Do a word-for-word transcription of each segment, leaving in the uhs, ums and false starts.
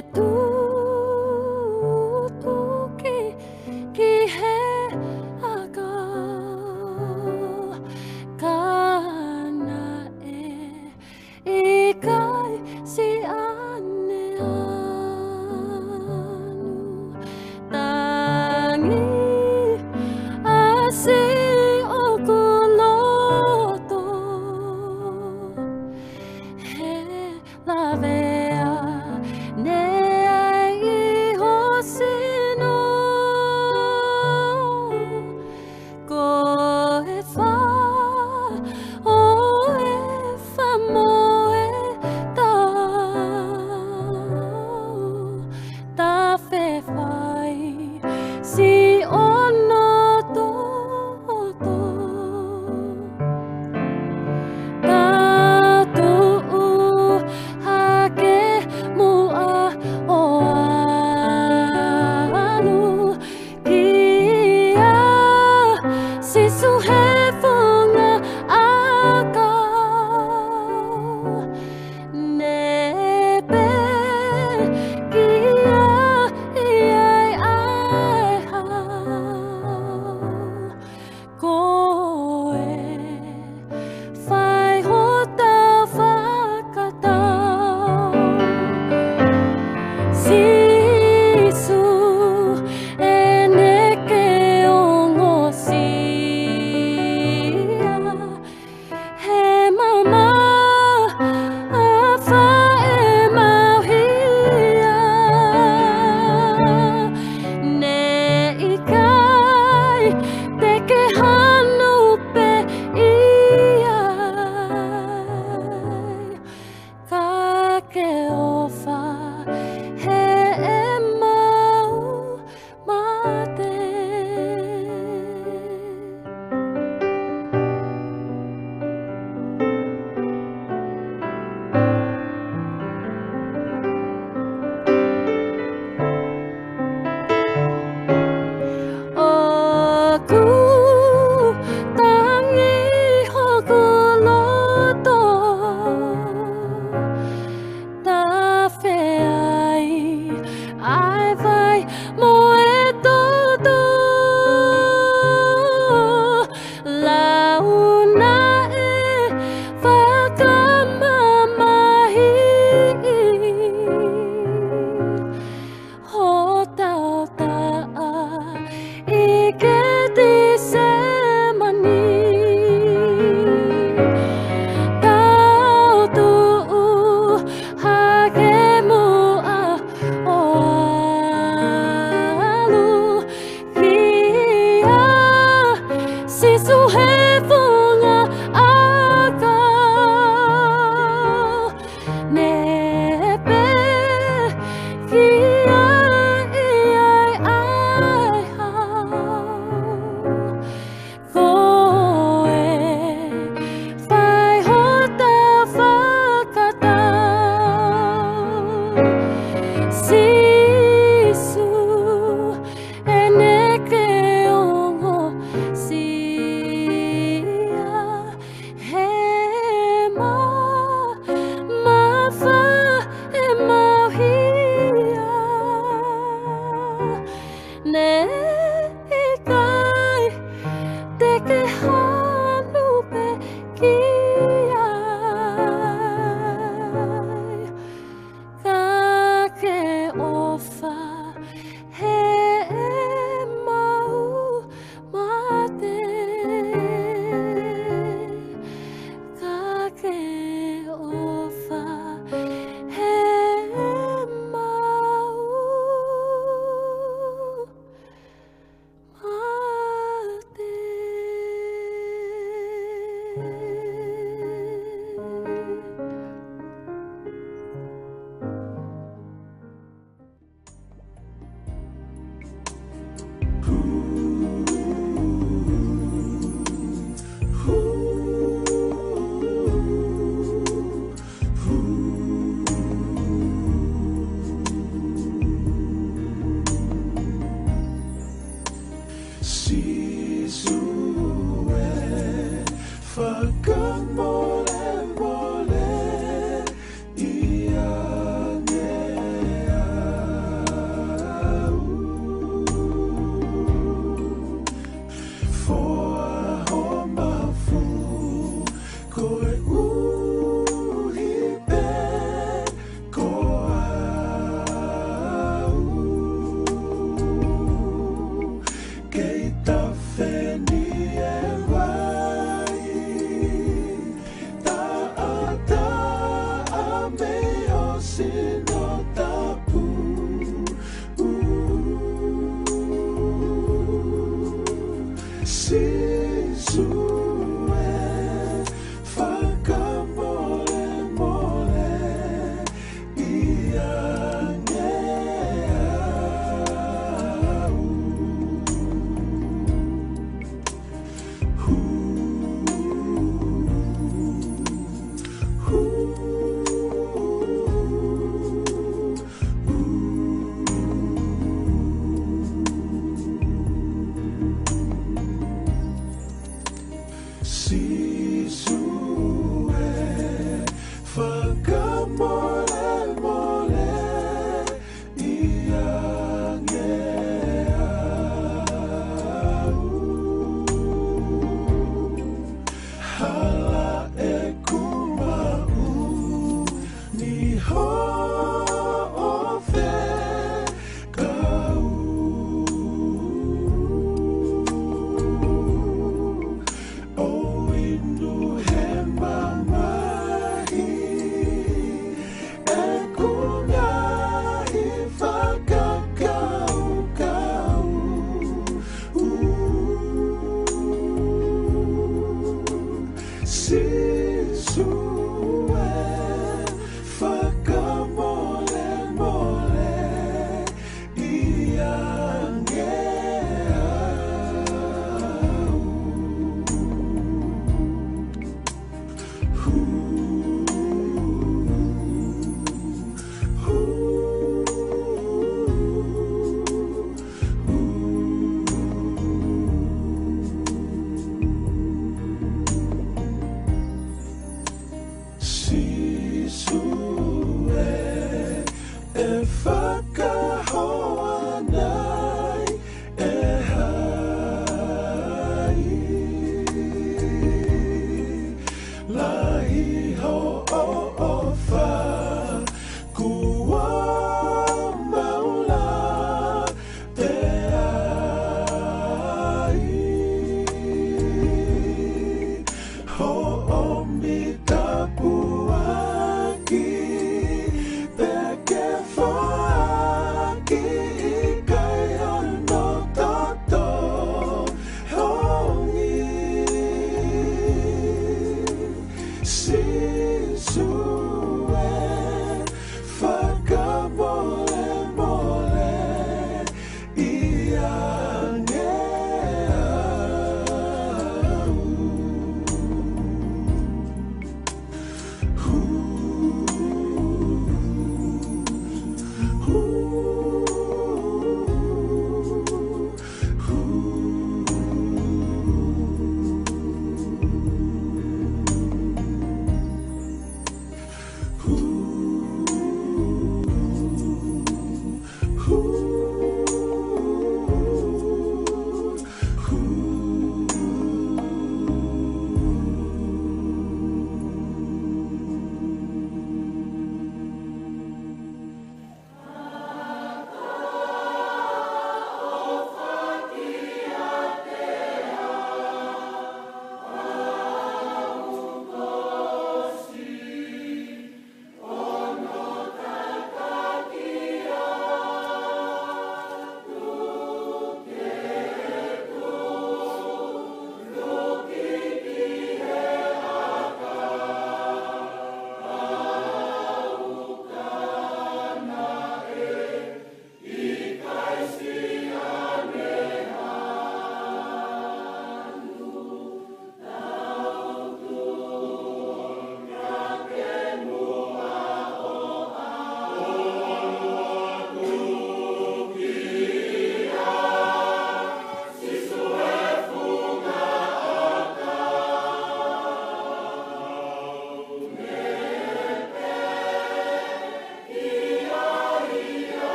Tutuki ki he ʻakau, ka naʻe ʻikai siʻane anu. Tangi ʻa siʻoku loto he lavea ne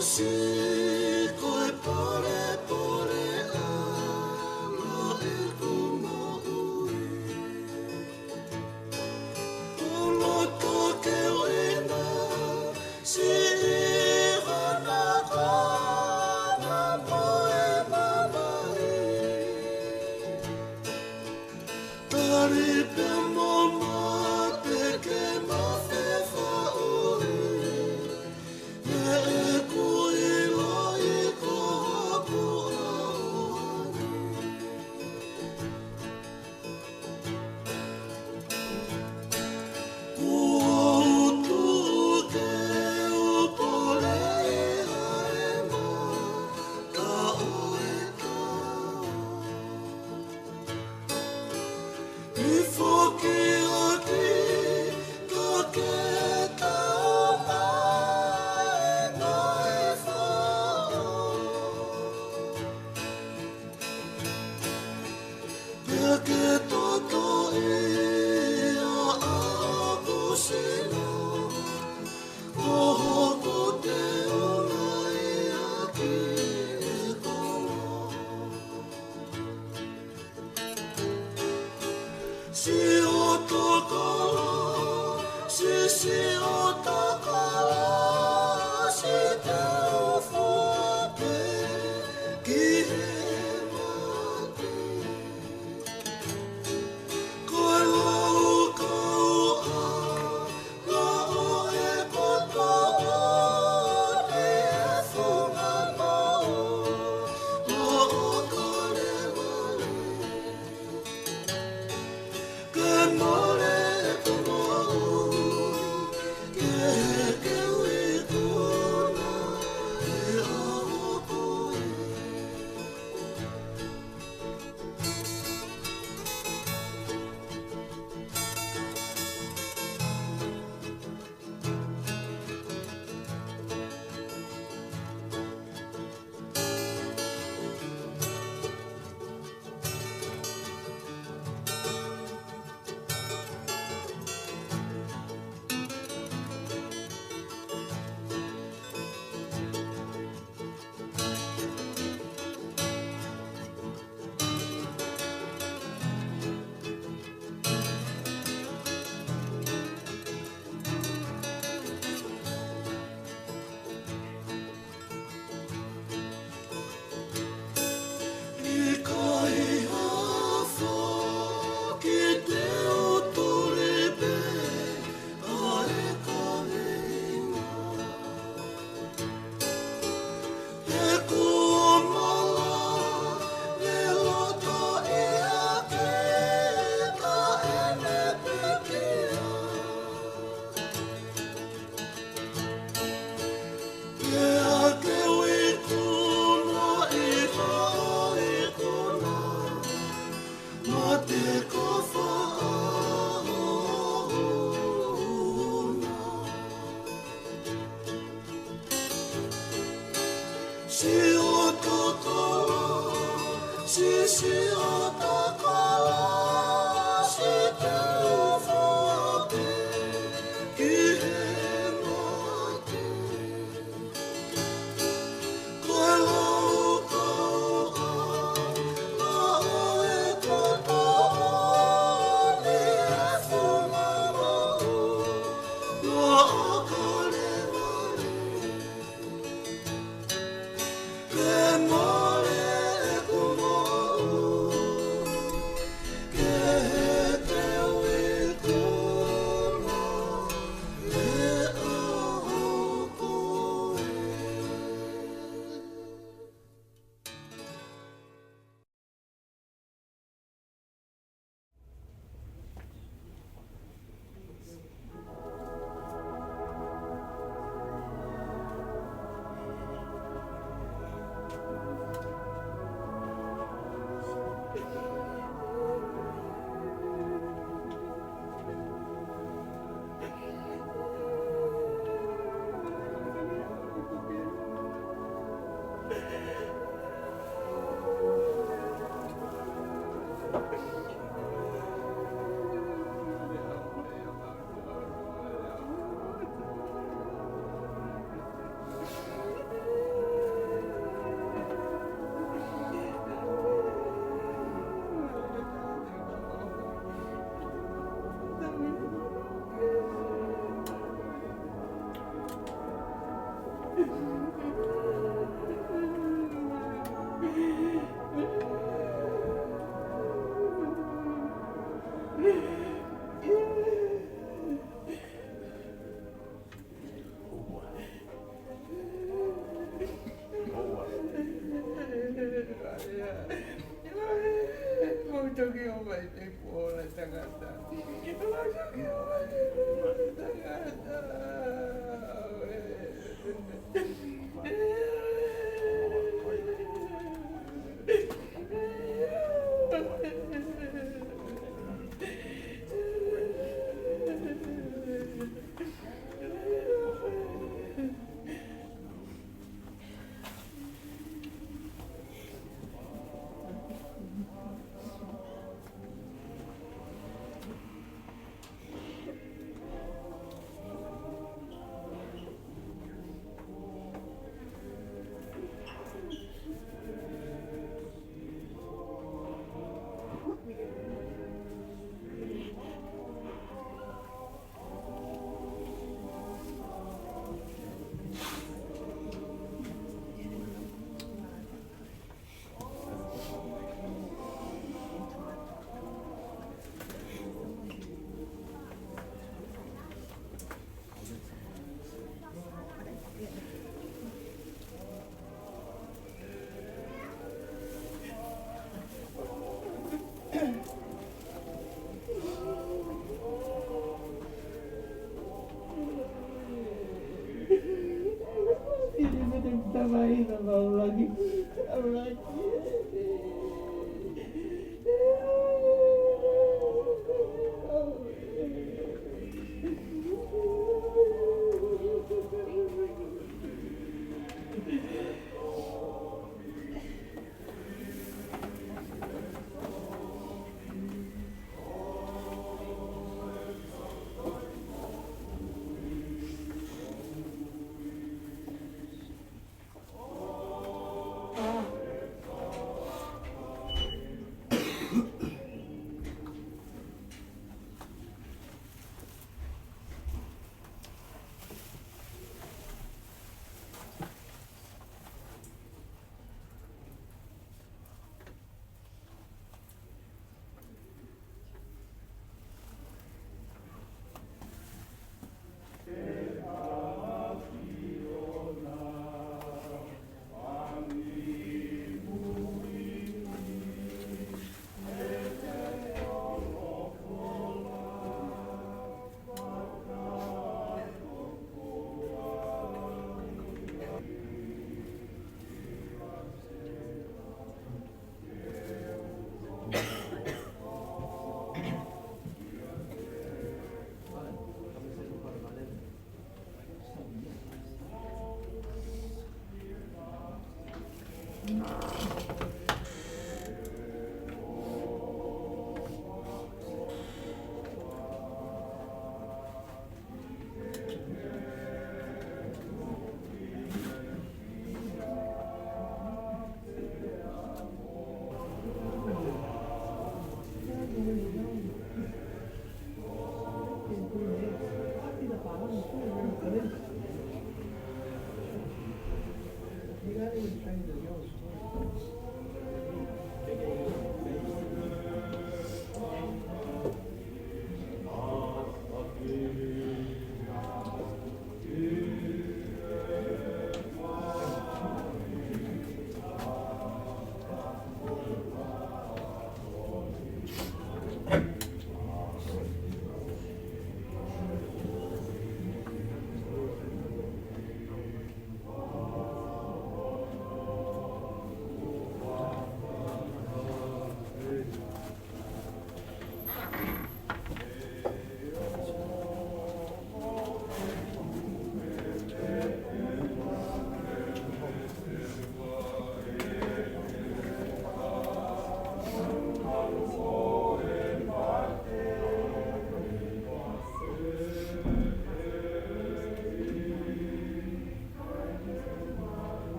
Siʻi ko e polepole ʻa ʻeku moʻui. Ono toke ʻo ena, siʻi hana kona mo e mamahi. Tali pea mo mate ke mafefa ʻoe, heʻeku ʻiloʻi ko hoku ʻauhani. Kuo u tuʻu ke u poleʻi ʻa e mata ʻo e tau. ʻI foki ʻaki ka ke tau mai mai fao. Pea ke totoʻi ʻa hoku sino, ko hoku teunga ia ki he kolo. Siʻotokolo, si-, siʻotokolo, siʻi te u fua pē ki he mate. Ko e laukau ʻa ʻa ʻo e kotoa ʻo e funga maʻu, ʻa ʻo kalevale. Ke mole ʻeku moʻui, ke, ke u ikuna ʻi hoku ivi. ʻIkai ha foki te u tuli pē ʻa e kaveinga. He kuo mala e loto ia ke taʻe ne pekia. Pea ke u ikuna ʻi hoʻo ikuna, mate ko faʻa hohona. Siʻotokolo, si-, siʻotokolo, siʻi te u fua pē ki he mate. Ko e laukau ʻa ʻa ʻo e kotoa ʻo e funga maʻu, ʻa ʻo kalevale. Ke mole ʻeku moʻui,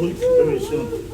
Very soon.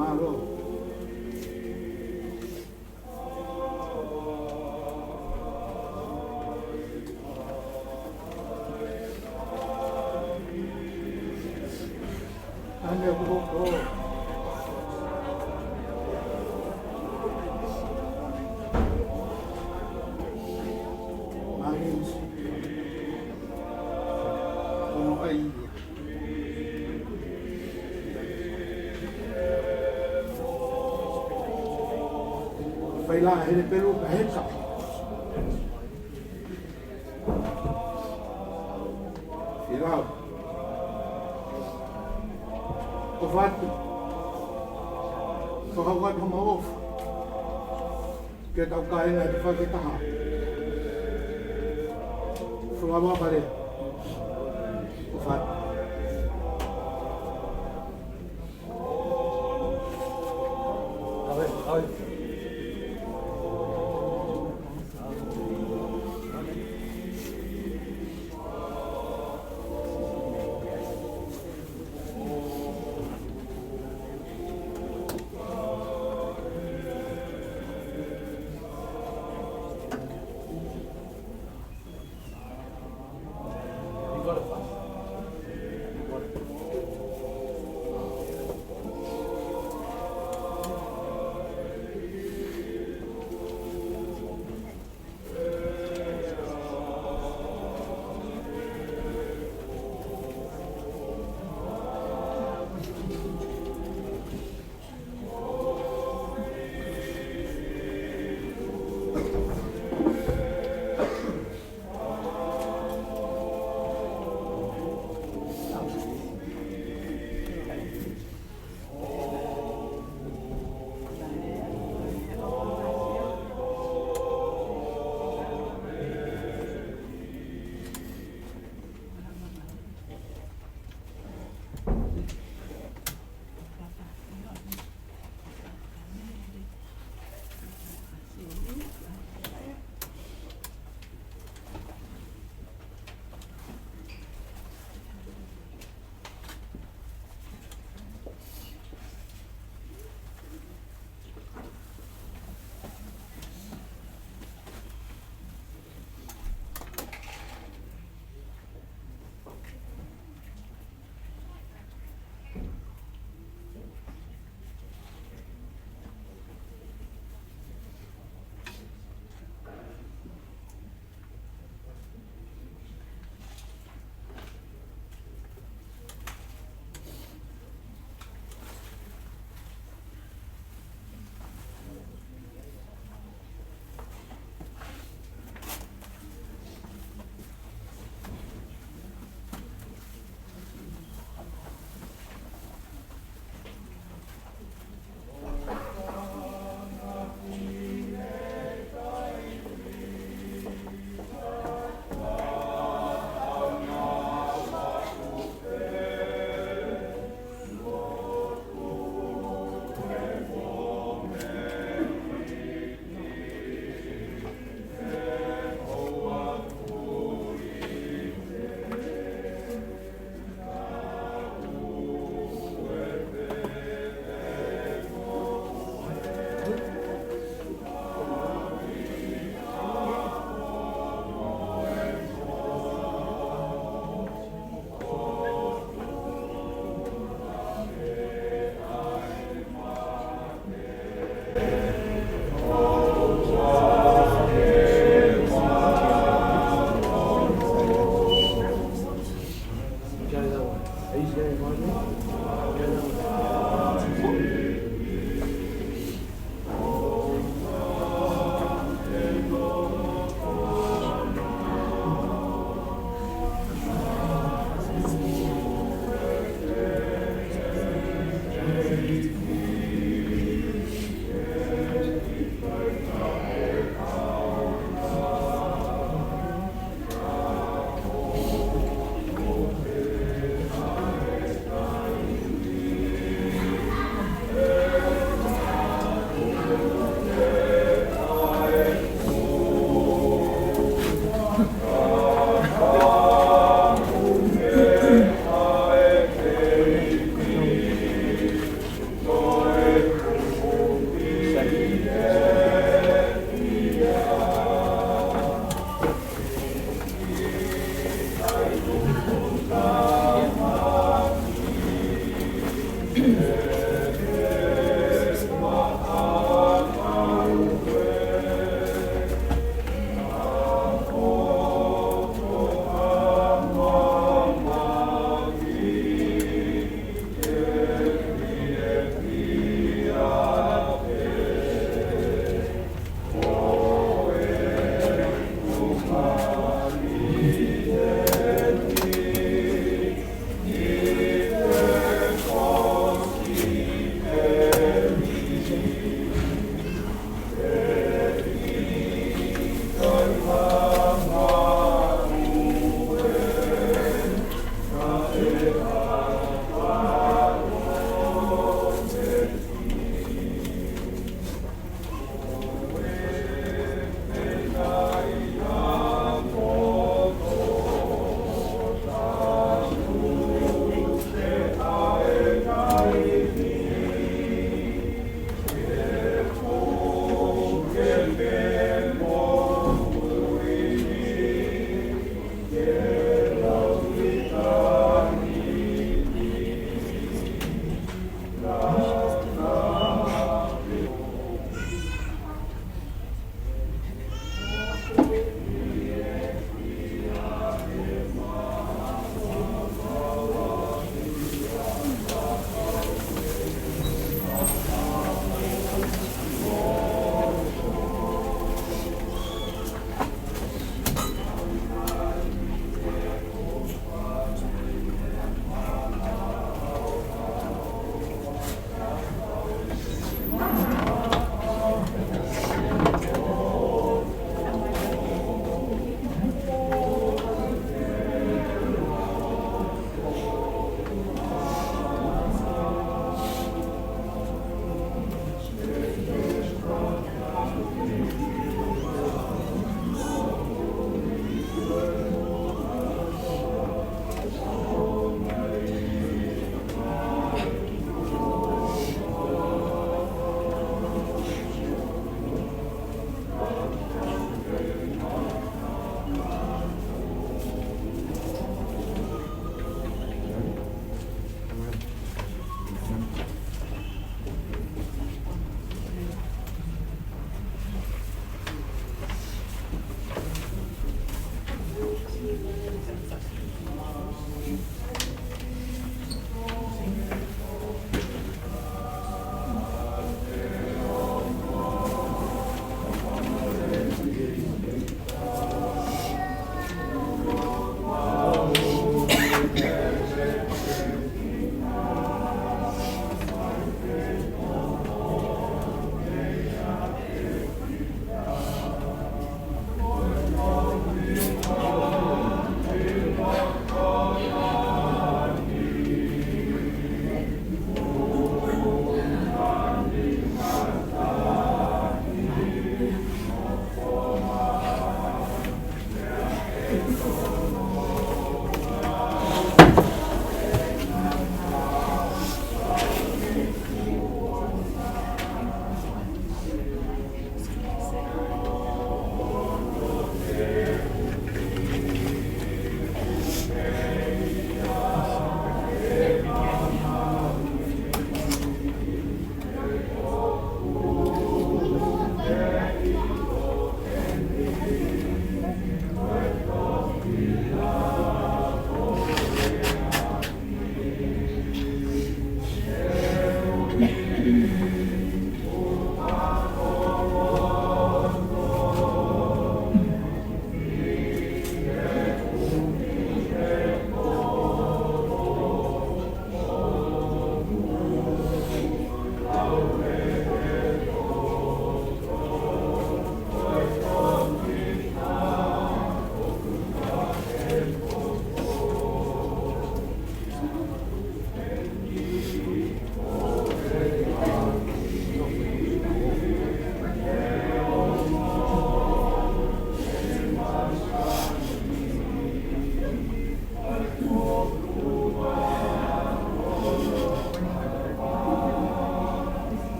Mālō. Ane kuko. Ane usi. Kono ai. Fai la hele pelu ka heka. Filau. ʻOfa atu. Fakahoko atu homau ʻofa. Ke tau kāinga he tafaʻaki ʻe taha. Fua vavale. ʻOfa atu.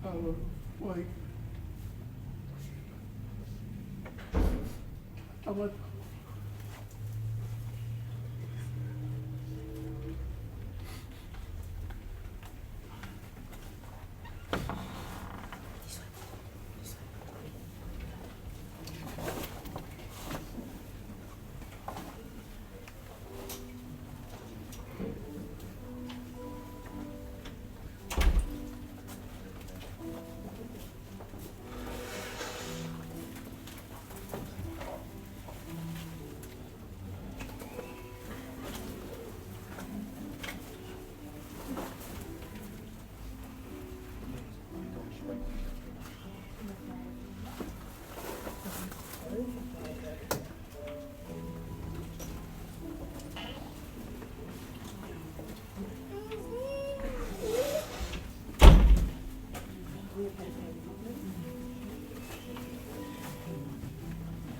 Our, like, our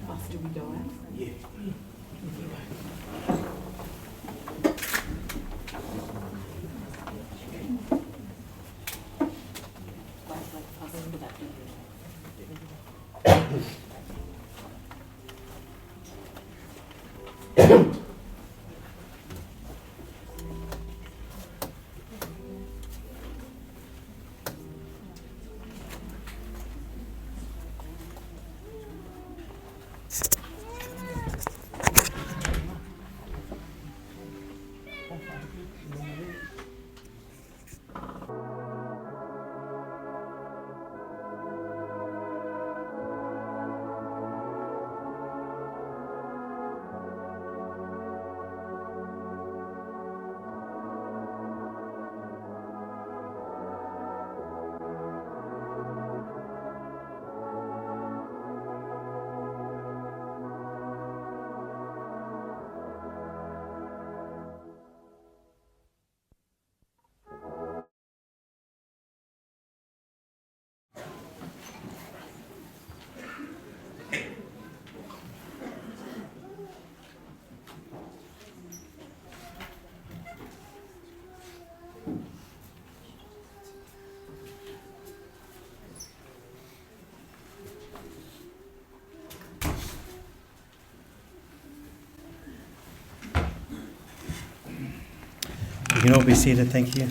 After we go out? Yeah. You can all be seated, thank you.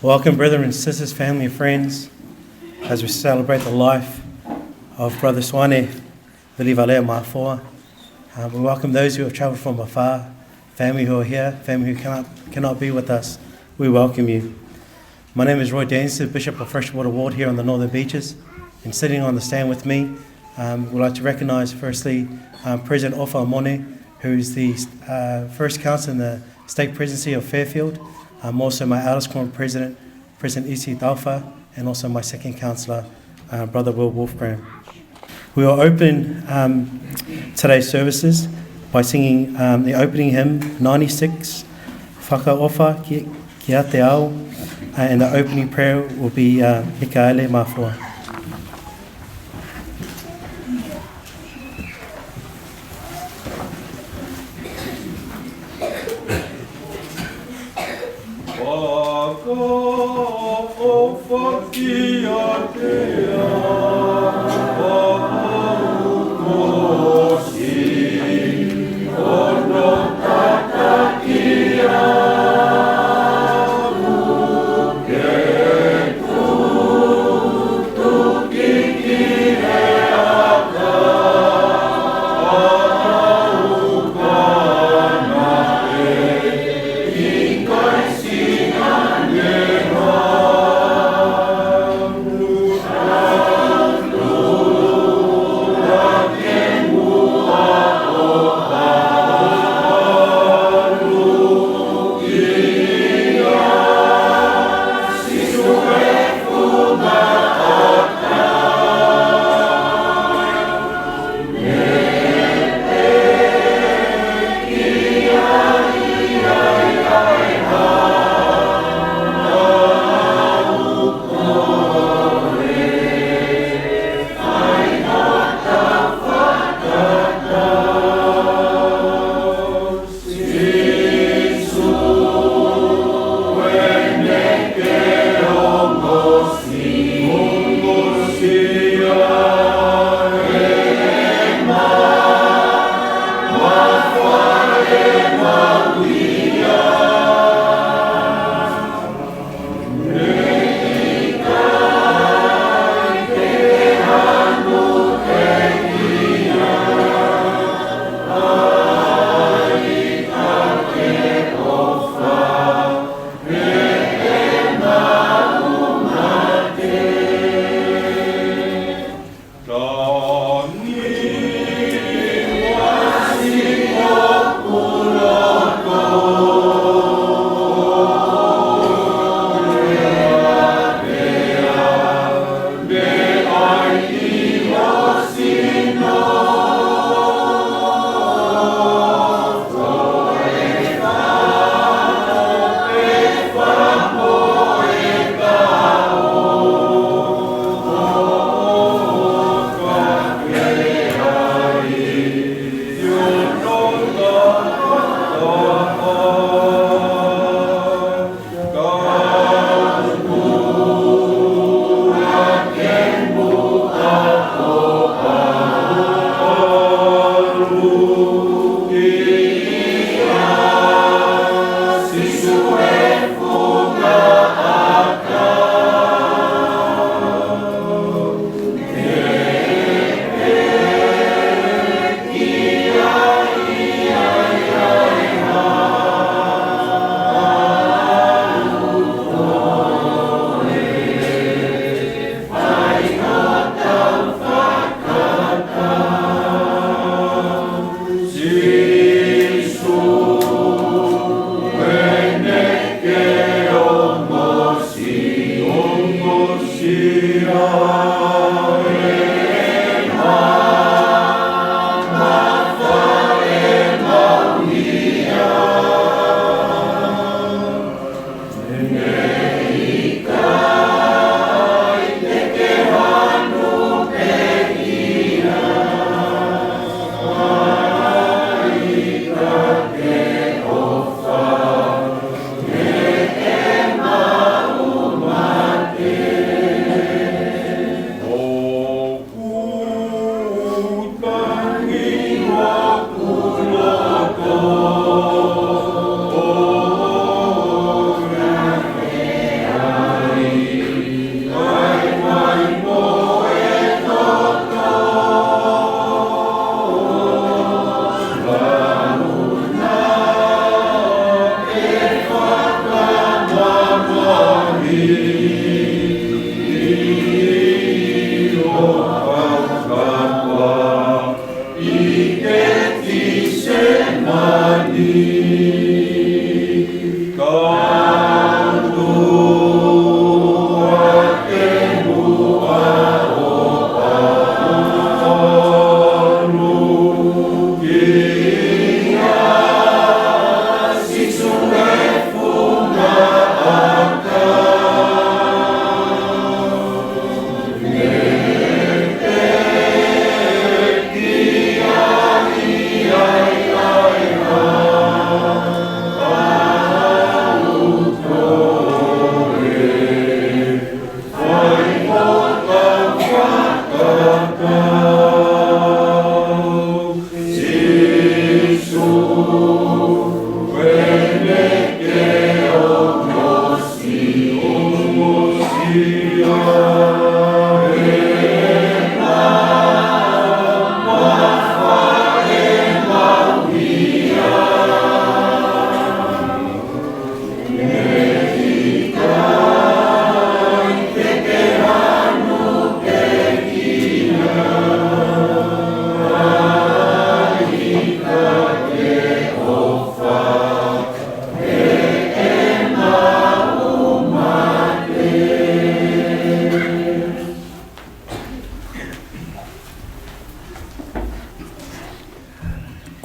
Welcome, brethren, sisters, family, friends, as we celebrate the life of Brother Suane Vilivalea Mafoa. Uh, we welcome those who have travelled from afar, family who are here, family who cannot, cannot be with us. We welcome you. My name is Roy Dancer, Bishop of Freshwater Ward here on the Northern Beaches. And sitting on the stand with me, um, we'd like to recognise firstly, um, President Ofa Mone, who is the, uh, First Counsellor in the Stake Presidency of Fairfield. Um, also my eldest quorum president, President Isi Taufa, and also my second counsellor, uh, Brother Will Wolfgram. We will open, um, today's services by singing, um, the opening hymn ninety-six, Fakaʻofa ki, Kiate Au, uh, and the opening prayer will be, uh, Mikaele Mafoa.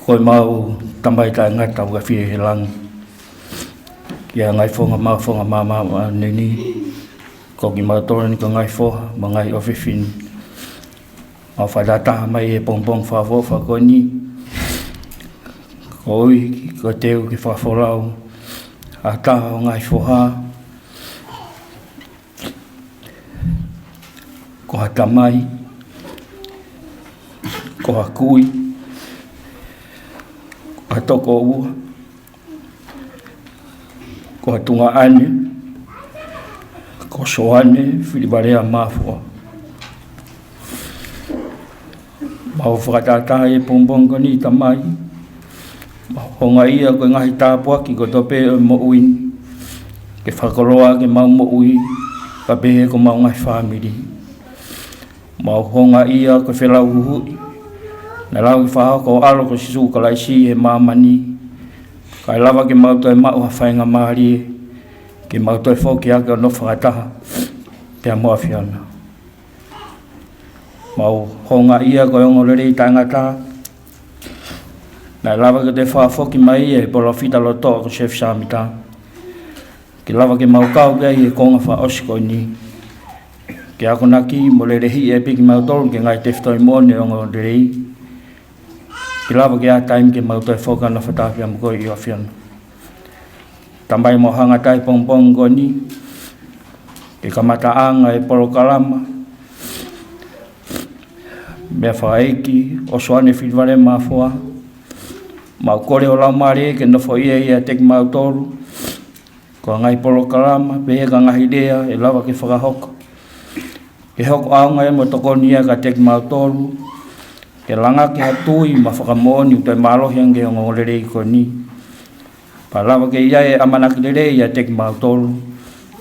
Ko ʻemau Tamai taʻengata ʻoku ʻafio ʻi he langi, ki he ngaahi founga maʻu, founga maʻu, maʻu, maʻu ni, ko kimautolu ni ko e ngaahi foha mo e ngaahi ʻofefine, mau fakataha mai he pongipongi fakaʻofoʻofa ko eni, koeʻuhi ko e teu ke fakafolau ʻa e taha ʻo e ngaahi foha, ko ha tamai, ko ha kui, ko ha tokoua, ko ha tuongaʻane, ko Soane Filivalea Mafua. Mau fakataha he pongipongi ko eni, Tamai, mau houngaʻia ko e ngaahi tāpuaki kotoa pē ʻo e moʻui ni, ke fakakoloa ke mau moʻui, pea pehē ko homau ngaahi fāmili. Mau houngaʻia ko e feʻiloaki naʻe lava ke fakahoko ʻe ho ʻAlo ko Sīsū Kalaisi he māmani, kae lava ke mau toe maʻu ha faingamālie ke mau toe foki hake ʻo nofo fakataha pea mo e ʻAfiona. Mau houngaʻia ko e ongoongolelei taʻengata naʻe lava ke toe fakafoki mai ʻe he palōfita lotoʻa ko Siosefa Sāmita, ke lava ke mau kau ki ai he konga fakaʻosi ko eni, ke akonaki mo lelehiʻi ʻa e piki mautolu ki he ngaahi tefitoʻi moʻoni ʻo e ongoongolelei, ke lava ke ʻi ai ha taimi ke mau toe foki ʻo nofo fakataha pea mo koe ʻi ho ʻAfiona. Tamai, mau hangatonu he pongipongi ko eni ki he kamataʻanga ʻo e polokalama mei he fakaʻeiki ʻo Soane Filivalea Mafua. Mau kole ho Laumālie ke nofoʻia ʻiate kimautolu, ko e ngaahi polokalama pehē ki he ngaahi lea ʻe lava ke fakahoko, ke hoko ʻaonga ia mo tokoni ia kiate kimautolu, ke langaki ha tui mo e fakamoʻoni ʻoku toe mālohi ange ki he ongoongolelei ko eni. Pea lava ke ʻi ai e ʻamanaki lelei ʻiate kimautolu,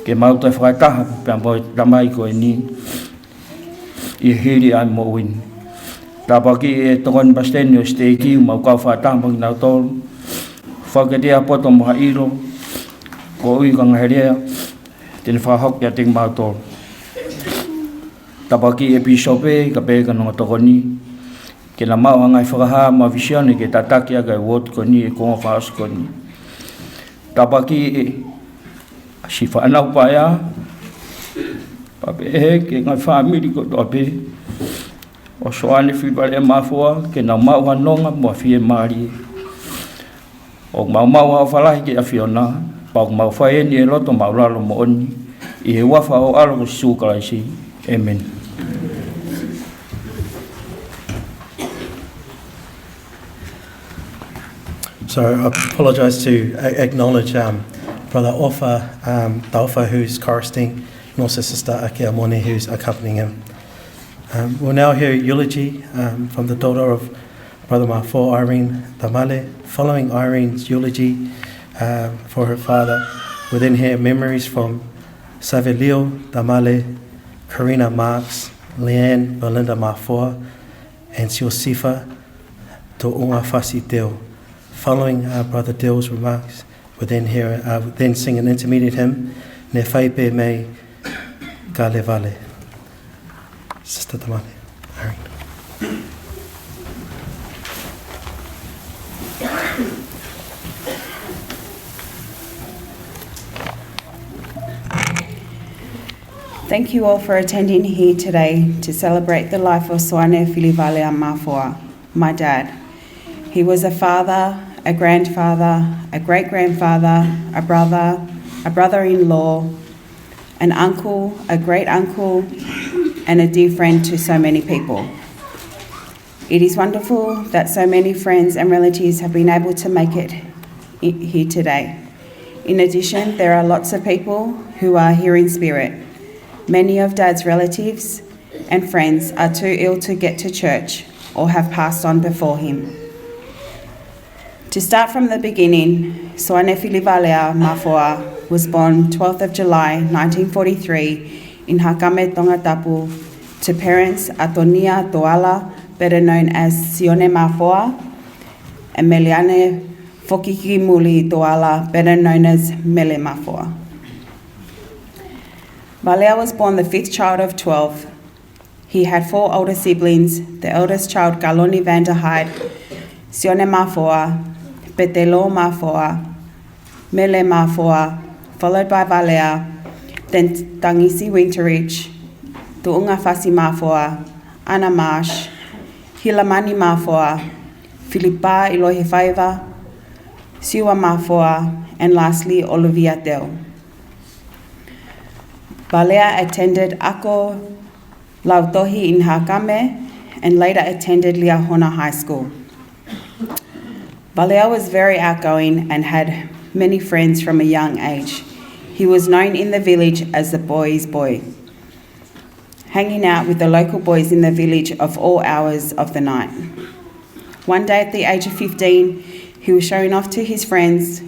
ke mau toe fakataha pea mo e tamai ko eni ʻi he hili ʻa e moʻui ni. Tāpuakiʻi e tokoni palesiteni ʻo e siteiki, mau kau fakataha mo kinautolu. Fakaketea ʻa e poto mo e ʻilo, koeʻuhi ko e ngaahi lea te ne fakahoko kiate kimautolu. Tāpuakiʻi e pīsope, kae pehē ki he ongo tokoni, ke na maʻu ha ngaahi fakahā mo e vīsone ke tataki ʻaki ʻa e uooti ko eni he konga fakaʻosi ko eni. Tāpuakiʻi e siʻi fānau paea, pea pehē ki he ngaahi fāmili kotoa pē ʻo Soane Filivalea Mafua, ke nau maʻu ha nonga mo ha fiemālie. ʻOku mau maʻu ha ʻofa lahi ki he ʻAfiona, pea ʻoku mau fai eni ʻi he loto māʻulalo moʻoni, ʻi he huafa ʻo ho ʻAlo ko Sīsū Kalaisi. ʻĒmeni. So I apologize to a- acknowledge, um, Brother Ofa, um, Taufa, who's choristering, and also Sister Akea Mone, who's accompanying him. Um, we'll now hear a eulogy, um, from the daughter of Brother Mafua, Irene Tamale. Following Irene's eulogy, um, for her father, we'll then hear memories from Savelio Tamale, Karina Marks, Leanne Belinda Mafua, and Siosifa Toʻunga Fasi Teo. Following, uh, Brother Teo's remarks, we'll then hear, uh, we'll then sing an intermediate hymn, Ne Fai Pē Mei Kalevale. Sister Tamale, Irene. Thank you all for attending here today to celebrate the life of Soane Filivalea Mafua, my dad. He was a father, a grandfather, a great-grandfather, a brother, a brother-in-law, an uncle, a great-uncle, and a dear friend to so many people. It is wonderful that so many friends and relatives have been able to make it i- here today. In addition, there are lots of people who are here in spirit. Many of Dad's relatives and friends are too ill to get to church or have passed on before him. To start from the beginning, Soane Filivalea Mafoa was born twelfth of July nineteen forty-three in Hakame, Tongatapu, to parents Atonia Toala, better known as Sione Mafoa, and Meliane Fokikimuli Toala, better known as Mele Mafoa. Valea was born the fifth child of twelve. He had four older siblings, the eldest child Kaloni Vanderhyde, Sione Mafoa, Petelo Mafoa, Mele Mafoa, followed by Valea, then Tangisi Winterich, Tuʻunga Fasi Mafoa, Anna Marsh, Hilamani Mafoa, Filipa Ilohi Faiva, Siua Mafoa, and lastly Olivia Dell. Valea attended Ako Lautohi in Hakame and later attended Liahona High School. Valea was very outgoing and had many friends from a young age. He was known in the village as the boys' boy, hanging out with the local boys in the village of all hours of the night. One day at the age of fifteen, he was showing off to his friends,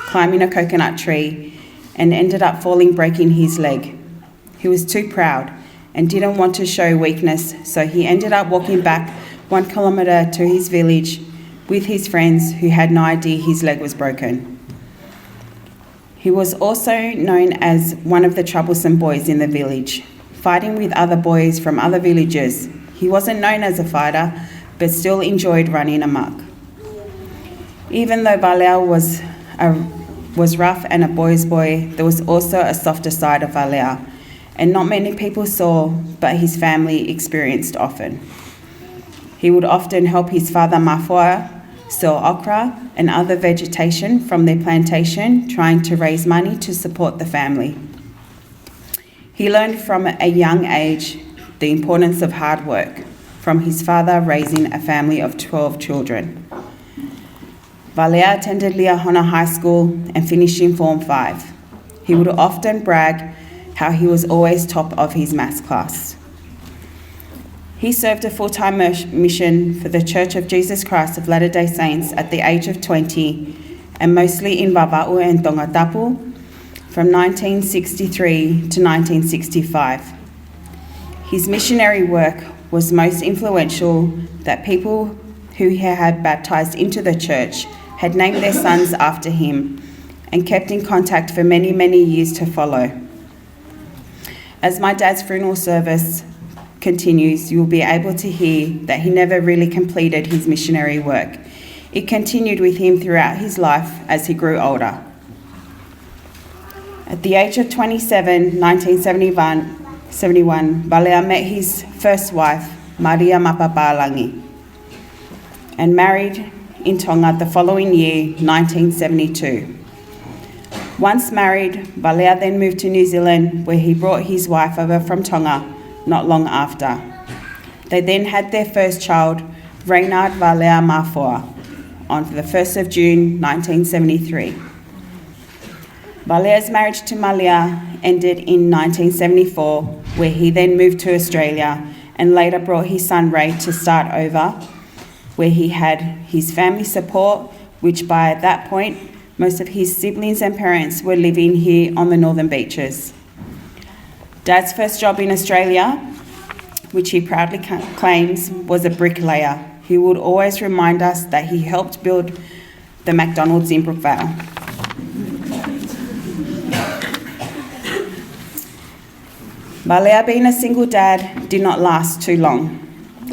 climbing a coconut tree, and ended up falling, breaking his leg. He was too proud and didn't want to show weakness, so he ended up walking back one kilometre to his village with his friends who had no idea his leg was broken. He was also known as one of the troublesome boys in the village, fighting with other boys from other villages. He wasn't known as a fighter, but still enjoyed running amok. Even though Valea was a, was rough and a boy's boy, there was also a softer side of Valea, and not many people saw, but his family experienced often. He would often help his father Mafoa sell okra and other vegetation from their plantation, trying to raise money to support the family. He learned from a young age the importance of hard work from his father raising a family of twelve children. Valea attended Liahona High School and finished in Form five. He would often brag how he was always top of his maths class. He served a full-time mer- mission for the Church of Jesus Christ of Latter-day Saints at the age of twenty, and mostly in Vavaʻu and Tongatapu from nineteen sixty-three to nineteen sixty-five. His missionary work was most influential that people who he had baptized into the church had named their sons after him and kept in contact for many, many years to follow. As my dad's funeral service continues, you will be able to hear that he never really completed his missionary work. It continued with him throughout his life as he grew older. At the age of twenty-seven, nineteen seventy-one, seventy-one, Valea met his first wife, Maria Mapapalangi, and married in Tonga the following year, nineteen seventy-two. Once married, Valea then moved to New Zealand, where he brought his wife over from Tonga not long after. They then had their first child, Reynard Valea Mafoa, on the first of June nineteen seventy-three. Valea's marriage to Malia ended in nineteen seventy-four, where he then moved to Australia and later brought his son Ray to start over, where he had his family support, which by that point, most of his siblings and parents were living here on the Northern Beaches. Dad's first job in Australia, which he proudly ca- claims, was a bricklayer. He would always remind us that he helped build the McDonald's in Brookvale. Valea, being a single dad, did not last too long.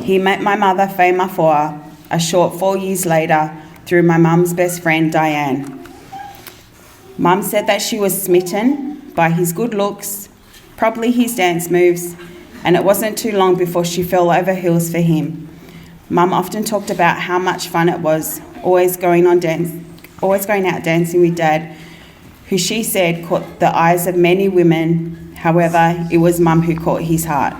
He met my mother, Faye Mafoa, a short four years later through my mum's best friend, Diane. Mum said that she was smitten by his good looks, probably his dance moves, and it wasn't too long before she fell over heels for him. Mum often talked about how much fun it was, always going on dance, always going out dancing with Dad, who she said caught the eyes of many women. However, it was Mum who caught his heart.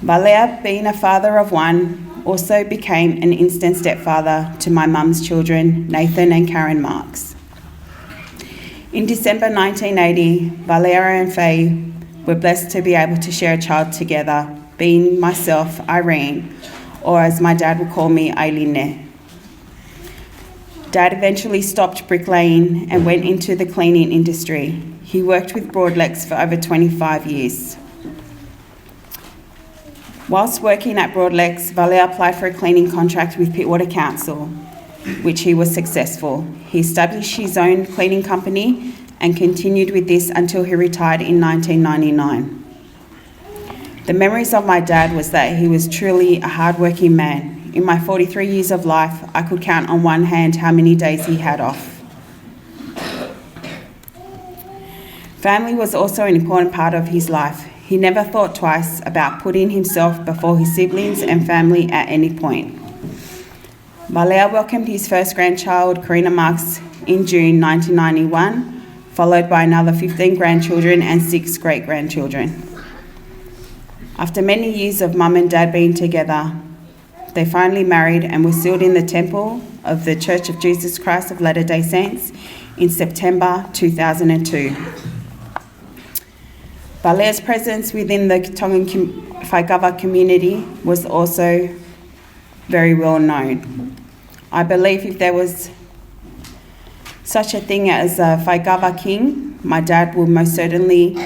Valea, being a father of one, also became an instant stepfather to my mum's children, Nathan and Karen Marks. In December nineteen eighty, Valea and Faye were blessed to be able to share a child together, being myself, Irene, or as my dad would call me, Ailine. Dad eventually stopped bricklaying and went into the cleaning industry. He worked with Broadlex for over twenty-five years. Whilst working at Broadlex, Valea applied for a cleaning contract with Pittwater Council, which he was successful. He established his own cleaning company and continued with this until he retired in nineteen ninety-nine. The memories of my dad was that he was truly a hard-working man. In my forty-three years of life, I could count on one hand how many days he had off. Family was also an important part of his life. He never thought twice about putting himself before his siblings and family at any point. Valea welcomed his first grandchild, Karina Marks, in June nineteen ninety-one, followed by another fifteen grandchildren and six great-grandchildren. After many years of mum and dad being together, they finally married and were sealed in the temple of the Church of Jesus Christ of Latter-day Saints in September two thousand and two. Valea's presence within the Tongan com-, Faigava community was also very well known. I believe if there was such a thing as a Faigava king, my dad will most certainly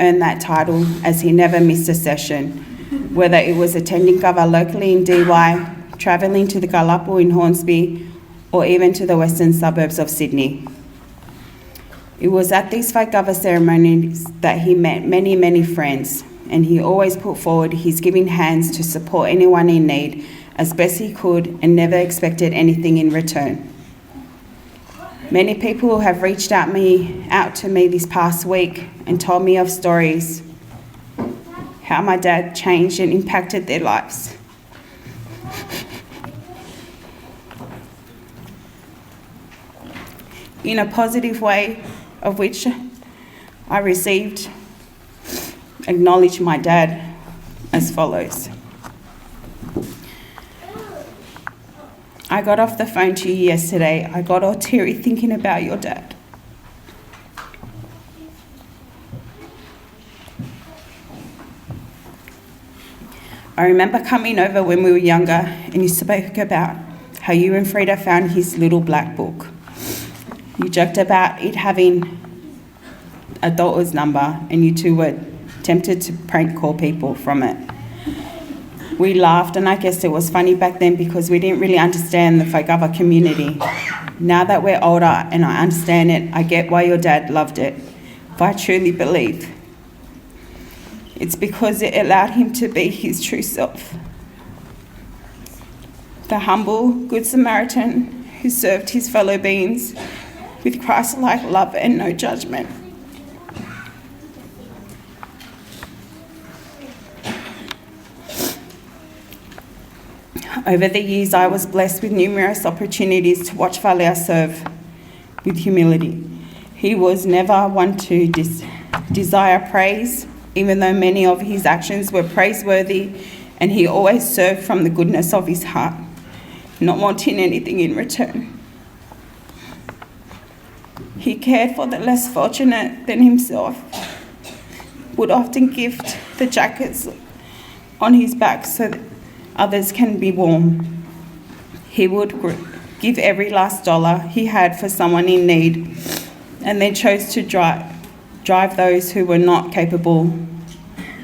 earn that title, as he never missed a session, whether it was attending kava locally in Dee Why, travelling to the Kalapu in Hornsby, or even to the western suburbs of Sydney. It was at these Faigava ceremonies that he met many, many friends, and he always put forward his giving hands to support anyone in need as best he could and never expected anything in return. Many people have reached out me, out to me this past week and told me of stories, how my dad changed and impacted their lives in a positive way, of which I received, acknowledge my dad as follows. I got off the phone to you yesterday. I got all teary thinking about your dad. I remember coming over when we were younger and you spoke about how you and Frida found his little black book. You joked about it having a daughter's number and you two were tempted to prank call people from it. We laughed, and I guess it was funny back then because we didn't really understand the Faigava community. Now that we're older and I understand it, I get why your dad loved it. But I truly believe it's because it allowed him to be his true self. The humble Good Samaritan who served his fellow beings with Christ-like love and no judgment. Over the years, I was blessed with numerous opportunities to watch Valea serve with humility. He was never one to des-, desire praise, even though many of his actions were praiseworthy, and he always served from the goodness of his heart, not wanting anything in return. He cared for the less fortunate than himself, would often gift the jackets on his back so that others can be warm. He would gr-, give every last dollar he had for someone in need, and then chose to dri-, drive those who were not capable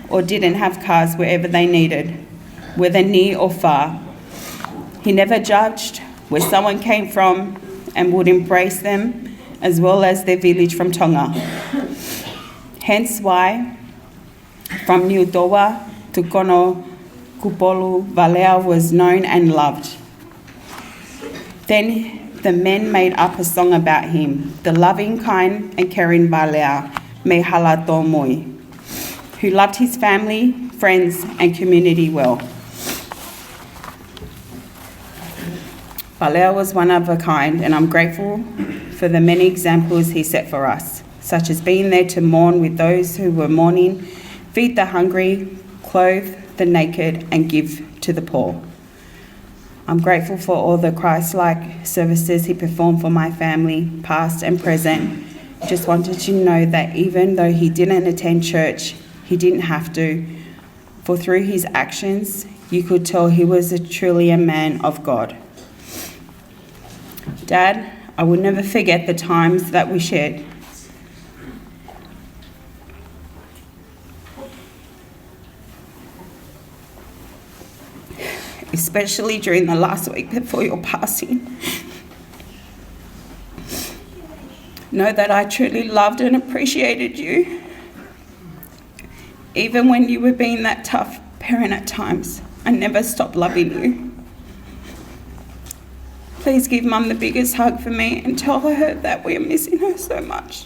or didn't have cars wherever they needed, whether near or far. He never judged where someone came from and would embrace them as well as their village from Tonga. Hence why, from Niutoa to Konokupolu, Valea was known and loved. Then the men made up a song about him, the loving, kind, and caring Valea mei Halatōmui, who loved his family, friends, and community well. Valea was one of a kind, and I'm grateful for the many examples he set for us, such as being there to mourn with those who were mourning, feed the hungry, clothe the naked and give to the poor. I'm grateful for all the Christ-like services he performed for my family, past and present. Just wanted you to know that even though he didn't attend church, he didn't have to, for through his actions, you could tell he was a truly a man of God. Dad, I will never forget the times that we shared, especially during the last week before your passing. Know that I truly loved and appreciated you. Even when you were being that tough parent at times, I never stopped loving you. Please give Mum the biggest hug for me and tell her that we are missing her so much.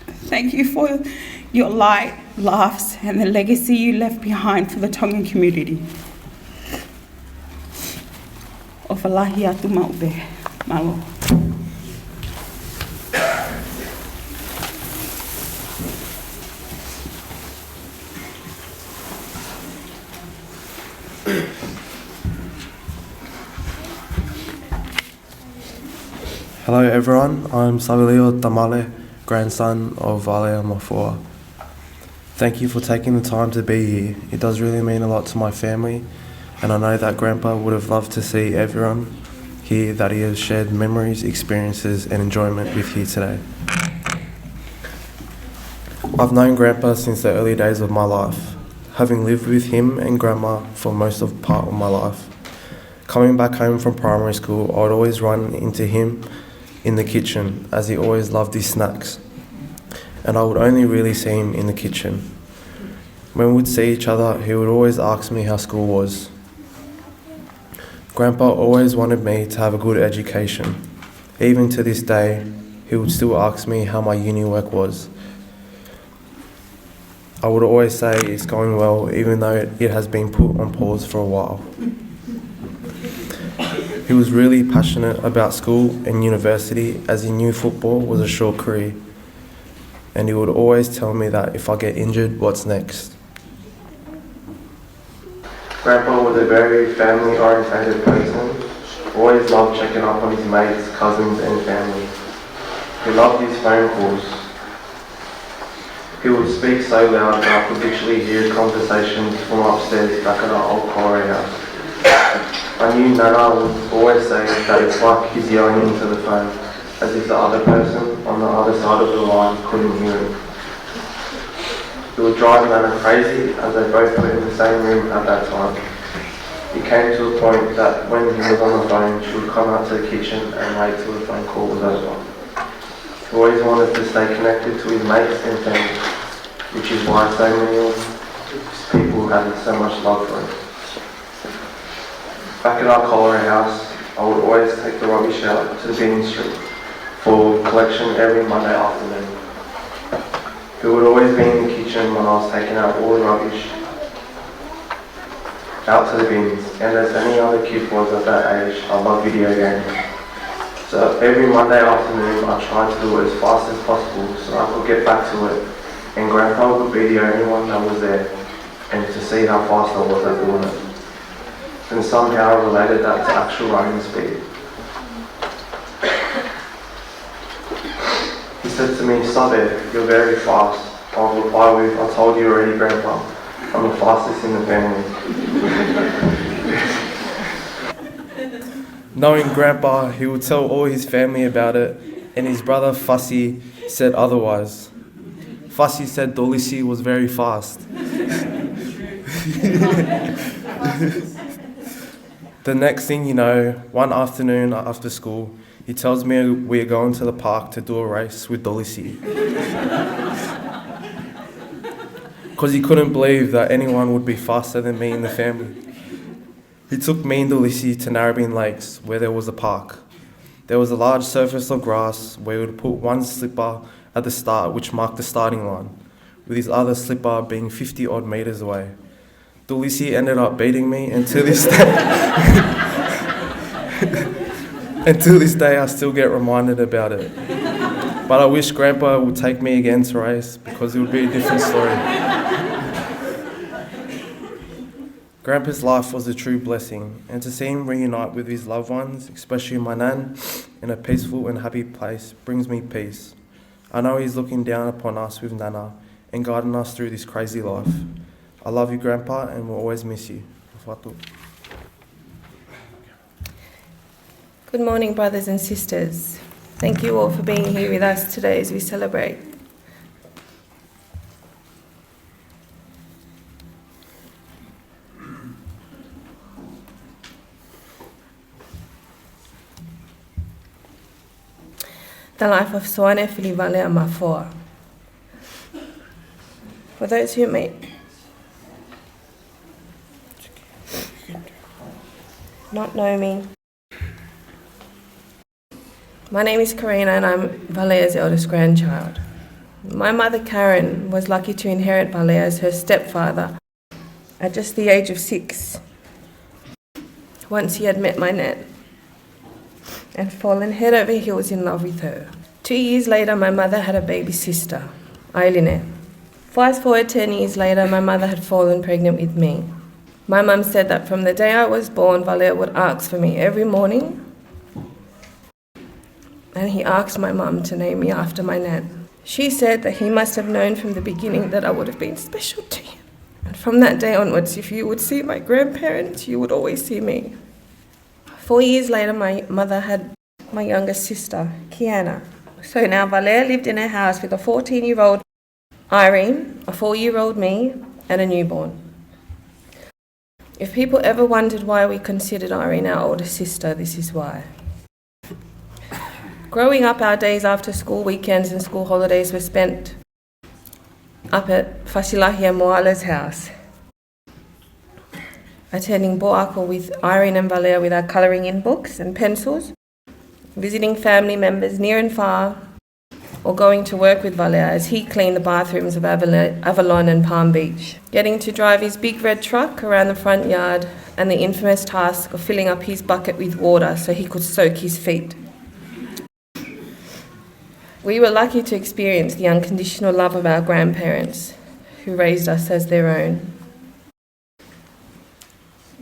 Thank you for your light, laughs, and the legacy you left behind for the Tongan community. ʻOfa lahi atu maʻu pē. Mālō. Hello everyone, I'm Savilio Tamale, grandson of Vale Amafua. Thank you for taking the time to be here. It does really mean a lot to my family, and I know that Grandpa would have loved to see everyone here that he has shared memories, experiences, and enjoyment with here today. I've known Grandpa since the early days of my life, having lived with him and Grandma for most of part of my life. Coming back home from primary school, I would always run into him in the kitchen, as he always loved his snacks, and I would only really see him in the kitchen. When we'd see each other, he would always ask me how school was. Grandpa always wanted me to have a good education. Even to this day, he would still ask me how my uni work was. I would always say it's going well, even though it has been put on pause for a while. He was really passionate about school and university, as he knew football was a short career, and he would always tell me that if I get injured, what's next? Grandpa was a very family orientated person, always loved checking up on his mates, cousins, and family. He loved his phone calls. He would speak so loud that I could literally hear conversations from upstairs back at our old Koro house. I knew Nana would always say that it's like he's yelling into the phone, as if the other person on the other side of the line couldn't hear him. It would drive Nana crazy, as they both were in the same room at that time. It came to a point that when he was on the phone, she would come out to the kitchen and wait till the phone call was over. He always wanted to stay connected to his mates and family, which is why so many people had so much love for him. Back at our Koro house, I would always take the rubbish out to the bin street for collection every Monday afternoon. He would always be in the kitchen when I was taking out all the rubbish out to the bins, and as any other kid was at that age, I loved video games. So every Monday afternoon, I tried to do it as fast as possible so I could get back to it, and Grandpa would be the only one that was there and to see how fast I was at doing it. And somehow I related that to actual running speed. He said to me, "Sabe, you're very fast." I'll reply with, "I told you already, Grandpa. I'm the fastest in the family." Knowing Grandpa, he would tell all his family about it, and his brother Fasi said otherwise. Fasi said Dolisi was very fast. The next thing you know, one afternoon after school, he tells me we are going to the park to do a race with Dolisi. Because he couldn't believe that anyone would be faster than me in the family. He took me and Dolisi to Narrabeen Lakes, where there was a park. There was a large surface of grass where he would put one slipper at the start, which marked the starting line, with his other slipper being fifty odd metres away. Dolisi ended up beating me, and to this day, and to this day, I still get reminded about it. But I wish Grandpa would take me again to race because it would be a different story. Grandpa's life was a true blessing, and to see him reunite with his loved ones, especially my nan, in a peaceful and happy place brings me peace. I know he's looking down upon us with Nana and guiding us through this crazy life. I love you, Grandpa, and we'll always miss you. Fatu. Good morning, brothers and sisters. Thank you all for being here with us today as we celebrate the life of Soane Filivalea Mafoa. For those who may not know me, my name is Karina and I'm Valea's eldest grandchild. My mother, Karen, was lucky to inherit Valea as her stepfather at just the age of six, once he had met my nan and fallen head over heels in love with her. Two years later, my mother had a baby sister, Ailine. Fast forward ten years later, my mother had fallen pregnant with me. My mum said that from the day I was born, Valea would ask for me every morning, and he asked my mum to name me after my nan. She said that he must have known from the beginning that I would have been special to him. And from that day onwards, if you would see my grandparents, you would always see me. Four years later, my mother had my younger sister, Kiana. So now Valea lived in a house with a fourteen-year-old Irene, a four-year-old me, and a newborn. If people ever wondered why we considered Irene our older sister, this is why. Growing up, our days after school, weekends, and school holidays were spent up at Fasilahia Moala's house, attending Boako with Irene and Valea with our colouring in books and pencils, visiting family members near and far, or going to work with Valea as he cleaned the bathrooms of Avalon, Avalon and Palm Beach. Getting to drive his big red truck around the front yard and the infamous task of filling up his bucket with water so he could soak his feet. We were lucky to experience the unconditional love of our grandparents, who raised us as their own.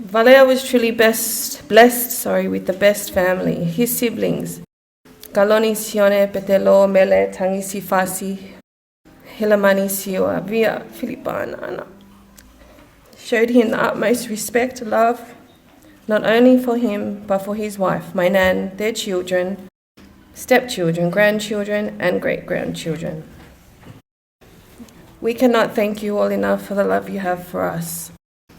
Valea was truly best, blessed, sorry, with the best family. His siblings, Kaloni, Sione, Petelo, Mele, Tangisi, Fasi, Hilamani, Siua, Via, Filipa, and Ana, showed him the utmost respect, love, not only for him, but for his wife, my nan, their children, stepchildren, grandchildren, and great-grandchildren. We cannot thank you all enough for the love you have for us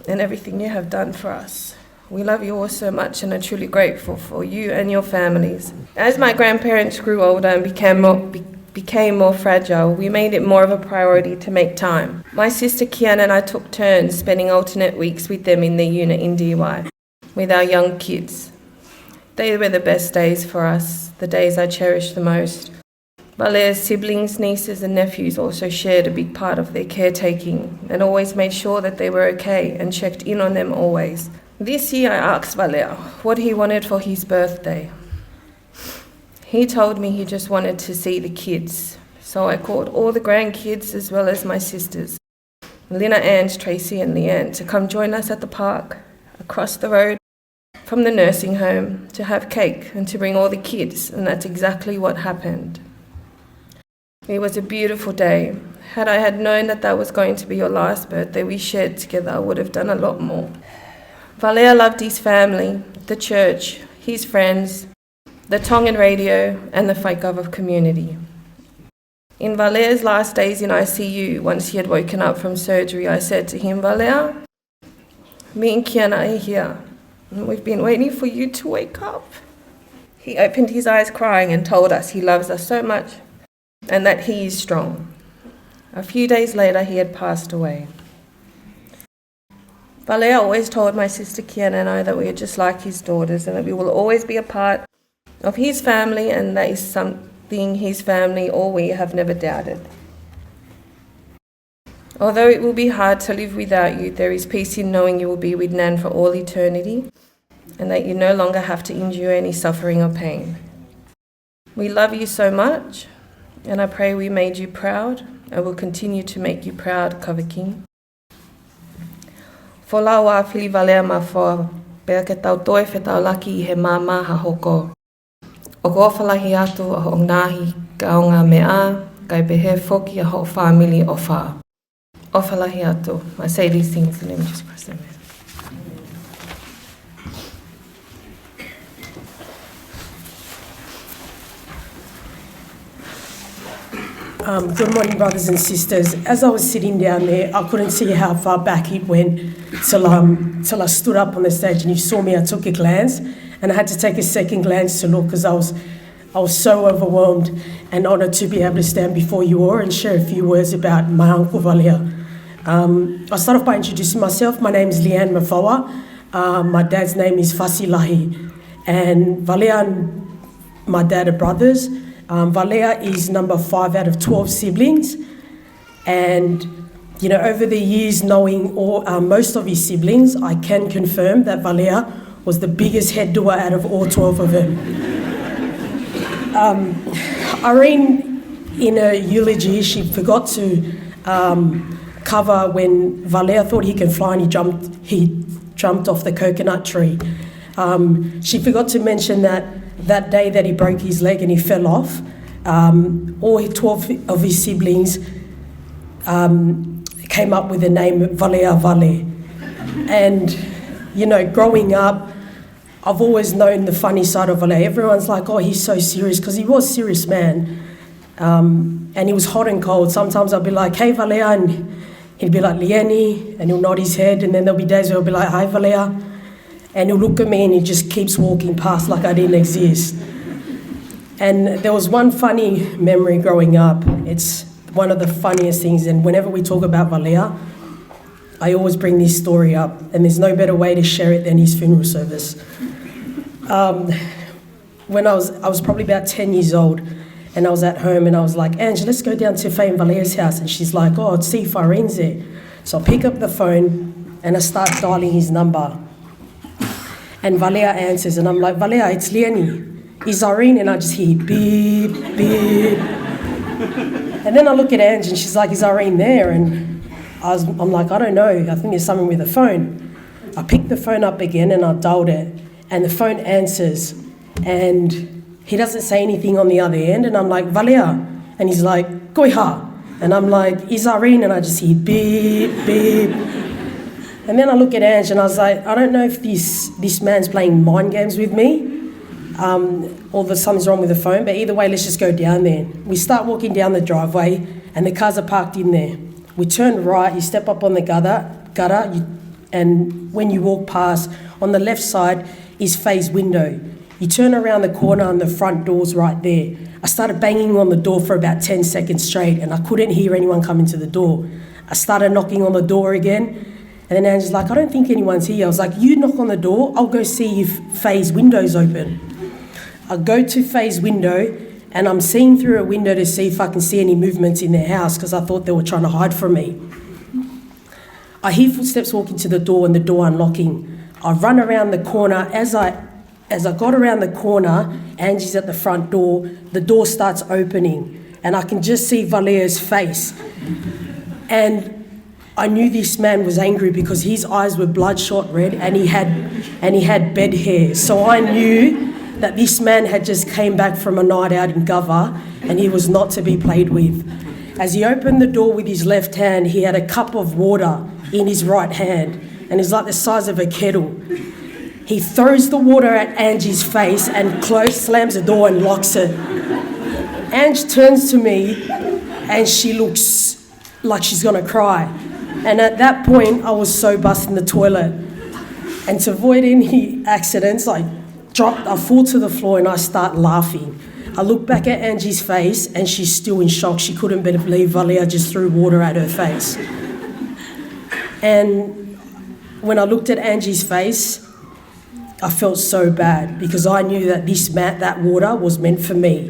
and everything you have done for us. We love you all so much and are truly grateful for you and your families. As my grandparents grew older and became more, be-, became more fragile, we made it more of a priority to make time. My sister Kiana and I took turns spending alternate weeks with them in their unit in D Y with our young kids. They were the best days for us, the days I cherish the most. Valea's siblings, nieces and nephews also shared a big part of their caretaking and always made sure that they were okay and checked in on them always. This year I asked Valea what he wanted for his birthday. He told me he just wanted to see the kids, so I called all the grandkids as well as my sisters, Lina, Ange, Tracy and Leanne, to come join us at the park across the road from the nursing home to have cake and to bring all the kids, and that's exactly what happened. It was a beautiful day. Had I had known that that was going to be your last birthday we shared together, I would have done a lot more. Valea loved his family, the church, his friends, the Tongan radio, and the Faikava community. In Valea's last days in I C U, once he had woken up from surgery, I said to him, "Valea, me and Kiana are here. And we've been waiting for you to wake up." He opened his eyes crying and told us he loves us so much and that he is strong. A few days later, he had passed away. Valea always told my sister Kiana and I that we are just like his daughters and that we will always be a part of his family, and that is something his family or we have never doubted. Although it will be hard to live without you, there is peace in knowing you will be with Nan for all eternity and that you no longer have to endure any suffering or pain. We love you so much, And I pray we made you proud and will continue to make you proud, Kava King. Folau ʻa Fili Valea Mafoa, pea ke tau toe fetaulaki ʻi he maama ha hoko. ʻOku ʻofa lahi atu ʻa hoʻo ngaahi kaungāmeʻa, kae pehē foki ʻa hoʻo fāmili ʻofa. ʻOfa lahi atu. I say these things in the name of Jesus Christ. Amen. Um, good morning, brothers and sisters. As I was sitting down there, I couldn't see how far back it went till, um, till I stood up on the stage, and you saw me, I took a glance, and I had to take a second glance to look 'cause I was, I was so overwhelmed and honored to be able to stand before you all and share a few words about my uncle Valea. Um, I'll start off by introducing myself. My name is Leanne Mafoa. Uh, my dad's name is Fasi Lahi, and Valea and my dad are brothers. Um, Valea is number five out of twelve siblings. And, you know, over the years, knowing all, uh, most of his siblings, I can confirm that Valea was the biggest head doer out of all twelve of them. Um, Irene, in her eulogy, she forgot to, um, cover when Valea thought he can fly and he jumped, he jumped off the coconut tree. Um, she forgot to mention that that day that he broke his leg and he fell off, um, all twelve of his siblings, um, came up with the name Valea Vale. And, you know, growing up, I've always known the funny side of Valea. Everyone's like, "Oh, he's so serious," 'cause he was a serious man. Um, and he was hot and cold. Sometimes I'll be like, "Hey, Valea," and he'd be like, "Leanne," and he'll nod his head, and then there'll be days where he'll be like, "Hi, Valea." And he'll look at me and he just keeps walking past like I didn't exist. And there was one funny memory growing up. It's one of the funniest things, and whenever we talk about Valea, I always bring this story up, and there's no better way to share it than his funeral service. Um, when I was, I was probably about ten years old, and I was at home, and I was like, "Ange, let's go down to Faye and Valea's house." And she's like, "Oh, I'd see Farenze." So I pick up the phone, and I start dialing his number. And Valea answers, and I'm like, "Valea, it's Leanne. Is Irene?" And I just hear beep, beep. And then I look at Ange, and she's like, "Is Irene there?" And I was, I'm like, "I don't know. I think there's something with the phone." I pick the phone up again, and I dialed it, and the phone answers, and he doesn't say anything on the other end, and I'm like, "Valea." And he's like, "Ko e hā?" And I'm like, "Is Irene?" And I just hear beep, beep. And then I look at Ange and I was like, "I don't know if this, this man's playing mind games with me, um, or there's something's wrong with the phone, but either way, let's just go down there." We start walking down the driveway and the cars are parked in there. We turn right, you step up on the gutter, gutter, you, and when you walk past, on the left side is Faye's window. You turn around the corner and the front door's right there. I started banging on the door for about ten seconds straight and I couldn't hear anyone coming to the door. I started knocking on the door again, and then Ange's like, "I don't think anyone's here." I was like, "You knock on the door, I'll go see if Faye's window's open." I go to Faye's window and I'm seeing through a window to see if I can see any movements in their house 'cause I thought they were trying to hide from me. I hear footsteps walking to the door and the door unlocking. I run around the corner. As I, as I got around the corner, Angie's at the front door. The door starts opening and I can just see Valea's face. And I knew this man was angry because his eyes were bloodshot red and he had, and he had bed hair. So I knew that this man had just came back from a night out in Gava and he was not to be played with. As he opened the door with his left hand, he had a cup of water in his right hand, and it's like the size of a kettle. He throws the water at Angie's face and close, slams the door and locks it. Ange turns to me and she looks like she's gonna cry. And at that point, I was so bussed in the toilet. And to avoid any accidents, I drop, I fall to the floor and I start laughing. I look back at Angie's face and she's still in shock. She couldn't believe Valea just threw water at her face. And when I looked at Angie's face, I felt so bad because I knew that this mat, that water was meant for me.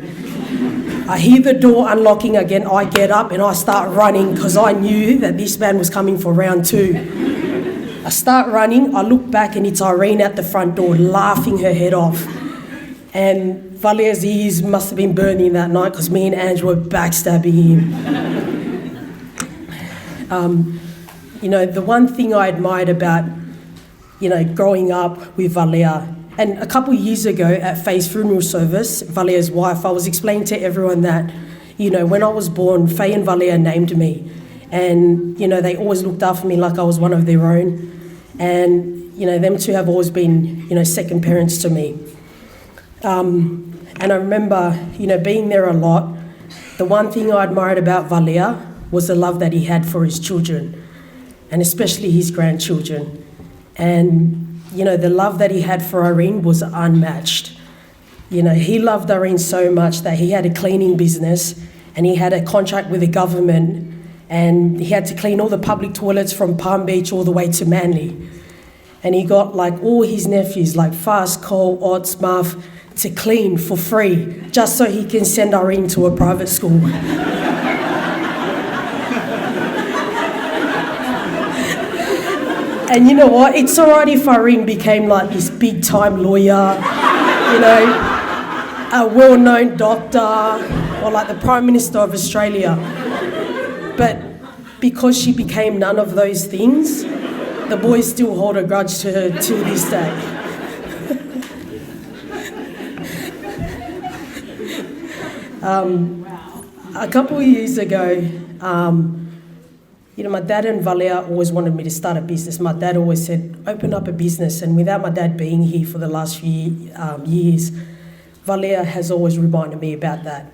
I hear the door unlocking again. I get up and I start running 'cause I knew that this man was coming for round two. I start running. I look back and it's Irene at the front door laughing her head off. And Valea's ears must have been burning that night because me and Ange were backstabbing him. Um, you know, the one thing I admired about, you know, growing up with Valea, and a couple of years ago at Faye's funeral service, Valea's wife, I was explaining to everyone that, you know, when I was born, Faye and Valea named me. And, you know, they always looked after me like I was one of their own. And, you know, them two have always been, you know, second parents to me. Um, and I remember, you know, being there a lot. The one thing I admired about Valea was the love that he had for his children, and especially his grandchildren. And, you know, the love that he had for Irene was unmatched. You know, he loved Irene so much that he had a cleaning business and he had a contract with the government, and he had to clean all the public toilets from Palm Beach all the way to Manly. And he got, like, all his nephews, like Fast, Cole, Ots, Muff, to clean for free just so he can send Irene to a private school. And you know what? It's all right if Irene became, like, this big time lawyer, you know, a well-known doctor, or, like, the Prime Minister of Australia. But because she became none of those things, the boys still hold a grudge to her to this day. Um, a couple of years ago, um, you know, my dad and Valea always wanted me to start a business. My dad always said, "Open up a business." And without my dad being here for the last few, um, years, Valea has always reminded me about that.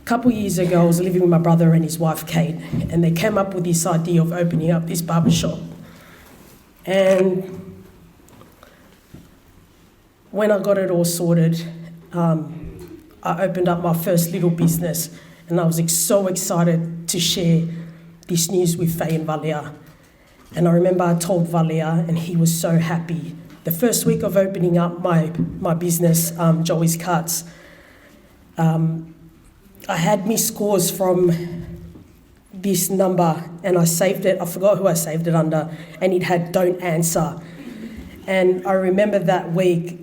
A couple of years ago, I was living with my brother and his wife, Kate, and they came up with this idea of opening up this barber shop. And when I got it all sorted, um, I opened up my first little business, and I was ex-, so excited to share this news with Faye and Valea. And I remember I told Valea, and he was so happy. The first week of opening up my, my business, um, Joey's Cuts, um, I had missed calls from this number, and I saved it. I forgot who I saved it under, and it had "Don't answer." And I remember that week,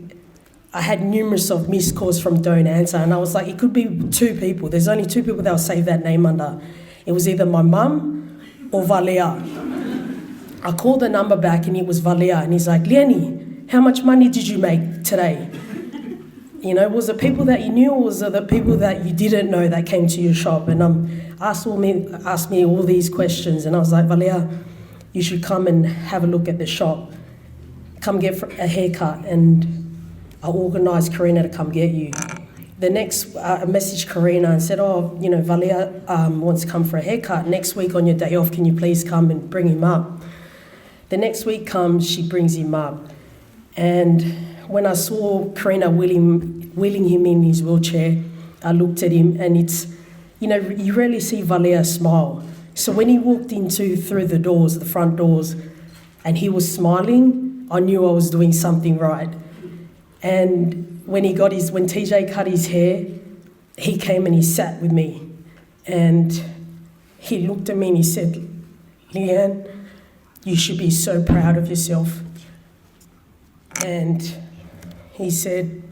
I had numerous of missed calls from "Don't answer," and I was like, "It could be two people. There's only two people that'll save that name under." It was either my mum or Valea. I called the number back, and it was Valea, and he's like, "Leanne, how much money did you make today?" You know, was it people that you knew, or was it the people that you didn't know that came to your shop? And, um, asked all me, asked me all these questions, and I was like, "Valea, you should come and have a look at the shop. Come get fr-, a haircut, and I'll organise Karina to come get you." The next, uh, I messaged Karina and said, "Oh, you know, Valea, um, wants to come for a haircut. Next week on your day off, can you please come and bring him up?" The next week comes, she brings him up. And when I saw Karina wheeling, wheeling him in his wheelchair, I looked at him, and it's, you know, you rarely see Valea smile. So when he walked into, through the doors, the front doors, and he was smiling, I knew I was doing something right. And when he got his, when T J cut his hair, he came and he sat with me. And he looked at me and he said, "Leanne, you should be so proud of yourself." And he said,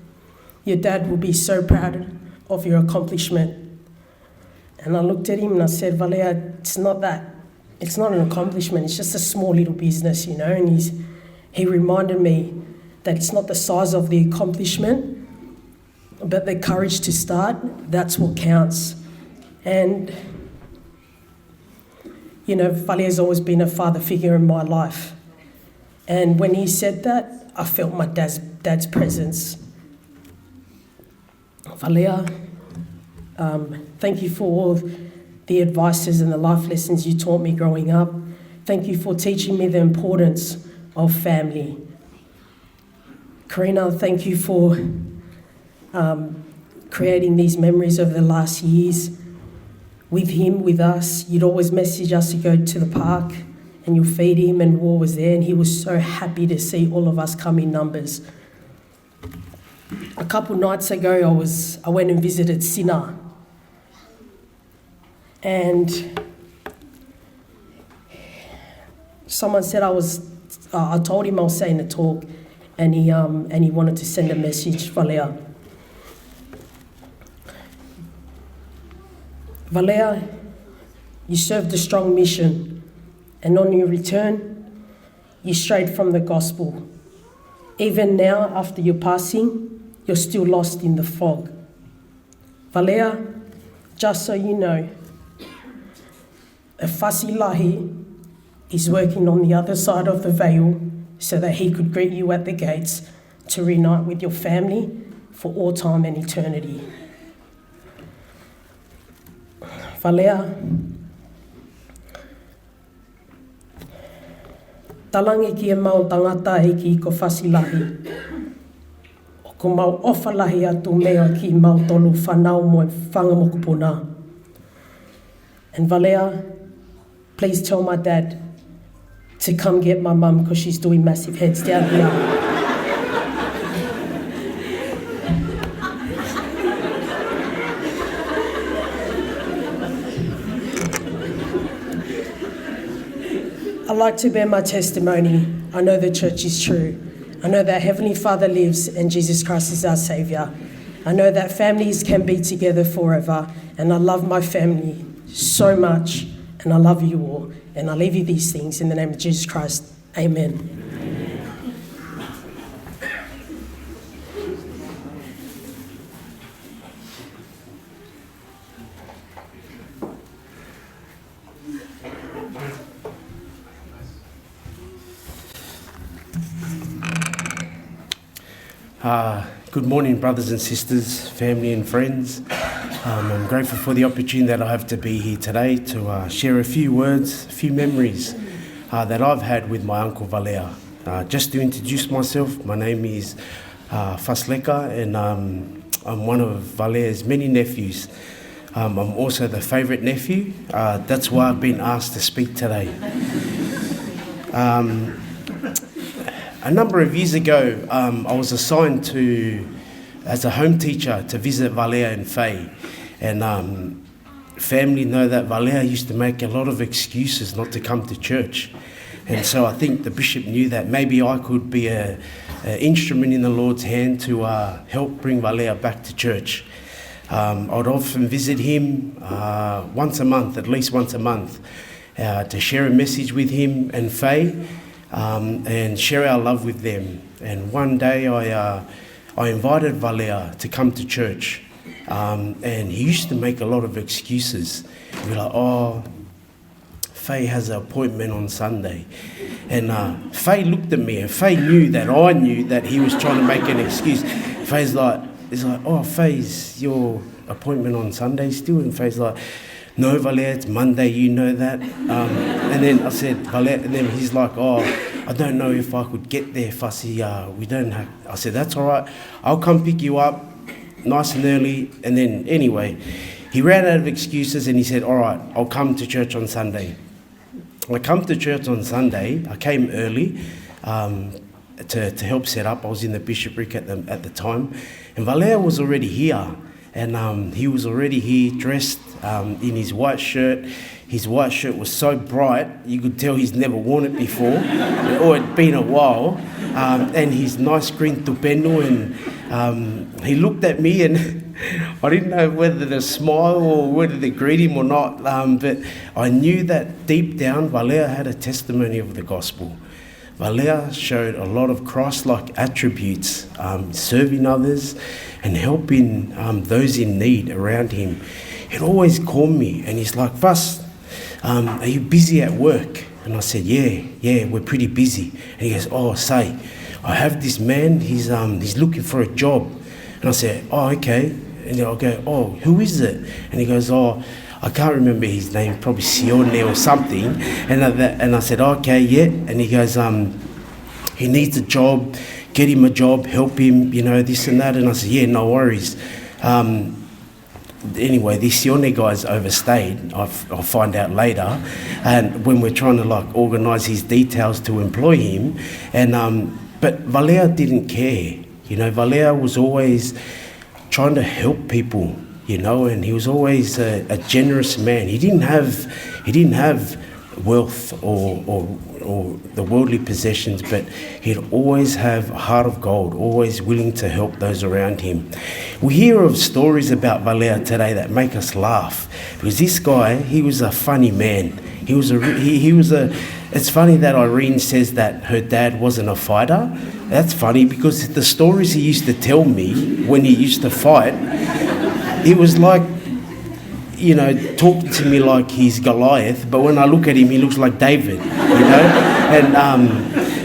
"Your dad will be so proud of your accomplishment." And I looked at him and I said, "Valea, it's not that. It's not an accomplishment. It's just a small little business, you know." And he's, he reminded me that it's not the size of the accomplishment, but the courage to start. That's what counts. And, you know, Valea's always been a father figure in my life. And when he said that, I felt my dad's, dad's presence. Valea, um, thank you for all the advices and the life lessons you taught me growing up. Thank you for teaching me the importance of family. Karina, thank you for, um, creating these memories over the last years with him, with us. You'd always message us to go to the park and you'll feed him, and War was there, and he was so happy to see all of us come in numbers. A couple nights ago, I was, I went and visited Sina. And someone said I was, uh, I told him I was saying a talk, and he, um, and he wanted to send a message, Valea. Valea, you served a strong mission, and on your return, you strayed from the gospel. Even now, after your passing, you're still lost in the fog. Valea, just so you know, a Fasilahi is working on the other side of the veil so that he could greet you at the gates to reunite with your family for all time and eternity. Valea, talange ki he mau tangata ʻeiki ko Fasilahi, ʻoku mau ʻofa lahi atu mei he kimautolu fānau mo e fanga mokopuna. And Valea, please tell my dad to come get my mum 'cause she's doing massive heads down here. I'd like to bear my testimony. I know the church is true. I know that Heavenly Father lives and Jesus Christ is our Savior. I know that families can be together forever, and I love my family so much, and I love you all. And I leave you these things in the name of Jesus Christ. Amen. Uh, good morning, brothers and sisters, family and friends. Um, I'm grateful for the opportunity that I have to be here today to uh, share a few words, a few memories uh, that I've had with my uncle Valea. Uh, just to introduce myself, my name is uh, Fasleka, and um, I'm one of Valea's many nephews. Um, I'm also the favourite nephew. Uh, that's why I've been asked to speak today. Um, a number of years ago, um, I was assigned to, as a home teacher, to visit Valea and Faye. And um, family know that Valea used to make a lot of excuses not to come to church. And so I think the bishop knew that maybe I could be an instrument in the Lord's hand to uh, help bring Valea back to church. Um, I'd often visit him uh, once a month, at least once a month, uh, to share a message with him and Faye um, and share our love with them. And one day I, uh, I invited Valea to come to church. Um, and he used to make a lot of excuses. He'd be like, oh, Faye has an appointment on Sunday. And uh, Faye looked at me, and Faye knew that I knew that he was trying to make an excuse. Faye's like, it's like, oh, Faye's your appointment on Sunday still? And Faye's like, no, Valea, it's Monday, you know that. Um, and then I said, Valea, and then he's like, oh, I don't know if I could get there, Fussy. Uh, we don't have, I said, that's all right. I'll come pick you up nice and early. And then anyway, he ran out of excuses and he said, all right, I'll come to church on Sunday. I come to church on Sunday. I came early um, to, to help set up. I was in the bishopric at the, at the time. And Valea was already here. And um, he was already here dressed um, in his white shirt. His white shirt was so bright, you could tell he's never worn it before, or it'd been a while. Um, and his nice green tupenu, and um, he looked at me, and I didn't know whether to smile or whether to greet him or not, um, but I knew that deep down, Valea had a testimony of the gospel. Valea showed a lot of Christ-like attributes, um, serving others and helping um, those in need around him. He'd always call me and he's like, Fas, um, are you busy at work? And I said, yeah, yeah, we're pretty busy. And he goes, oh, say, I have this man, he's, um, he's looking for a job. And I said, oh, okay. And I go, oh, who is it? And he goes, oh, I can't remember his name, probably Sione or something. And I, and I said, okay, yeah. And he goes, um, he needs a job, get him a job, help him, you know, this and that. And I said, yeah, no worries. Um, anyway, these Sione guys overstayed, I, I find out later. And when we're trying to like organise his details to employ him, and um, but Valea didn't care. You know, Valea was always trying to help people, you know, and he was always a, a generous man. He didn't have, he didn't have wealth or, or, or the worldly possessions, but he'd always have a heart of gold, always willing to help those around him. We hear of stories about Valea today that make us laugh, because this guy, he was a funny man. He was a, he, he was a, it's funny that Irene says that her dad wasn't a fighter. That's funny because the stories he used to tell me when he used to fight, it was like, you know, talking to me like he's Goliath, but when I look at him, he looks like David, you know? And, um,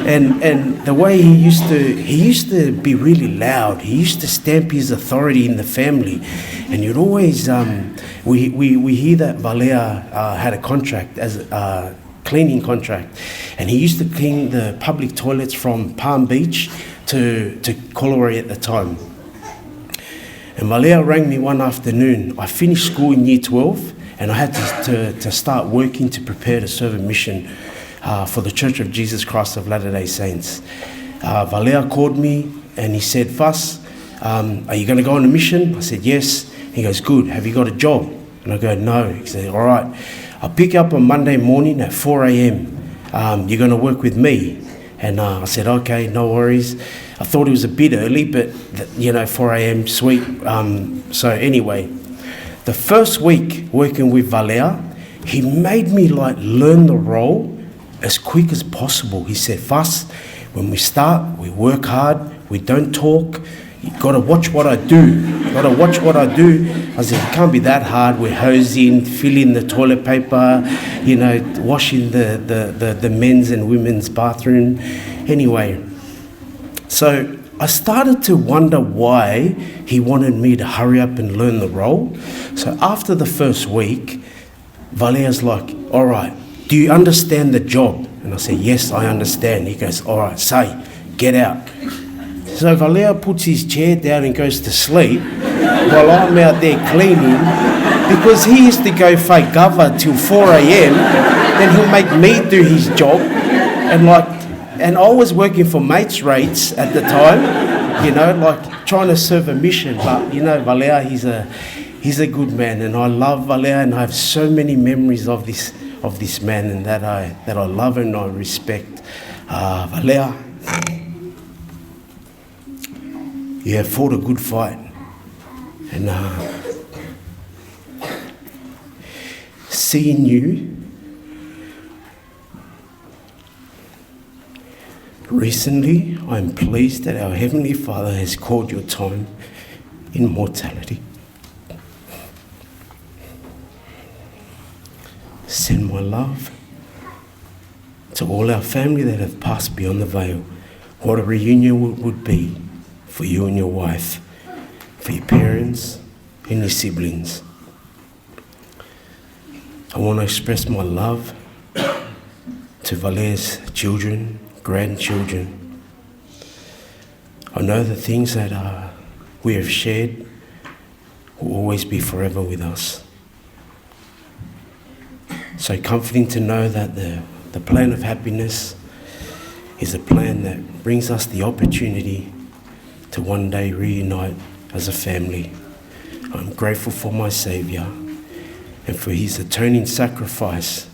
and, and the way he used to, he used to be really loud. He used to stamp his authority in the family. And you'd always, um, we, we, we hear that Valea, uh, had a contract as, uh, cleaning contract. And he used to clean the public toilets from Palm Beach to, to Collawarra at the time. And Valea rang me one afternoon. I finished school in year twelve, and I had to, to, to start working to prepare to serve a mission, uh, for the Church of Jesus Christ of Latter-day Saints. Uh, Valea called me and he said, "Fas, um, are you gonna go on a mission?" I said, "Yes." He goes, "Good. Have you got a job?" And I go, "No." He said, "All right, I'll pick you up on Monday morning at four a.m. Um, you're gonna work with me." And, uh, I said, "Okay, no worries." I thought it was a bit early, but th-, you know, four a.m., sweet. Um, so anyway, the first week working with Valea, he made me, like, learn the role as quick as possible. He said, "Fas, when we start, we work hard, we don't talk. You gotta watch what I do. You gotta watch what I do." I said, "It can't be that hard. We're hosing, filling the toilet paper, you know, washing the, the, the, the men's and women's bathroom." Anyway, so I started to wonder why he wanted me to hurry up and learn the role. So after the first week, Valea's like, "All right, do you understand the job?" And I say, "Yes, I understand." He goes, "All right, say, get out." So Valea puts his chair down and goes to sleep while I'm out there cleaning, because he used to go fai kava till four a.m., then he'll make me do his job. And, like, and I was working for mates rates at the time, you know, like, trying to serve a mission. But, you know, Valea, he's a, he's a good man, and I love Valea, and I have so many memories of this, of this man, and that I, that I love and I respect. Uh, Valea, you have fought a good fight, and, uh, seeing you recently, I'm pleased that our Heavenly Father has called your time in mortality. Send my love to all our family that have passed beyond the veil. What a reunion it would be for you and your wife, for your parents and your siblings. I want to express my love to Valea's children, grandchildren. I know the things that, uh, we have shared will always be forever with us. So comforting to know that the, the plan of happiness is a plan that brings us the opportunity to one day reunite as a family. I'm grateful for my Savior and for his atoning sacrifice,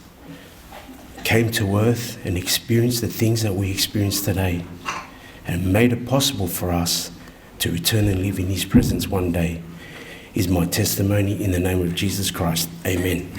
came to earth and experienced the things that we experience today and made it possible for us to return and live in his presence one day, is my testimony in the name of Jesus Christ. Amen.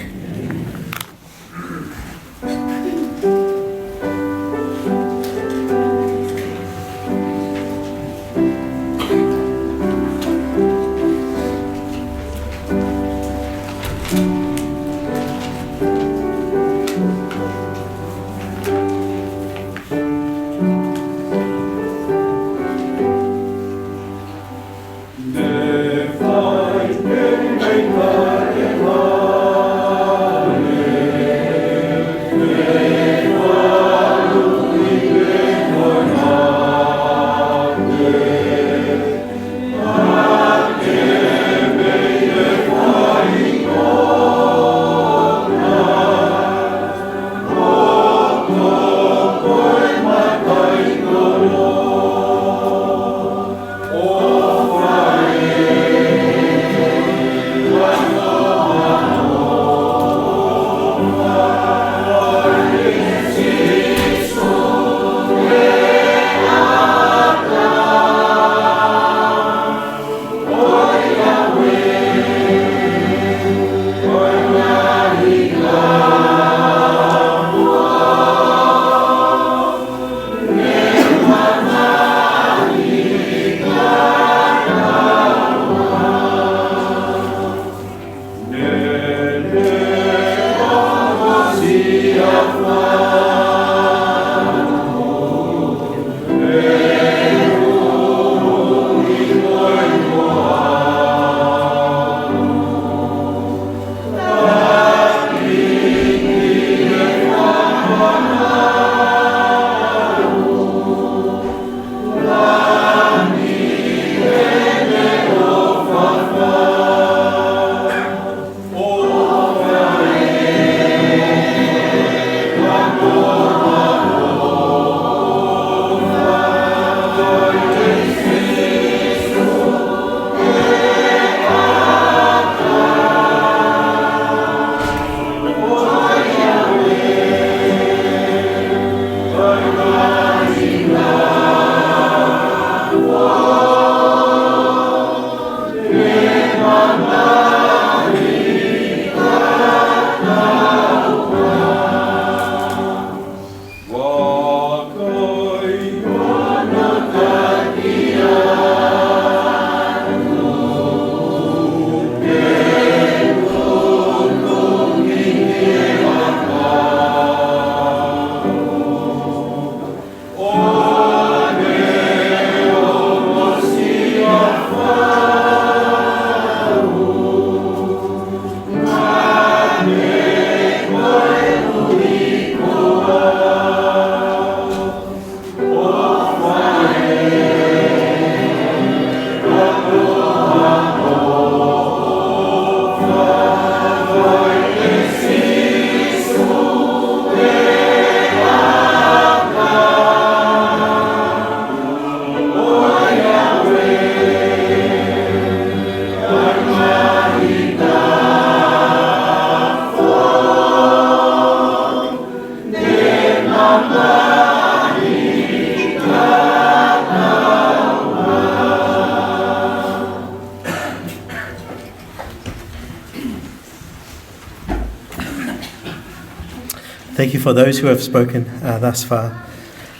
Thank you for those who have spoken uh, thus far.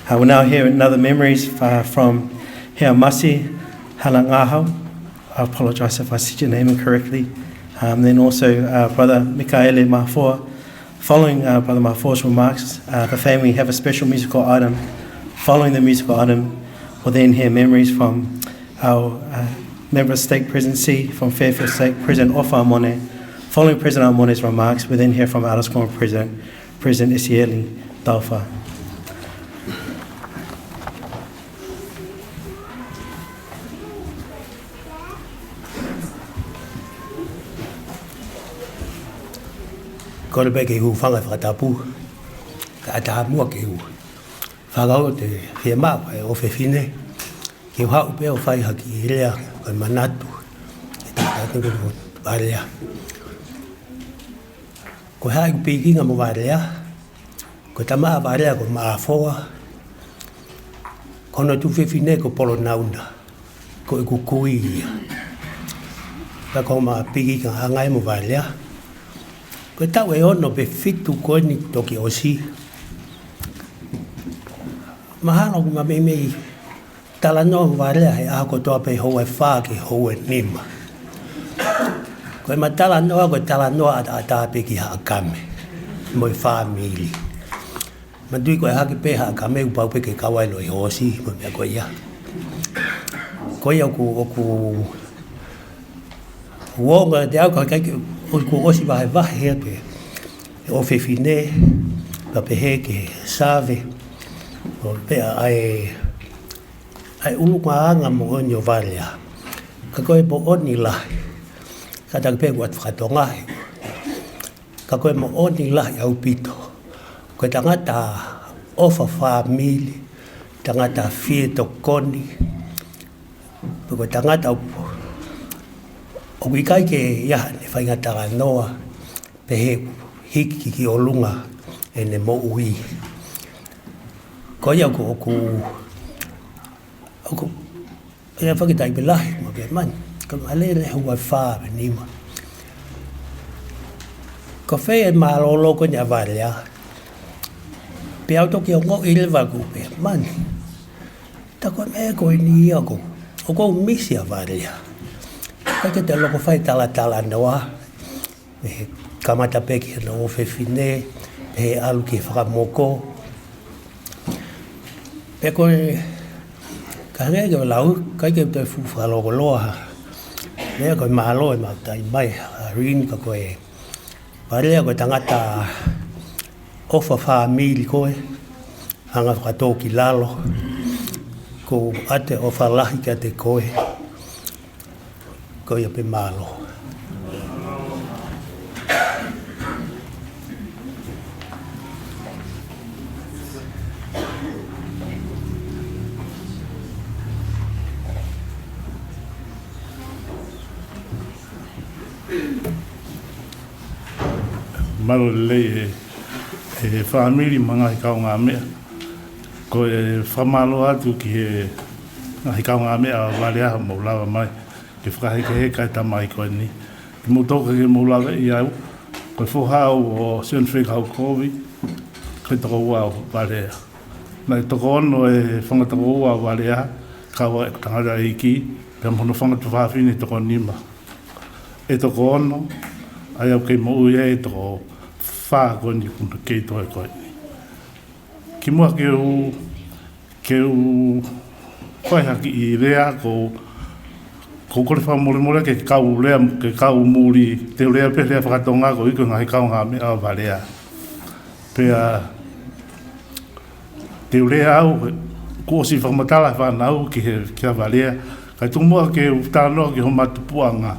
Uh, we'll now hear another memories uh, from Hea Masi Halangahau. I apologize if I said your name incorrectly. Um, then also uh, Brother Mikaele Mafua. Following uh, Brother Mafua's remarks, uh, the family have a special musical item. Following the musical item, we'll then hear memories from our uh, member of stake presidency from Fairfield Stake, President Ofa Amone. Following President Amone's remarks, we'll then hear from Alice Corner President, President Isieli Taufa. Kole pē ke u hūfanga he fakatapu, kae ʻatā muʻa ke u fakahoko ʻa e fiemaʻu ʻa e ʻofefine, ke u haʻu pē ʻo fai ha kiʻi lea, ko e manatu, ke tātātini ko Valea. Ko e hā ʻeku pikinga mo Valea, ko e tama ʻa Valea ko Mafoa, ko hono tuofefine ko Polonauna, ko ʻeku kui ia. Ka ko ʻema pikinga ʻanga ia mo Valea, ko e taʻu ʻe ono pe fitu ko eni toki ʻosi. Mahalo ʻoku ma meimei talanoa mo Valea he ʻaho kotoa pē houa ʻe fā ki he houa ʻe nima. Ko ʻema talanoa, ko e talanoa ʻataʻatā pē ki Haʻakame mo e fāmili. Manatuʻi ko e hake pē Haʻakame ʻoku pau pē ke kau ai e loʻihosi mo e meʻa ko ia. Ko ia ʻoku, ʻoku uonga te au ka ʻikai ke, ʻoku ʻosi vahevahe ia pē ʻofefine, ka pehē ki he save, ʻo pea ʻa e, ʻa e ʻulungaanga moʻoni ʻo Valea. Ka ko e moʻoni lahi, kātaki pē ʻeku ʻatu faka-Tonga he, ka ko e moʻoni lahi ʻaupito. Ko e tangata ʻofa fāmili, tangata fie tokoni, pea ko e tangata ʻoku, ʻoku ʻikai ke ʻi ai haʻane faʻahinga talanoa, pehē hiki ki ʻolunga ʻene moʻui. Ko ia ʻoku, ʻoku, ʻoku, ʻi ai e fakataimi lahi, ma pehē mai, ka ma lele houa ʻe fā pe nima. Ko fē e mālōlō ko eni ʻa Valea? Pea u toki ongoʻi leva ʻoku pehē mai, tā ko e meʻa ko eni ia ʻoku, ʻoku ou misi ʻa Valea. ʻIkai ke te loko fai talatalanoa, ʻe kamata pē ki hono ʻofefine, pea ʻalu ki he fakamoko. Pea ko e, ka hangē ko e lau, ʻikai ke u toe fuʻu fakalōloa. Meʻa ko e mālō ʻema taimi mai, ʻa Rini ka ko e Valea ko e tangata ʻofa fāmili koe, anga fakatōkilalo, ʻoku ʻoatu e ʻofa lahi kiate koe, ko ia pē mālō. Mālō lelei e, e fāmili mo e ngaahi kaungāmeʻa. Ko e fakamālō atu ki he ngaahi kaungāmeʻa ʻa Valea hoʻomou lava mai ke fakahekeheka e tamai ko eni. Ke mou toka ke mou lava ʻi au, ko e foha au ʻo Sione Fekau Kovi, ko e tokoua ʻo Valea. Naʻe toko ono e fanga tokoua ʻo Valea, kau ai e tangataʻeiki, pea mo hono fanga tuofāfine toko nima. ʻE toko ono, ʻa ia ʻoku kei moʻui ai e toko fā ko eni kuo kei toe ko eni. Kimuʻa ke u, ke u fai ha kiʻi lea, ʻoku ou, ʻoku ou kole fakamolemole ke kau lea, ke kau muli, te u lea pē lea faka-Tonga koeʻuhi ko e ngaahi kaungāmeʻa ʻo Valea. Pea te u lea au, kuo ʻosi fakamatala e fānau ki he, kia Valea. Kae tuku muʻa ke u talanoa ki homau tupuʻanga.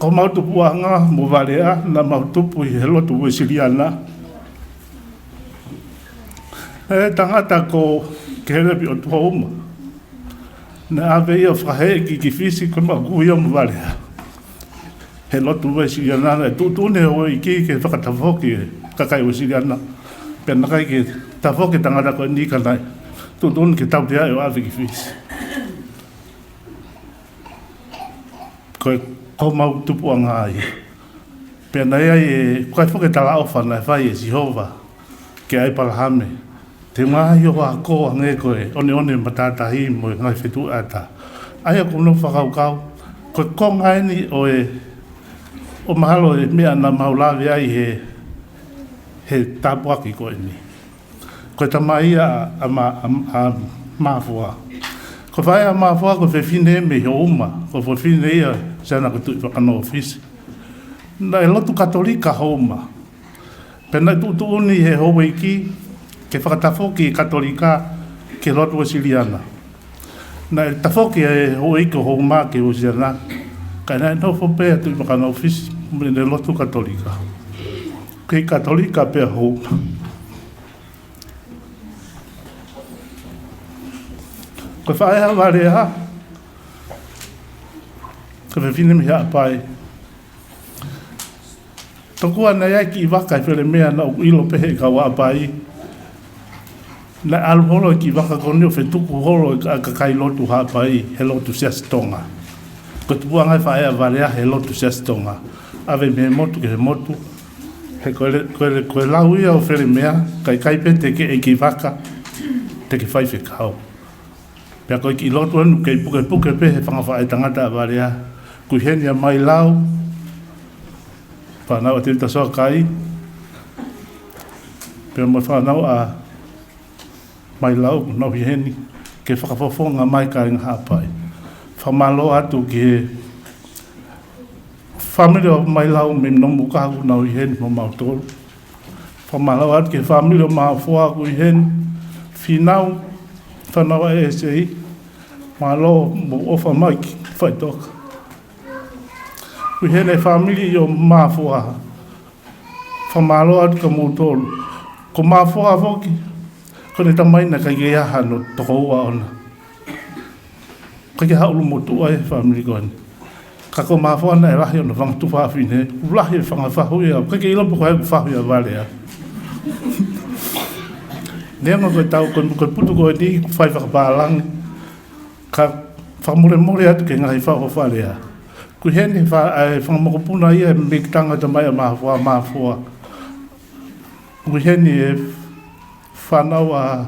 Ko homau tupuʻanga mo Valea, naʻa mau tupu ʻi he lotu Uēsiliana. E tangata ko Kelepi ʻOtuauma. Naʻe ʻave ia ʻo fakaheeʻi ki Fisi, ko ʻemau kui ia mo Valea. He lotu Uēsiliana, naʻe tuʻutuʻuni ʻe he houʻeiki ke fakatafoki e kakai Uēsiliana. Pea naʻe ʻikai ke tafoki e tangata ko eni ka naʻe tuʻutuʻuni ke tautea ʻo ʻave ki Fisi. Ko e, ko homau tupuʻanga ia. Pea naʻe ʻi ai e, ko e foʻi talaʻofa naʻe fai ʻe Sihova kia ʻĒpalahame. Te u ngaohi hoʻo ako hangē ko e ʻoneʻone matātahi mo e ngaahi fetuʻu ʻatā. ʻA ia ʻoku ou fakakaukau, ko e konga eni ʻo e, ʻo mahalo e meʻa naʻa mau lave ai he, he tāpuaki ko eni. Ko e tamai ia ʻa, ʻa, Ma-, ʻa, ʻa Mafoa. Ko e faʻē ʻa Mafoa ko e fefine mei Houma, ko e fefine ia ʻo Siana ko Tuʻivakanōfisi. Naʻe lotu Katolika Houma. Pea naʻe tuʻutuʻuni he houʻeiki ke fakatafoki Katolika ki he lotu Uēsiliana. Naʻe tafoki e houʻeiki ʻo Houma ki he Uēsiliana. Ka naʻe nofo pē ʻa Tuʻivakanōfisi mo ʻene lotu Katolika. Kei Katolika pē ʻa Houma. Ko e faʻē ʻa Valea, ko e fefine mei Haʻapai. Tokua naʻe ʻi ai e kiʻi vaka ʻi Felemea naʻa ku ʻilo pē he kau Haʻapai. Naʻe ʻalu holo e kiʻi vaka ko eni ʻo fetuku holo e ka-, kakai lotu Haʻapai, he lotu Siasi Tonga. Ko e tupuʻanga e faʻē ʻa Valea he lotu Siasi Tonga. ʻAve mei he motu ki he motu. He ko e, ko e, ko e lau ia ʻo Felemea, ka ʻikai pē te ke ʻai e kiʻi vaka, te ke faifekau. Pea ko e kiʻi lotu ʻoku kei pukepuke pē he fanga faʻētangata ʻa Valea. Ko ʻUheni ʻa Mailau, fānau ʻa Tevita Soakai. Pea mo e fānau ʻa Mailau, ʻoku nau ʻi heni, ke fakafofonga mai kāinga Haʻapai. Fakamālō atu ki he fāmili ʻo Mailau mei Nomukahu ʻoku nau ʻi heni mo mautolu. Fakamālō atu ki he fāmili ʻo Mafoa ʻoku ʻi heni, Finau, fānau ʻa ʻEsei, mālō hoʻomou ʻofa mai ki faʻitoka. ʻUheni e fāmili ʻo Mafoa, fakamālō atu kia moutolu. Ko Mafoa foki, ko ʻene tamai naʻe ʻikai ke ʻi ai hano tokoua ʻona. ʻIkai ke ʻi ai ha ʻulumotuʻa he fāmili ko eni. Ka ko Mafoa naʻe lahi hono fanga tuofāfine, ʻoku lahi e fanga fahu ia, ʻikai ke ʻilo pe ko e hā e fahu ia ʻa Valea. Neongo ko e tau, ko e, ko e putu ko eni, fai fakapālangi, ka fakamolemole atu ki he ngaahi fahu ʻo Valea. Ko ʻUheni fa-, ʻa e fanga mokopuna ia mei Tanga, tamai ʻa Mafoa, Mafoa. Ko ʻUheni e fānau ʻa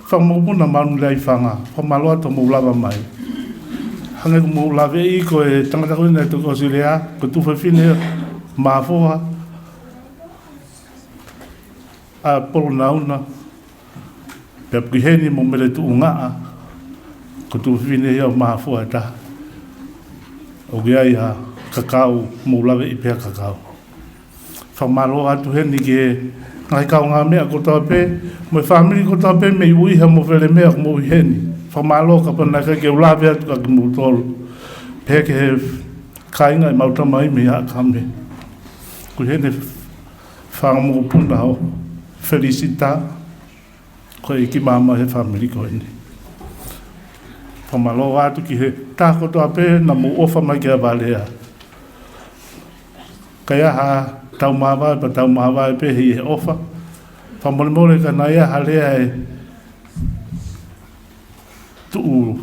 fanga mokopuna Manuleaifanga, fakamālō atu hoʻomou lava mai. Hangē ko ʻemou laveʻi ko e tangata ko eni naʻe toki ʻosi lea, ko e tuofefine Mafoa ʻa Polonauna. Pea ko ʻUheni mo Mele Tuʻungaʻa, ko e tuofefine ia ʻo Mafoa ʻe taha. ʻOku ʻi ai ʻa Kakau, mou laveʻi pē ʻa Kakau. Fakamālō atu heni ki he ngaahi kaungāmeʻa kotoa pē, mo e fāmili kotoa pē mei ʻUiha mo Felemea ʻoku mou ʻi heni. Fakamālō kapau naʻe ʻikai ke u lave atu kia kimoutolu. Pehē ki he kāinga ʻemau tamai mei Haʻakame. Ko ʻUheni e fanga mokopuna ʻo Felisita, ko e ʻeiki māmā he fāmili ko eni. Fakamālō atu ki he taha kotoa pē naʻa mou ʻofa mai kia Valea. Ka ʻi ai ha tau māvae, pea tau māvae pē ʻi he ʻofa. Fakamolemole ka naʻe ʻi ai ha lea ʻe tuʻu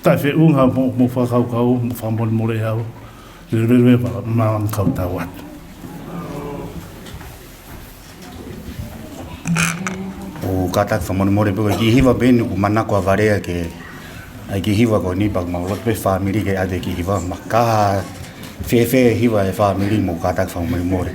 taʻefeʻunga mo, mo fakakaukau, mo fakamolemole au. Lelelele, mālō, mālō kau tau atu. ʻOku kātaki fakamolemole pē ko e kiʻi hiva pē eni ʻoku manako ʻa Valea ke ʻai e kiʻi hiva ko eni, pea ʻoku mau loto pē fāmili ke ʻoatu e kiʻi hiva, maka fēfē e hiva ʻa e fāmili, mo kātaki fakamolemole.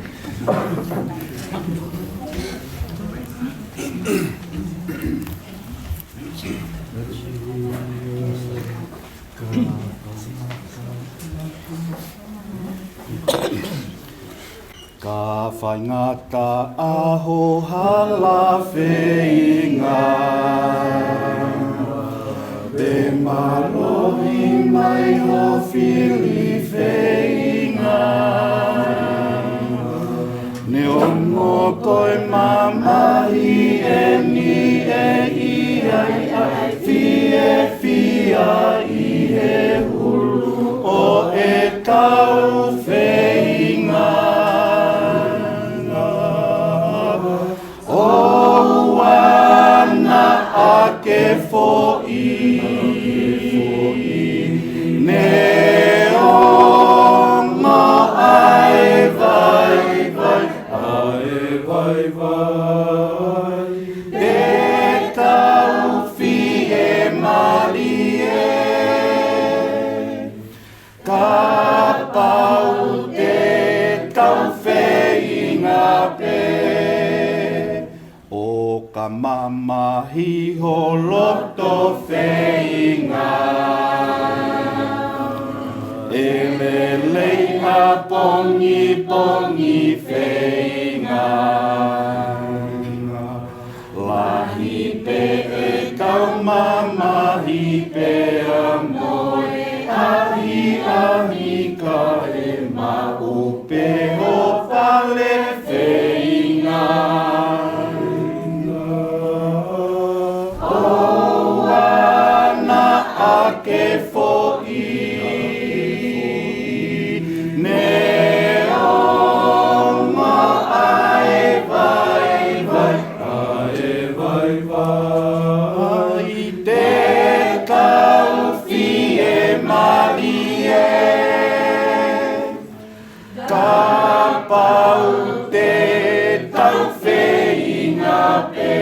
Ka faingataʻa ho hala feinga, pea mālohi mai ho fili feinga. Neongo ko e mamahi eni ʻe ʻi ai ʻa e fiefia ʻi he hulu ʻo ʻetau feinga. ʻOua naʻa ke foʻi, ne pē, ʻo ka mamahi ho loto feinga. ʻE lelei ʻapongipongi feinga. Lahi pē ʻe kau mamahi pea mo e ʻahiʻahi, kae maʻu pē ho fale feinga. ʻOua naʻa ke foʻi, neongo ʻa e vaivai, ʻa e vaivai te tau fiemālie. Kapau te tau feinga pē,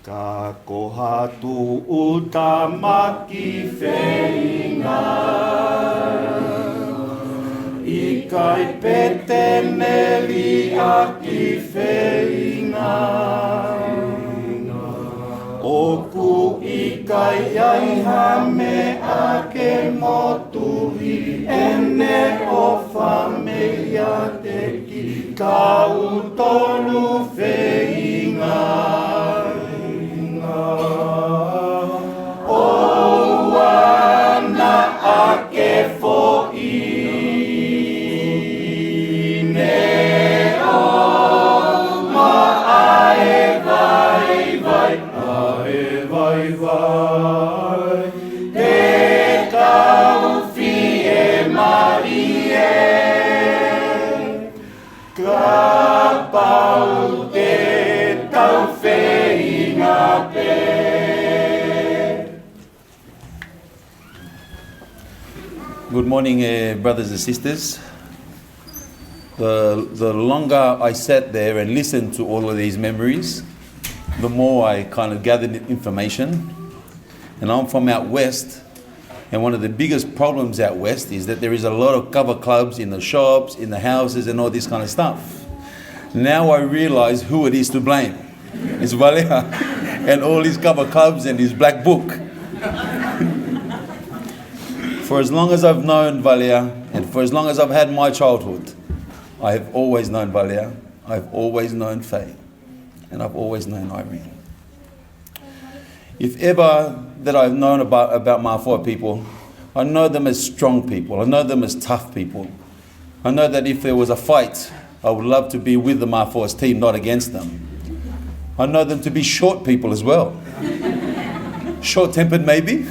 ka ko ha tuʻutāmaki feinga, ʻikai pē te ne liʻaki feinga. ʻOku ʻikai ai ha meʻa ke motuhi ʻene ʻofa meiate kitautolu feinga. ʻOua naʻa ke foʻi, neongo ʻa e vaivai, ʻa e vaivai te tau fiemālie. Kapau te tau feinga pē. Good morning, eh, brothers and sisters. The, the longer I sat there and listened to all of these memories, the more I kind of gathered information. And I'm from out west, and one of the biggest problems out west is that there is a lot of kava clubs in the shops, in the houses, and all this kind of stuff. Now I realize who it is to blame. It's Valea and all his kava clubs and his black book. For as long as I've known Valea, and for as long as I've had my childhood, I have always known Valea, I've always known Faye, and I've always known Irene. If ever that I've known about, about Mafoa people, I know them as strong people. I know them as tough people. I know that if there was a fight, I would love to be with the Mafoa's team, not against them. I know them to be short people as well. Short-tempered maybe,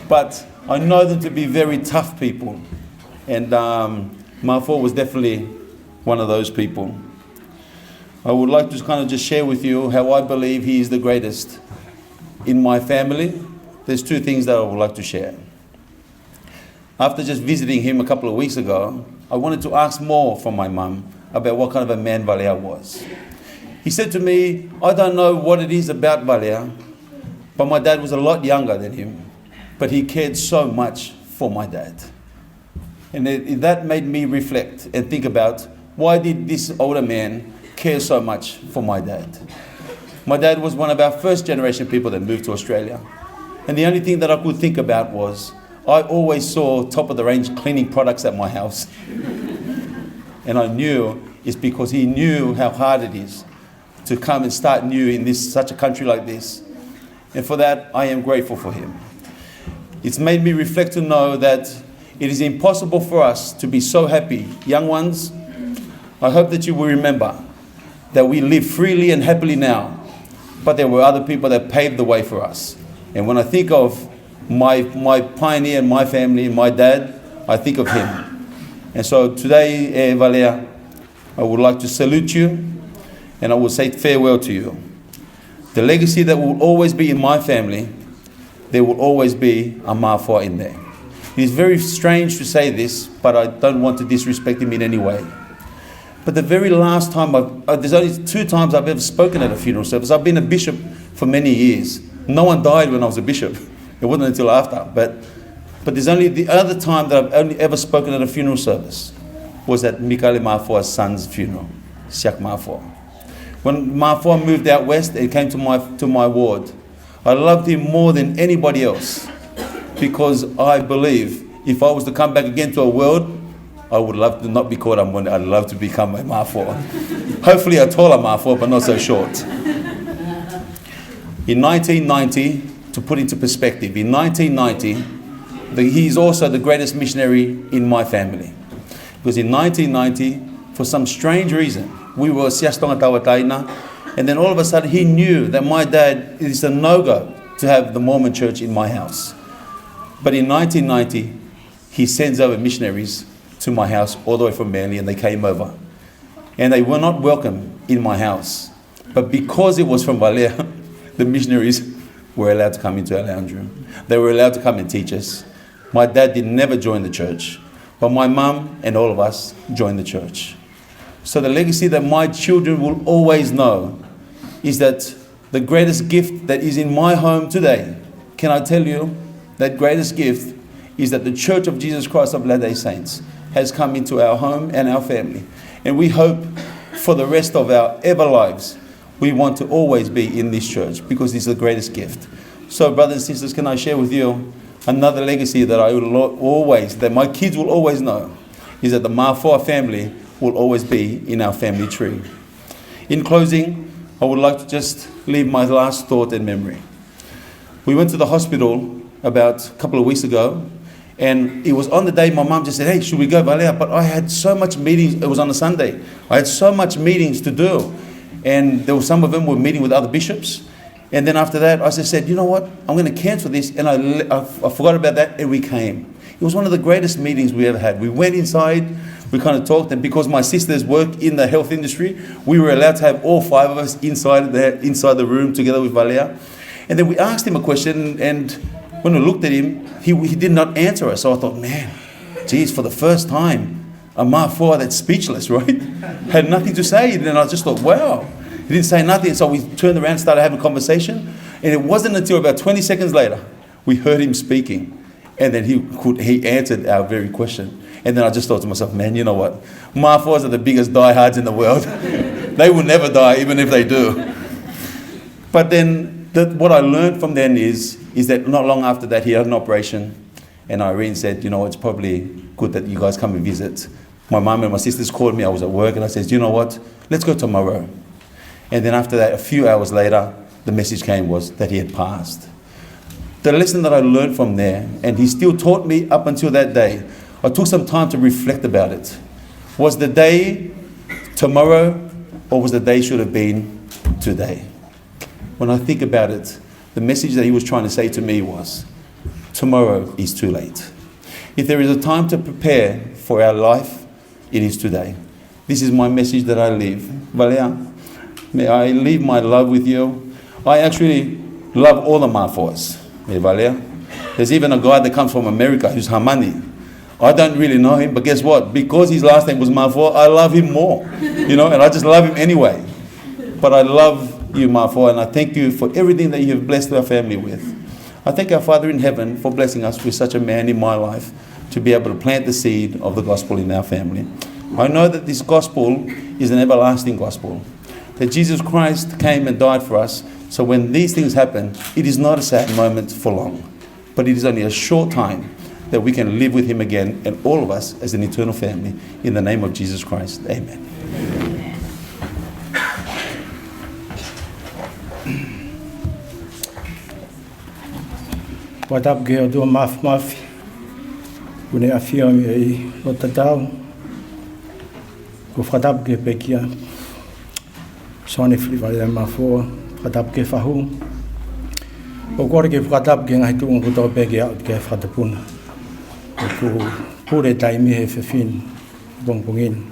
but I know them to be very tough people. And, um, Mafoa was definitely one of those people. I would like to kind of just share with you how I believe he is the greatest in my family. There's two things that I would like to share. After just visiting him a couple of weeks ago, I wanted to ask more from my mum about what kind of a man Valea was. He said to me, "I don't know what it is about Valea, but my dad was a lot younger than him, but he cared so much for my dad." And it, that made me reflect and think about, why did this older man care so much for my dad? My dad was one of our first generation people that moved to Australia. And the only thing that I could think about was, I always saw top of the range cleaning products at my house. And I knew it's because he knew how hard it is to come and start new in this, such a country like this. And for that, I am grateful for him. It's made me reflect to know that it is impossible for us to be so happy. Young ones, I hope that you will remember that we live freely and happily now, but there were other people that paved the way for us. And when I think of my, my pioneer and my family and my dad, I think of him. And so today, eh, Valea, I would like to salute you, and I will say farewell to you. The legacy that will always be in my family, there will always be a Mafoa in there. It is very strange to say this, but I don't want to disrespect him in any way. But the very last time, I've, uh, there's only two times I've ever spoken at a funeral service. I've been a bishop for many years. No one died when I was a bishop. It wasn't until after. But, but there's only the other time that I've only ever spoken at a funeral service. was at Mikaele Mafoa's son's funeral, Siak Mafoa. When Mafoa moved out west and came to my, to my ward, I loved him more than anybody else because I believe if I was to come back again to a world, I would love to not be called a mone. I'd love to become a Mafoa. Hopefully a taller Mafoa, but not so short. In nineteen ninety, to put into perspective, in nineteen ninety, the, he's also the greatest missionary in my family. Because in nineteen ninety, for some strange reason, we were Siasi Tonga Tauʻatāina, and then all of a sudden he knew that my dad, it is a no-go to have the Mormon church in my house. But in nineteen ninety, he sends over missionaries to my house all the way from Manly, and they came over. And they were not welcome in my house. But because it was from Valea, the missionaries were allowed to come into our lounge room. They were allowed to come and teach us. My dad did never join the church, but my mum and all of us joined the church. So the legacy that my children will always know is that the greatest gift that is in my home today, can I tell you, that greatest gift is that the Church of Jesus Christ of Latter-day Saints has come into our home and our family. And we hope for the rest of our ever lives, we want to always be in this church because it's the greatest gift. So, brothers and sisters, can I share with you another legacy that I will lo-, always, that my kids will always know, is that the Mafoa family will always be in our family tree. In closing, I would like to just leave my last thought and memory. We went to the hospital about a couple of weeks ago, and it was on the day my mum just said, "Hey, should we go, Valea?" But I had so much meetings. It was on a Sunday. I had so much meetings to do, and there were, some of them were meeting with other bishops. And then after that, I just said, "You know what? I'm gonna cancel this." And I le-, I, I forgot about that, and we came. It was one of the greatest meetings we ever had. We went inside, we kind of talked, and because my sisters work in the health industry, we were allowed to have all five of us inside the, inside the room together with Valea. And then we asked him a question, and when we looked at him, he, he did not answer us. So I thought, "Man, geez, for the first time, a Mafoa that's speechless," right? Had nothing to say. Then I just thought, "Wow." He didn't say nothing. So we turned around and started having a conversation. And it wasn't until about twenty seconds later, we heard him speaking. And then he could, he answered our very question. And then I just thought to myself, "Man, you know what? Mafoas are the biggest diehards in the world." They will never die, even if they do. But then the, what I learned from then is, is that not long after that, he had an operation. And Irene said, "You know, it's probably good that you guys come and visit." My mum and my sisters called me. I was at work and I said, "You know what? Let's go tomorrow." And then after that, a few hours later, the message came was that he had passed. The lesson that I learned from there, and he still taught me up until that day, I took some time to reflect about it. Was the day tomorrow, or was the day should have been today? When I think about it, the message that he was trying to say to me was, "Tomorrow is too late." If there is a time to prepare for our life, it is today. This is my message that I live. Valea, may I leave my love with you. I actually love all the Mafoas. Valea. There's even a guy that comes from America who's Hamani. I don't really know him, but guess what? Because his last name was Mafoa, I love him more. You know, and I just love him anyway. But I love you, Mafoa, and I thank you for everything that you have blessed our family with. I thank our Father in heaven for blessing us with such a man in my life to be able to plant the seed of the gospel in our family. I know that this gospel is an everlasting gospel, that Jesus Christ came and died for us. So when these things happen, it is not a sad moment for long, but it is only a short time that we can live with him again and all of us as an eternal family. In the name of Jesus Christ, amen. Fakatapu ki he ʻOtua Māfimafi, ʻoku ne ʻafio ʻi he loto tatau. ʻOku ou fakatapu ki he pekia, Sione Filivalea Mafoa, fakatapu ki he fahu. ʻOku ou kole ke fakatapu ki he ngaahi tuʻunga kotoa pē ke aʻu ki he fakatapu na. ʻOku pule taimi he efiafi ni, pongipongi ni.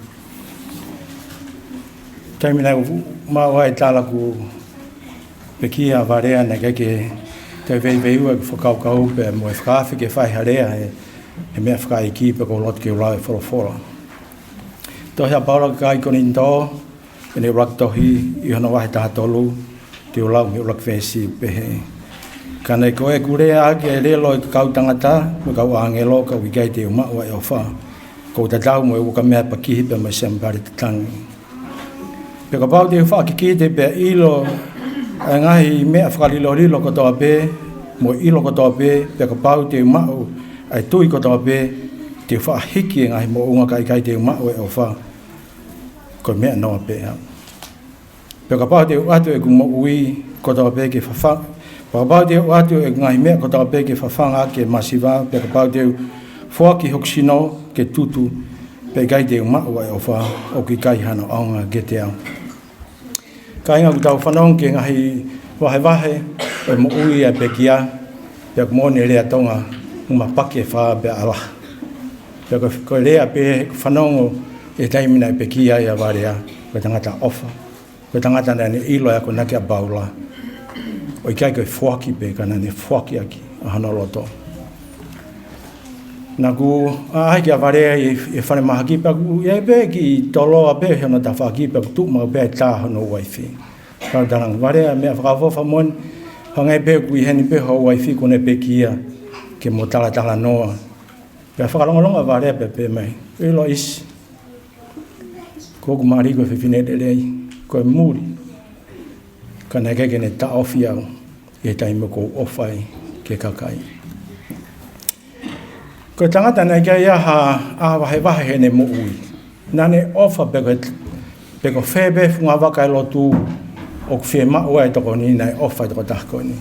Taimi naʻe maʻu ai e tala kuo pekia ʻa Valea, naʻe ʻikai ke toe veiveiua ʻeku fakakaukau pea mo e fakaafe ke fai ha lea he, he meʻa fakaʻeiki, pea ʻoku ou loto ke u lau e folofola. Tohi ʻa Paula ki he kakai Kolinitō, ʻene ʻuluaki tohi, ʻi hono vahe taha tolu, te u lau mei he ʻuluaki veesi, pehē: Ka naʻe ko ʻeku lea ʻaki ʻa e ʻelelo ʻo e kau tangata mo e kau ʻāngelo, ka ʻoku ʻikai te u maʻu ʻa e ʻofa, ʻoku tatau mo e uakamea pakihi pea mo e siamupale tatangi. Pea kapau te u faʻa kikite pea ʻilo ʻa e ngaahi meʻa fakalilolilo kotoa pē, mo e ʻilo kotoa pē, pea kapau te u maʻu ʻa e tui kotoa pē, te u faʻa hiki e ngaahi moʻunga ka ʻikai te u maʻu e ʻofa, ko e meʻa noa pē ia. Pea kapau te u ʻoatu ʻeku moʻui kotoa pē ke fafa-, pea kapau te u ʻoatu ʻeku ngaahi meʻa kotoa pē ke fafanga ʻaki e masiva, pea kapau te u foaki hoku sino ke tutu, pea ʻikai te u maʻu ʻa e ʻofa, ʻoku ʻikai hano ʻaonga kiate au. Kāinga, ʻoku tau fanongo ki he ngaahi vahevahe ʻo e moʻui ʻa e pekia, pea ʻoku moʻoni e lea Tonga, ʻoku mapaki e fā pea ʻalaha. Pea ko, ko e lea pē ʻoku fanongo ʻi he taimi naʻe pekia ai ʻa Valea, ko e tangata ʻofa. Ko e tangata naʻa ne ʻilo e akonaki ʻa Paula, ʻo ʻikai ko e foaki pē, ka naʻa ne foaki ʻaki ʻa hono loto. Naʻa ku ʻaʻahi kia Valea ʻi, ʻi he falemahaki pea ʻoku ʻi ai pē kiʻi toloa pē ʻi hono tafaʻaki pea ʻoku tuʻu maʻu pē ʻa e tā hono uaifi. Kau talaange, Valea, meʻa fakaʻofoʻofa moʻoni, hangē pē ʻoku ʻi heni pē ho uaifi kuo ne pekia ke mo talatalanoa. Pea fakalongolongo ʻa Valea pea pehē mai, ʻIloʻi ʻIsi, ko hoku mali ko e fefine lelei, ko e muli, ka naʻe ʻikai ke ne taʻofi au ʻi he taimi ʻoku ou ʻofa ai ki he kakai. Ko e tangata naʻe ʻikai ha, ha vahevahe heʻene moʻui. Naʻa ne ʻofa pe ko, pe ko fē pē funga vaka e lotu ʻoku fiemaʻu ai e tokoni, naʻe ʻofa e tokotaha ko eni.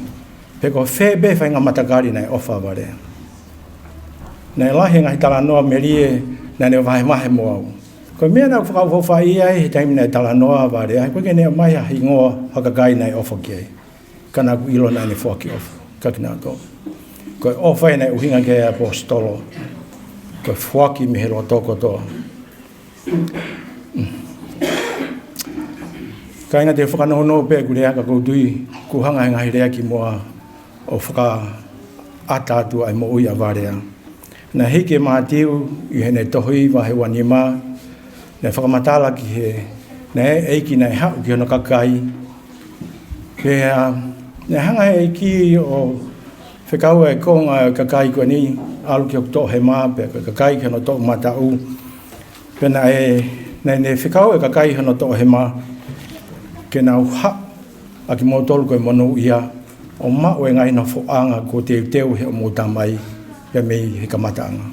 Pe ko fē pē faʻahinga matakali naʻe ʻofa ʻa Valea. Naʻe lahi e ngaahi talanoa melie naʻa ne vahevahe mo au. Ko e meʻa naʻa ku fakaʻofoʻofaʻia ai he taimi naʻe talanoa ʻa Valea, he ʻoku ʻikai ke ne ʻomai ha hingoa ha kakai naʻe ʻofa ki ai. Ka naʻa ku ʻilo naʻa ne foaki ʻofa kiate kinautolu. Ko e ʻofa ia naʻe ʻuhinga ki ai e ʻaposetolo. Ko e foaki mei he loto kotoa. Kāinga, te u fakanounou pē ʻeku lea ka ʻoku ou tui kuo hanga ʻe he ngaahi lea kimuʻa ʻo fakaʻata atu ʻa e moʻui ʻa Valea. Naʻe hiki ʻe Mātiu ʻi heʻene tohi vahe ua nima, naʻe fakamatala ki he, naʻe ʻEiki naʻe haʻu ki hono kakai. Pea naʻe hanga ʻe he ʻEiki ʻo fekau e konga ʻo e kakai ko eni, ʻalu ki hoku toʻohema, pea ko e kakai ki hono toʻomataʻu. Pea naʻe, naʻe, naʻe fekau e kakai hono toʻohema ke nau haʻu ʻa kimoutolu ko e monūʻia, ʻo maʻu e ngaahi nofoʻanga kuo teuteu ʻe hoʻomou Tamai, pea mei he kamataʻanga.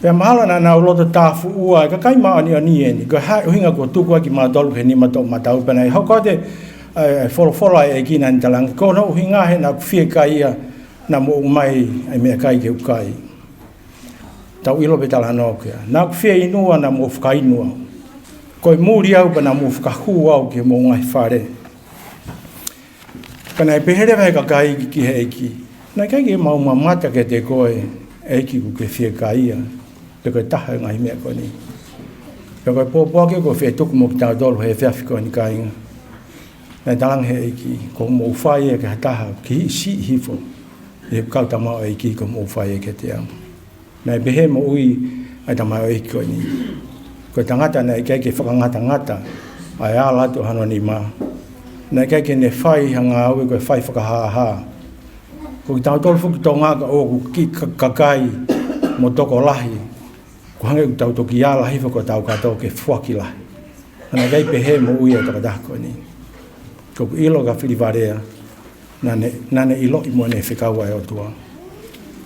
Pea mahalo naʻa nau loto tāfuʻua, e kakai māʻoniʻoni eni, ko e hā e ʻuhinga kuo tuku ʻaki kimautolu ki he nima toʻomataʻu, pea naʻe hoko atu e, e folofola ʻa e ʻEiki naʻa ne talaange, ko hono ʻuhinga he naʻa ku fiekaia, naʻa mou ʻomai e meʻakai ke u kai. Tau ʻilo pē talanoa ko ia. Naʻa ku fieinua, naʻa mou fakainu au. Ko e muli au pea naʻa mou fakahū au ki homou ngaahi fale. Pea naʻe pehē leva ʻe he kakai ki he ʻEiki, naʻe ʻikai ke mau mamata kiate koe, ʻEiki, ʻoku ke fiekaia, pe ko e taha e ngaahi meʻa ko eni. Pea ko e pōpoaki ʻoku ou fie tuku mo kitautolu he efiafi ko eni, kāinga. Naʻe talaange ʻe he ʻEiki, ko hoʻomou fai ia ki ha taha kihiʻi siʻi hifo ʻi he kau tamaioʻeiki, ko hoʻomou fai ia kiate au. Naʻe pehē e moʻui ʻa e tamaioʻeiki ko eni. Ko e tangata naʻe ʻikai ke fakangatangata ʻa e ala atu ʻa hono nima. Naʻe ʻikai ke ne fai ha ngāue ko e fai fakahāhā. Ko kitautolu foki Tonga ka ʻoku kiʻi ka-, kakai mo tokolahi, ʻoku hangē ʻoku tau toki ala hifo ko tau kātoa ke foaki lahi. Naʻe ʻikai pehē e moʻui ʻa e tokotaha ko eni. Ko ʻeku ʻilo kia Fili Valea, naʻa ne, naʻa ne ʻiloʻi mo ne fekau ʻa e ʻOtua.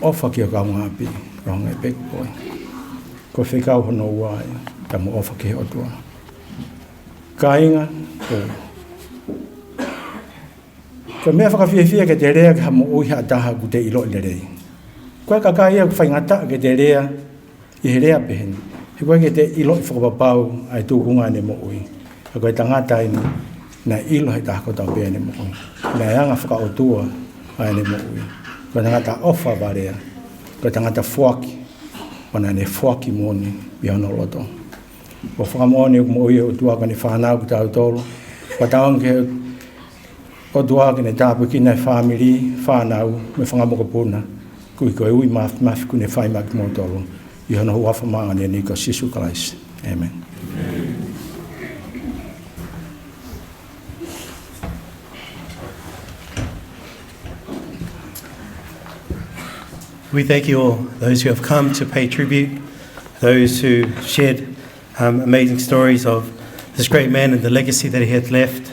ʻOfa ki ho kaungāʻapi, ʻo hangē pē ko koe. Ko e fekau hono ua ia, ke mo ʻofa ki he ʻOtua. Kāinga, ko, ko e meʻa fakafiefia ke te lea ki ha moʻui ha taha ʻoku te ʻiloʻi lelei. Ko e kakai ia ʻoku faingataʻa ke te lea ʻi he lea pehē ni. He ʻoku ʻikai ke te ʻiloʻi fakapapau ʻa e tūkunga ʻene moʻui. Ka ko e tangata eni, naʻe ʻilo ʻe he taha kotoa pē ʻene moʻui. Naʻe anga fakaʻotua ʻa ʻene moʻui. Ko e tangata ʻofa ʻa Valea. Ko e tangata foaki. Pea naʻa ne foaki moʻoni mei hono loto. ʻOku ou fakamoʻoni ʻoku moʻui e ʻOtua ki heʻene fānau kitautolu. Pea tauange ki he ʻOtua ke ne tāpuekina e fāmili, fānau, mo e fanga mokopuna, koeʻuhi ko e ui māfimafi kuo ne fai maʻa kimoutolu. ʻI hono huafa māʻoniʻoni ko Sīsū Kalaisi. ʻĒmeni. We thank you all, those who have come to pay tribute. those who shared, um, amazing stories of this great man and the legacy that he had left.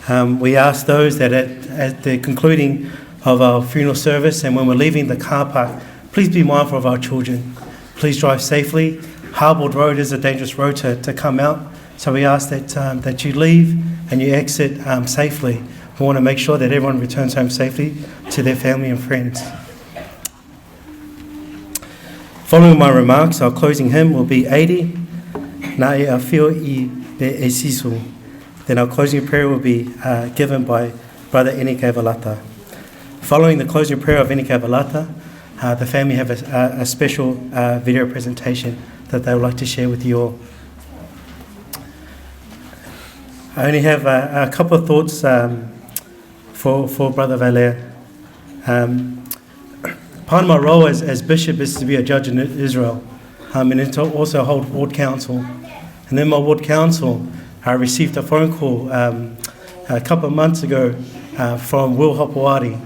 Um, we ask those that at, at the concluding of our funeral service and when we're leaving the car park, please be mindful of our children. Please drive safely. Harbord Road is a dangerous road to, to come out. So we ask that, um, that you leave and you exit, um, safely. We want to make sure that everyone returns home safely to their family and friends. Following my remarks, our closing hymn will be eighty, Naʻe ʻafio ʻi Pēsisa. Then our closing prayer will be, uh, given by Brother Enike Valata. Following the closing prayer of Enike Valata, uh, the family have a, a, a special, uh, video presentation that they would like to share with you all. I only have a, a couple of thoughts, um, for, for Brother Valea. Um, Part of my role as, as bishop is to be a judge in Israel, um, and to also hold ward council. And in my ward council, I received a phone call, um, a couple of months ago, uh, from Will Hopoari.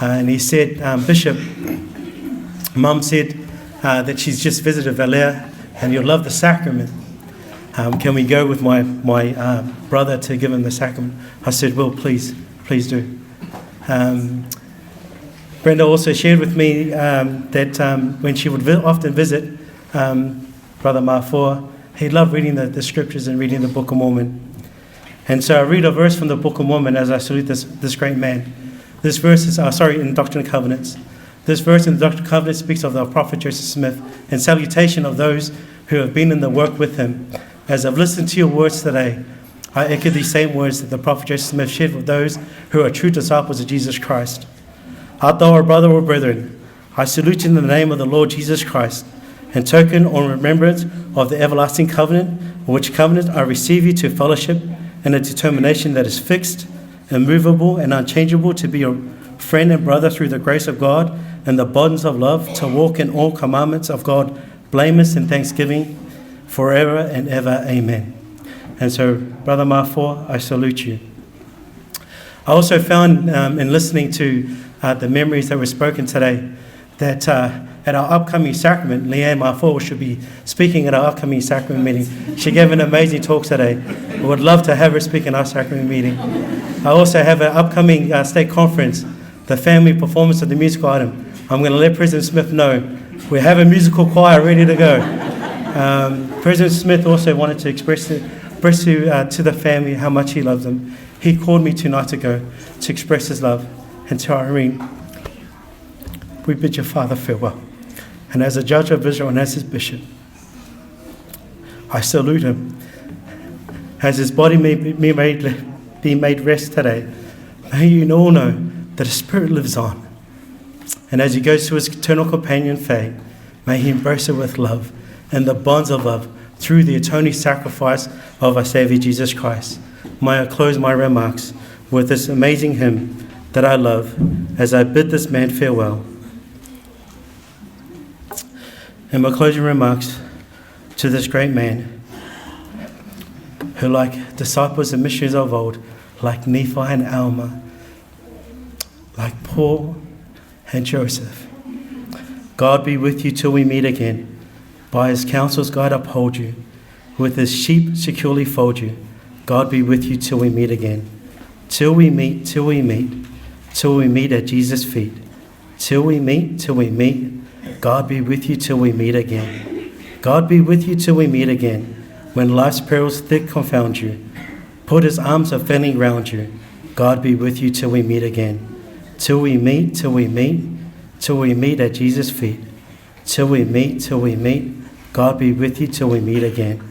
Uh, and he said, um, "Bishop, Mum said, uh, that she's just visited Valea and you'll love the sacrament. Um, can we go with my, my, uh, brother to give him the sacrament?" I said, "Will, please, please do." Um, Brenda also shared with me, um, that, um, when she would vi-, often visit, um, Brother Mafoa, he loved reading the, the scriptures and reading the Book of Mormon. And so I read a verse from the Book of Mormon as I salute this, this great man. This verse is, uh, sorry, in Doctrine and Covenants. This verse in the Doctrine and Covenants speaks of the Prophet Joseph Smith in salutation of those who have been in the work with him. "As I've listened to your words today, I echo these same words that the Prophet Joseph Smith shared with those who are true disciples of Jesus Christ. Ata ora, brother or brethren, I salute you in the name of the Lord Jesus Christ, in token or remembrance of the everlasting covenant, which covenant I receive you to fellowship in a determination that is fixed, immovable, and unchangeable, to be your friend and brother through the grace of God and the bonds of love, to walk in all commandments of God, blameless in thanksgiving, forever and ever. Amen." And so, Brother Mafoa, I salute you. I also found, um, in listening to, uh, the memories that were spoken today, that, uh, at our upcoming sacrament, Leanne Mafoa should be speaking at our upcoming sacrament meeting. She gave an amazing talk today. We would love to have her speak in our sacrament meeting. I also have an upcoming, uh, stake conference, the family performance of the musical item. I'm gonna let President Smith know. We have a musical choir ready to go. Um, President Smith also wanted to express it, express to, uh, to the family how much he loves them. He called me two nights ago to express his love. And to Irene, we bid your father farewell. And as a judge of Israel and as his bishop, I salute him. As his body may be, be made, be made rest today, may you all know that his spirit lives on. And as he goes to his eternal companion fate, may he embrace her with love and the bonds of love through the atoning sacrifice of our Savior Jesus Christ. May I close my remarks with this amazing hymn that I love as I bid this man farewell. And my closing remarks to this great man, who, like disciples and missionaries of old, like Nephi and Alma, like Paul and Joseph. God be with you till we meet again. By his counsels, God uphold you. With his sheep securely fold you. God be with you till we meet again. Till we meet, till we meet, till we meet at Jesus' feet. Till we meet, till we meet. God be with you till we meet again. God be with you till we meet again. When life's perils thick confound you, put his arms unfailing round you. God be with you till we meet again. Till we meet, till we meet, till we meet at Jesus' feet. Till we meet, till we meet. God be with you till we meet again.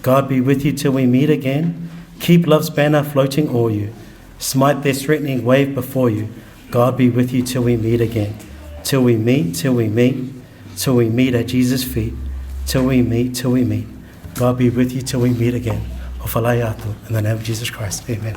God be with you till we meet again. Keep love's banner floating o'er you. Smite their threatening wave before you. God be with you till we meet again. Till we meet, till we meet, till we meet at Jesus' feet. Till we meet, till we meet. God be with you till we meet again. ʻOfa lahi atu, in the name of Jesus Christ. Amen.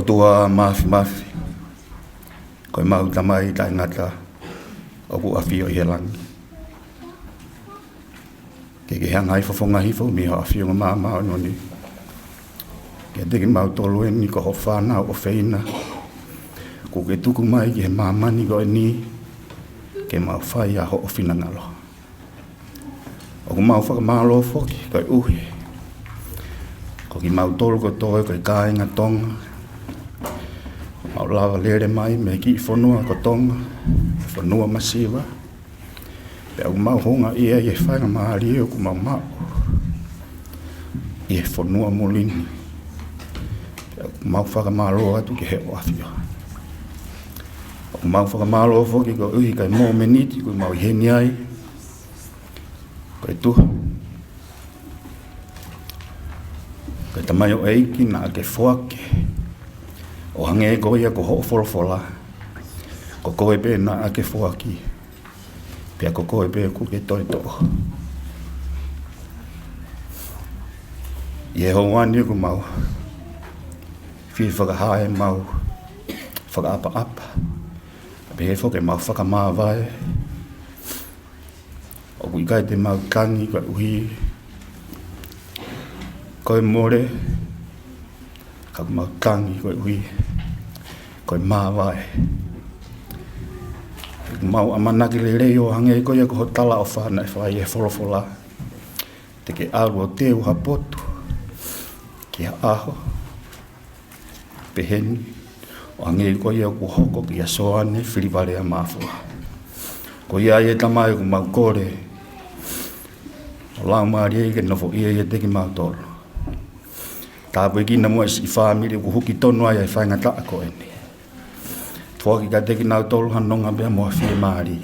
ʻOtua Māfimafi, ko ʻemau Tamai taʻengata ʻoku ʻafio ʻi he langi. Ke ke hanga ʻo fofonga hifo mei ho ʻafio māʻoniʻoni kiate kimautolu eni ko ho fānau ʻofeina kuo ke tuku mai ki he māmani ko eni ke mau fai ʻa hoʻo finangalo. ʻO ʻOku mau fakamālō foki koeʻuhi ko kimautolu kotoa ko e kāinga Tonga, mau lava lele mai mei he kiʻi fonua ko Tonga, fonua masiva, pea ʻoku mau houngaʻia ʻi he faingamālie ʻoku mau maʻu ʻi he fonua muli ni. Pea ʻoku mau fakamālō atu ki he ʻOtua. ʻOku mau fakamālō foki koeʻuhi ko e mōmeniti ʻoku mau ʻi heni ai, ko e tuʻu, ko e tamaioʻeiki naʻa ke foaki, ʻo hangē ko ia ko hoʻo folofola, ko koe pē naʻa ke foaki, pea ko koe pē ʻoku ke toe toʻo. ʻI he houa ni ʻoku mau fie fakahā ʻemau fakaʻapaʻapa, pea pehē foki ʻemau fakamāvae. ʻOku ʻikai te mau tangi koeʻuhi ko e mole, ka ʻoku mau tangi koeʻuhi ko e māvae. ʻOku mau ʻamanaki lelei ʻo hangē ko ia ko hoʻo talaʻofa naʻe fai ʻi he folofola, te ke ʻalu ʻo teu ha potu ki ha ʻaho pehē ni, ʻo hangē ko ia kuo hoko kia Soane Filivalea Mafua. Ko ia ai ʻe Tamai ʻoku mau kole ho Laumālie ke nofoʻia ʻiate kimautolu. Tāpuekina muʻa e siʻi fāmili ʻoku huki tonu ai ʻa e faingataʻa ko eni. Foaki kiate kinautolu ha nonga pea mo ha fiemālie.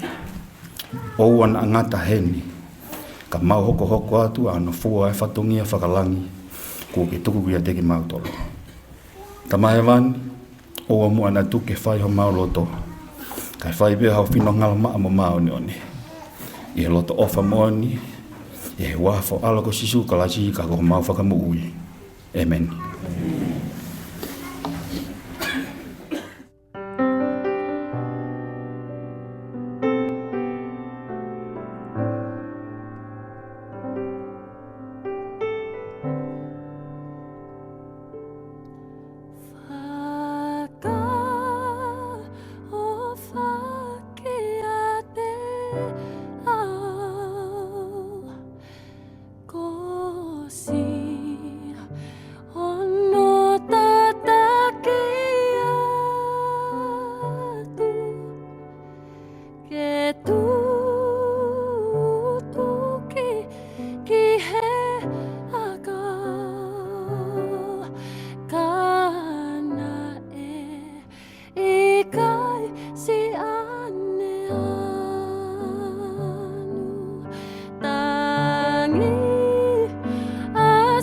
ʻOua naʻa ngata heni, ka mau hokohoko atu ʻa hono fua e fatongia fakalangi kuo ke tuku kiate kimautolu. Tamai Hēvani, ʻoua muʻa naʻa tuku ke fai homau loto, kae fai pē haʻo finangalo maʻa mo māʻoniʻoni. ʻI he loto ʻofa moʻoni, ʻi he huafa ho ʻAlo ko Sīsū Kalaisi ka ko homau Fakamoʻui. ʻĒmeni. Fakaʻofa kiate au, ko siʻono tataki atu ke tutuki ki he ʻakau, ka naʻe ʻikai siʻane anu. Tangi ʻa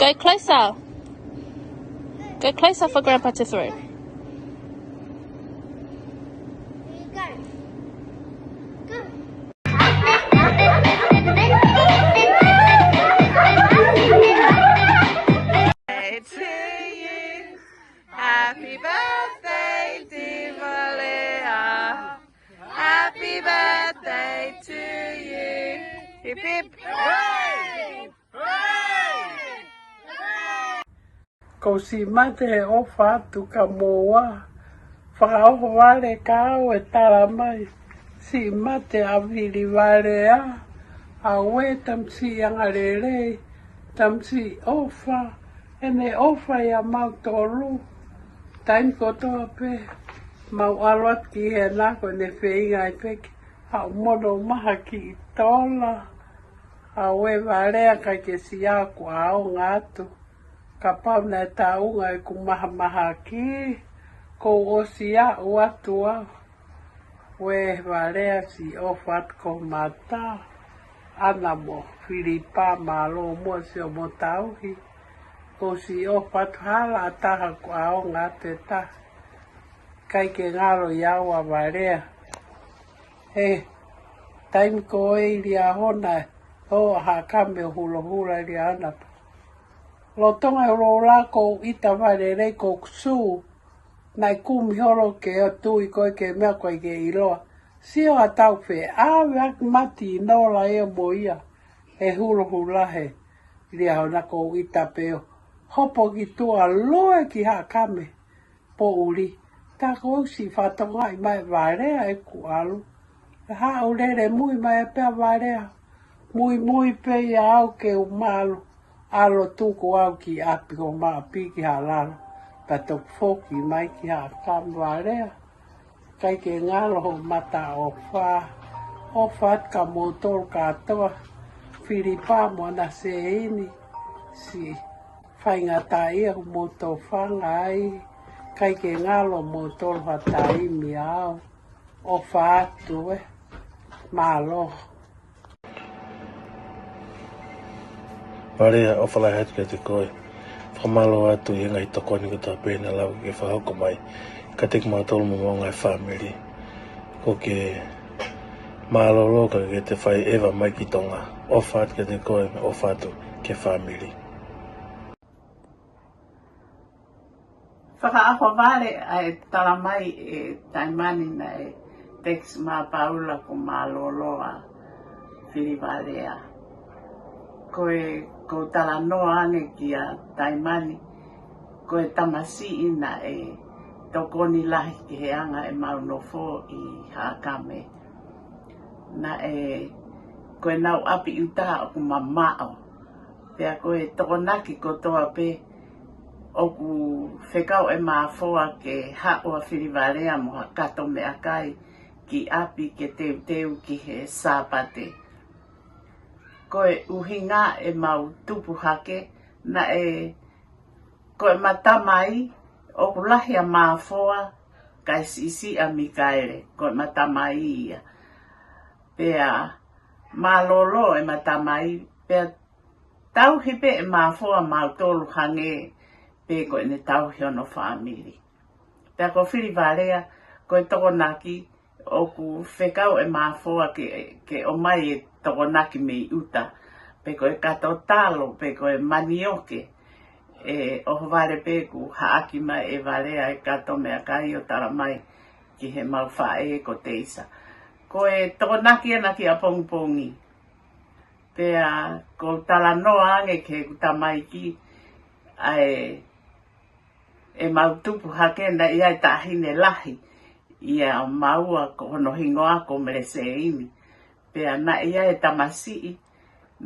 Go closer. Go closer for Grandpa to throw. Birthday to you. Happy birthday, dear Valea. Happy birthday to you. Hip, hip. Hooray! Hooray! Ko e siʻi mate he ʻofa atu ka moua. Fakaʻohovale ka au e tala mai. Siʻi mate ʻa Vili Valea. ʻA e tamasiʻi angalelei. Tamasiʻi ʻofa. ʻEne ʻofa ia mautolu. Taimi kotoa pē. Mau ʻalu atu ki hena ko ʻene feinga ai pē ke haʻu mono maha ki tola. ʻA e Valea kai ke siʻi ʻaku ʻaonga atu. Kapau naʻe taʻunga ʻeku mahamahaki, kuo ʻosi aʻu atu au. ʻE Valea siʻi ʻofa atu ko mata, ʻAna mo Filipa mālō muʻa siʻomo tauhi. Kuo siʻi ʻofa atu hala ʻa taha ko ʻaonga atu e taha. Kai ke ngalo ia ʻa Valea. He, taimi ko ē ʻi Liahona, ʻo Haʻakame ʻo hulohula ʻi Liahona. Lolotonga e hulohula ko u ʻita vale lei ko kusū, naʻe kumi holo ke o tui ko e ke meʻa ko e ke ʻiloa. Sio ʻa tau fē, ʻave ʻaki mati ʻi nola e mo ia, he hulohula he, Liahona ko u ʻita pē ʻo. Hopo ki tuʻa loe ki Haʻakame. Poʻuli. Tā ko u siʻi fatongaʻi mai Valea ʻeku ʻalu. ʻE haʻu lele mui mai pē ʻa Valea. Muimui pē ia au ke u malu. ʻAlu tuku au ki ʻapi ko maʻapi ki Haʻalalo. Pea toki foki mai ki Haʻakame Valea. Kai ke ngalo ho mata ʻofa. ʻOfa atu ka moutolu kātoa. Filipa mo ʻAna Seini. Siʻi faingataʻaʻia ʻoku mou tofanga ai, kai ke ngalo moutolu ha taimi au, ʻofa atu ē, mālō. Valea, ʻofa lahi atu kiate koe. Fakamālō atu ʻi he ngaahi tokoni kotoa pē naʻe lava ke fakahoko mai kiate kimautolu mo homau ngaahi fāmili. Ko ke mālōlō ka ke te fai ʻeva mai ki Tonga. ʻOfa atu kiate koe, ʻofa atu ki he fāmili. Fakaʻohovale ʻa e tala mai ʻe Taimani naʻe text mai Paula kuo mālōlō ʻa Fili Valea. Ko e, ko u talanoa ange kia Taimani, ko e tamasiʻi naʻe tokoni lahi ki he anga ʻemau nofo ʻi Haʻakame. Naʻe, ko ʻenau ʻapi ʻuta ʻoku mamaʻo. Pea ko e Tokonaki kotoa pē ʻoku fekau ʻe Mafoa ke haʻu ʻa Fili Valea mo ha kato meʻakai ki ʻapi ke teuteu ki he Sāpate. Ko e ʻuhinga ʻemau tupu hake, naʻe ko ʻema tamai, ʻoku lahi ʻa Mafoa, kae siʻisiʻi ʻa Mikaele, ko ʻema tamai ia. Pea mālōlō ʻema tamai, pea tauhi pē ʻe Mafoa mautolu hangē pē ko ʻene tauhi hono fāmili. Pea ko Fili Valea, ko e Tokonaki, ʻoku fekau ʻe Mafoa ke, ke ʻomai e Tokonaki mei ʻuta, pe ko e kato talo, pe ko e manioke, ʻe ʻohovale pē kuo haʻaki mai ʻe Valea e kato meʻakai ʻo tala mai ki heʻemau faʻē ko Teisa. Ko e Tokonaki ʻena ki ʻapongipongi. Pea ko u talanoa ange ki heʻeku tamaiki ʻa e ʻemau tupu hake naʻe ʻi ai e taʻahine lahi ʻia maua ko hono hingoa ko Meleseini. Pea naʻe ʻi ai e tamasiʻi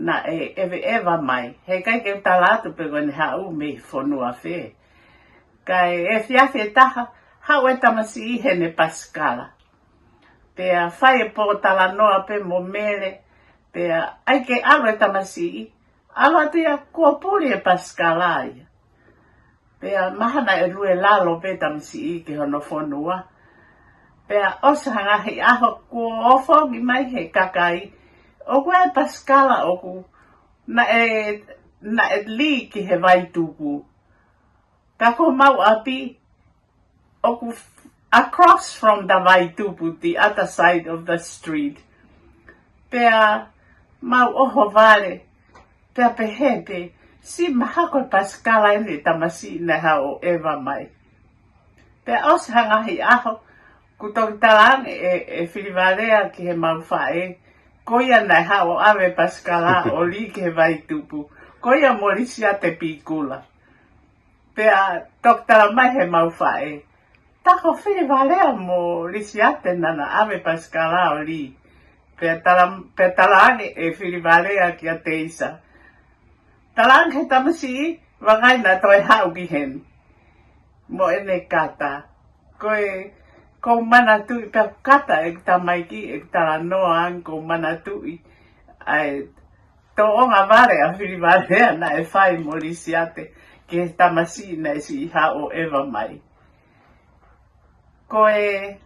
naʻe ʻeveʻeva mai. Heʻikai ke u tala atu pe ko ʻene haʻu mei fonua fē. Kae efiafi ʻe taha, haʻu e tamasiʻi heʻene pasikala. Pea fai e pōtalanoa pē mo Mele, pea ʻai ke ʻalu e tamasiʻi, ʻalu atu ia kuo puli e pasikala ia. Pea mahalo naʻe lue lalo pē tamasiʻi ki hono fonua. Pea ʻosi ha ngaahi ʻaho kuo ʻofoʻoki mai he kakai, ʻoku ʻi ai e pasikala ʻoku naʻe naʻe lī ki he Vaitupu. Pea ko homau ʻapi ʻoku across from the Vaitupu, the other side of the street. Pea mau ʻohovale, pea pehē pē, siʻi mahalo ko e pasikala eni e tamasiʻi naʻe haʻu ʻo ʻeva mai. Pea ʻosi ha ngaahi ʻaho, kuo toki talaange ʻe, ʻe Filivalea ki heʻemau faʻē, ko ia naʻe haʻu ʻo ʻave pasikala ʻo lī ki he Vaitupu. Ko ia mo Lisiate Pikula. Pea toki talamai heʻemau faʻē, tā ko Filivalea mo Lisiate naʻa na ʻave pasikala ʻo lī. Pea tala, pea talaange ʻe Filivalea kia Teisa, talaange ki he tamasiʻi, vakai naʻa toe haʻu ki heni mo ʻene kata. Ko e, ʻoku ou manatuʻi pē ʻa e kata ʻeku tamaiki, ʻeku talanoa ange, ʻoku ou manatuʻi ʻa e tōʻonga vale ʻa Filivalea naʻe fai mo Lisiate ki he tamasiʻi naʻe siʻi haʻu ʻo ʻeva mai. Ko e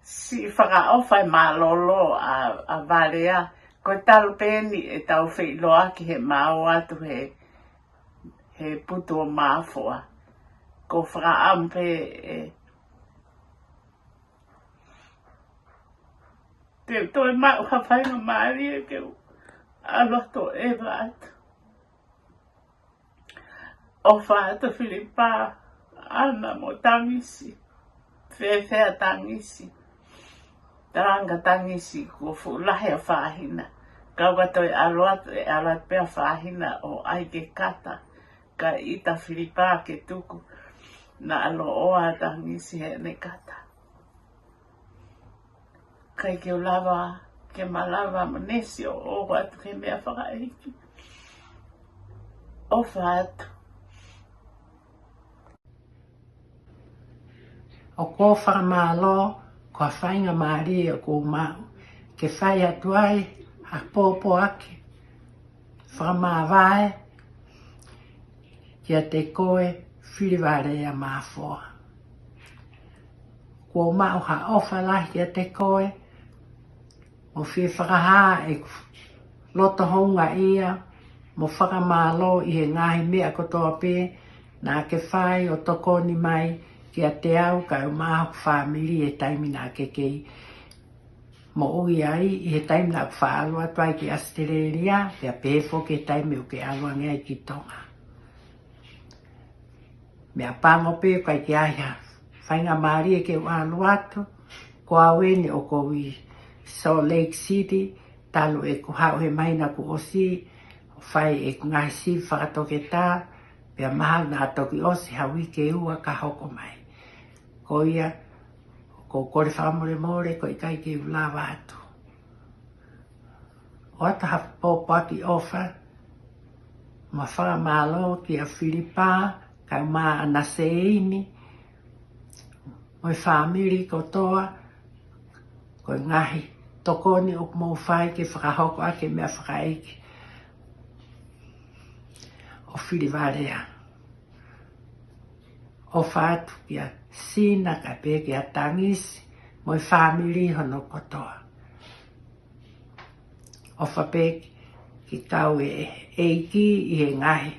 siʻi fakaʻofa e mālōlō ʻa, ʻa Valea, ko e talu pē eni ʻetau feʻiloaki heʻemau ō atu he, he putu ʻo Mafoa. ʻOku ou fakaʻamu pē ʻe, te u toe maʻu ha faingamālie ke u ʻalu atu ʻo ʻeva atu. ʻOfa atu Filipa, ʻAna mo Tangisi. Fēfē ʻa Tangisi? Talaange ʻe Tangisi kuo fuʻu lahi ʻa Fahina. Kau ka toe ʻalu atu, ʻe ʻalu atu pē ʻa Fahina ʻo ʻai ke kata. Kae ʻita Filipa ke tuku. Naʻa lōloa ʻa Tangisi heʻene kata. ʻIkai ke u lava, ke malava mo Nesi ʻo ʻoatu ke meʻa fakaʻeiki. ʻOfa atu. ʻOku ou fakamālō, ko e faingamālie ʻoku ou maʻu ke fai atu ai ha pōpoaki fakamāvae kiate koe Filivalea Mafoa. ʻOku ou maʻu ha ʻofa lahi kiate koe, mo fie fakahā ʻeku loto houngaʻia, mo fakamālō ʻi he ngaahi meʻa kotoa pē naʻa ke fai ʻo tokoni mai kiate au kae ʻumaʻā hoku fāmili he taimi naʻa ke kei moʻui ai, ʻi he taimi naʻa ku faʻa ʻalu atu ai ki ʻAositelēlia, pea pehē foki he taimi ʻoku ke ʻalu ange ai ki Tonga. Meʻapango pē ʻoku ʻikai ke ʻi ai ha faingamālie ke u ʻalu atu, ko au eni ʻoku ou ʻi Salt Lake City, talu ʻeku haʻu he māhina kuo ʻosi, ʻo fai ʻeku ngaahi sivi fakatoketā, pea mahalo naʻa toki ʻosi ha uike ʻe ua ka hoko mai. Ko ia, ʻoku ou kole fakamolemole, ʻoku ʻikai ke u lava atu. ʻOatu ha pōpoaki ʻofa, mo e fakamālō kia Filipa, kae ʻumaʻā ʻAna Seini, mo e fāmili kotoa, ko e ngaahi tokoni ʻoku mou fai ke fakahoko ʻaki e meʻa fakaʻeiki ʻo Filivalea. ʻOfa atu kia Sina kae pehē kia Tangisi, mo e fāmili hono kotoa. ʻOfa pē ke kau e ʻEiki ʻi he ngaahi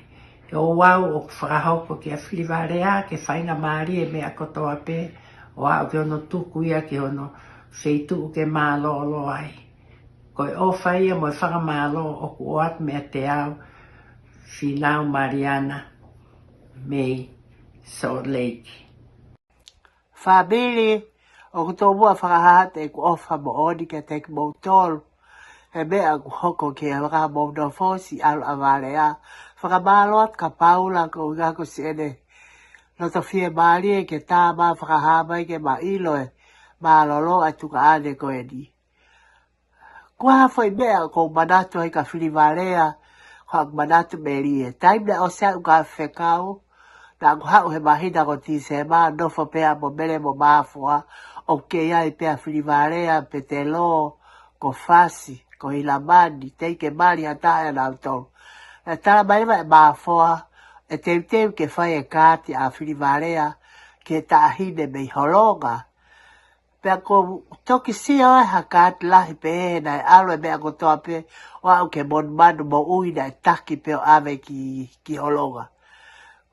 ouau ʻoku fakahoko kia Filivalea, ke faingamālie e meʻa kotoa pē, ʻo aʻu ki hono tuku ia ki hono feituʻu ke mālōlō ai. Ko e ʻofa ia mo e fakamālō ʻoku ʻoatu meiate au, Fīnau Maliana, mei Salt Lake. Fāmili, ʻoku ou tomuʻa fakahā atu ʻeku ʻofa moʻoni kiate kimoutolu he meʻa kuo hoko ki he vakamou nofo siʻi ʻalu ʻa Valea. Fakamālō atu kia Paula, ko e ʻuhinga ko siʻene loto fiemālie ke tā mai ʻo fakahā mai ke ma ʻilo e mālōlō ʻa e tuongaʻane ko eni. Ko e hā foʻi meʻa ʻoku ou manatu ai kia Filivalea, ko ʻeku manatu melie. Taimi naʻe ʻosi aʻu ki he fekau, naʻa ku haʻu he māhina ko Tīsema, nofo pē au mo Mele mo Mafoa, ʻoku kei ʻi ai pē ʻa Filivalea, Petelo, ko Fasi, ko Hilamani, teʻeki ke mali ha taha ʻia nautolu. Naʻe tala mai leva ʻe Mafoa, ʻe teuteu ke fai e kaati ʻa Filivalea ki he taʻahine mei Holonga. Pea ʻoku ou toki sio ai ha kaati lahi pē naʻe ʻalu e meʻa kotoa pē ʻo aʻu ki he monumanu moʻui naʻe taki pē ʻo ʻave ki, ki Holonga.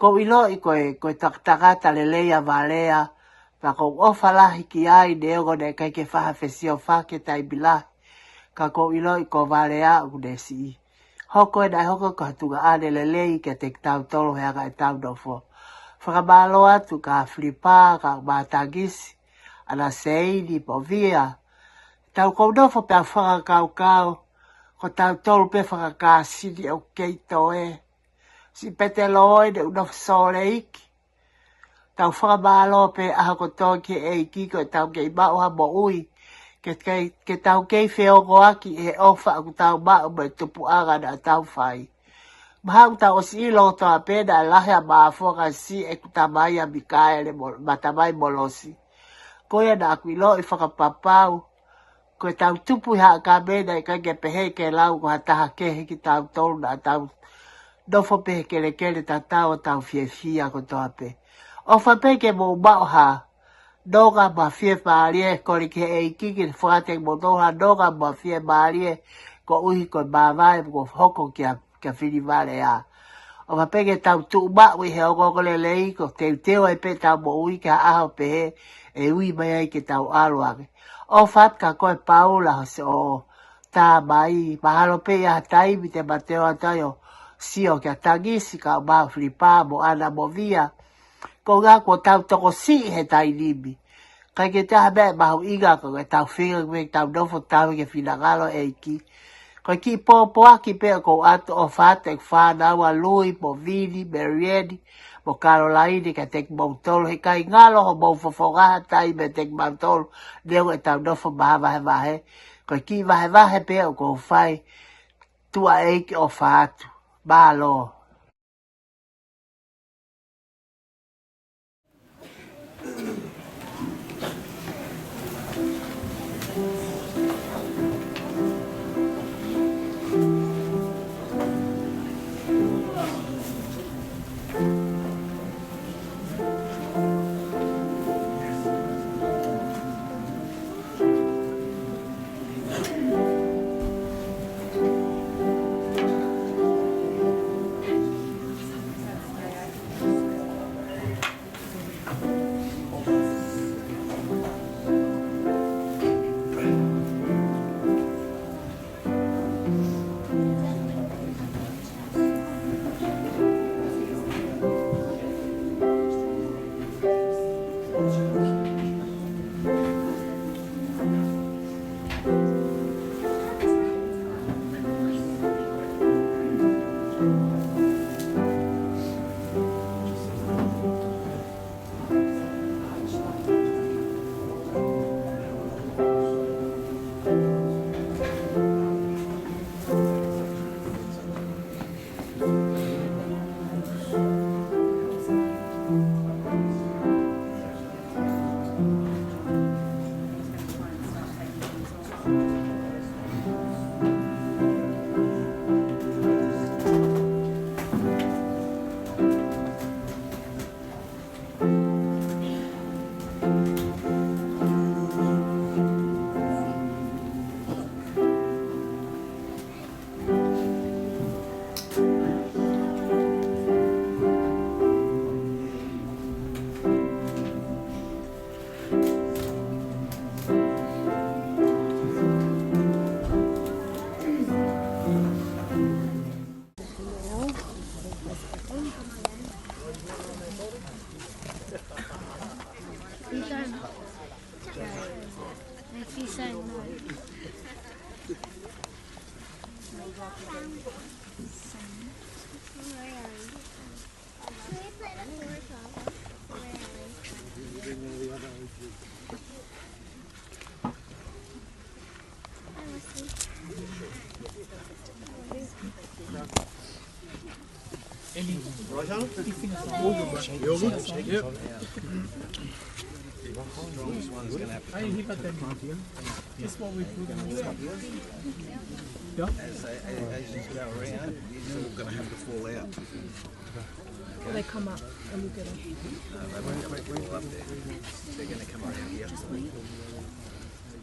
ʻOku ou ʻiloʻi ko e, ko e takataka lelei ʻa Valea, pea ʻoku ou ʻofa lahi ki ai neongo naʻe ʻikai ke fai ha fesiofaki he taimi lahi. Ka ʻoku ou ʻiloʻi ko Valea ʻoku ne siʻi hoko ē naʻe hoko ko ha tuongaʻane lelei kiate kitautolu he anga ʻetau nofo. Fakamālō atu kia Filipa, kia Mātangisi, ʻAna Seini, Povia. Tau kou nofo pea fakakaukau, ko tautolu pē fakakāsini ʻoku kei toe. Siʻi Petelo ē naʻe nofo Sōleiki. Tau fakamālō pē ʻaho kotoa ki he ʻEiki ko ʻetau kei maʻu ha moʻui. Ke, ke, ke tau kei feongoaki he ʻofa ʻoku tau maʻu mo e tupuʻanga naʻa tau fai. Mahalo ʻoku tau ʻosi ʻilo kotoa pē naʻe lahi ʻa Māfoa ka siʻi ʻeku tamai ʻa Mikaele mo, mo Tamai Molosi. Ko ia naʻa ku ʻiloʻi fakapapau ko ʻetau tupu ʻi Haʻakame naʻe ʻikai ke pehē ke lau ko ha taha kehe kitautolu naʻa tau nofo pē he kelekele tatau ʻo tau fiefia kotoa pē. ʻOfa pē ke mou maʻu ha nonga mo e fiemālie, kole ki he ʻEiki ke fakatau kimoutolu ha nonga mo e fiemālie koeʻuhi ko e māvae kuo hoko kia, kia Filivalea. ʻOfa pē ke tau tuʻu maʻu ʻi he ongoongolelei, ko e teuteu ai pē ʻetau moʻui ki ha ʻaho pehē ʻe ui mai ai ke tau ʻalu ange. ʻOfa atu kia koe Paula, Hose ʻo Tamai, mahalo pē ʻi ha taimi te ma toe ō atu ai ʻo sio kia Tangisi kae ʻumaʻā Filipa mo ʻAna mo Via. Ko e ʻuhinga kuo tau tokosiʻi he taimi ni. ʻIkai ke toe ʻi ai ha meʻa mahuʻinga ka ko ʻetau feinga ke tau nofo tauhi ki he finangalo ʻo e ʻEiki. Ko e kiʻi pōpoaki pē ʻoku ou ʻoatu, ʻofa atu ki he fānau ʻa Lui mo Vili, Melieni mo Kalolaine kiate kimoutolu. He ʻikai ngalo hoʻomou fofonga ha taimi meiate kimautolu, neongo ʻetau nofo maʻa vahevahe. Ko e kiʻi vahevahe pē ʻoku ou fai, tuʻa ʻEiki, ʻofa atu. Mālō. Strongest one's gonna have to come. Just what we put in the, yeah. As, as, as you go around, you're gonna have to fall out. Or they come up and we'll get them. No, they won't, they won't fall up there. They're gonna come around here. Just wait.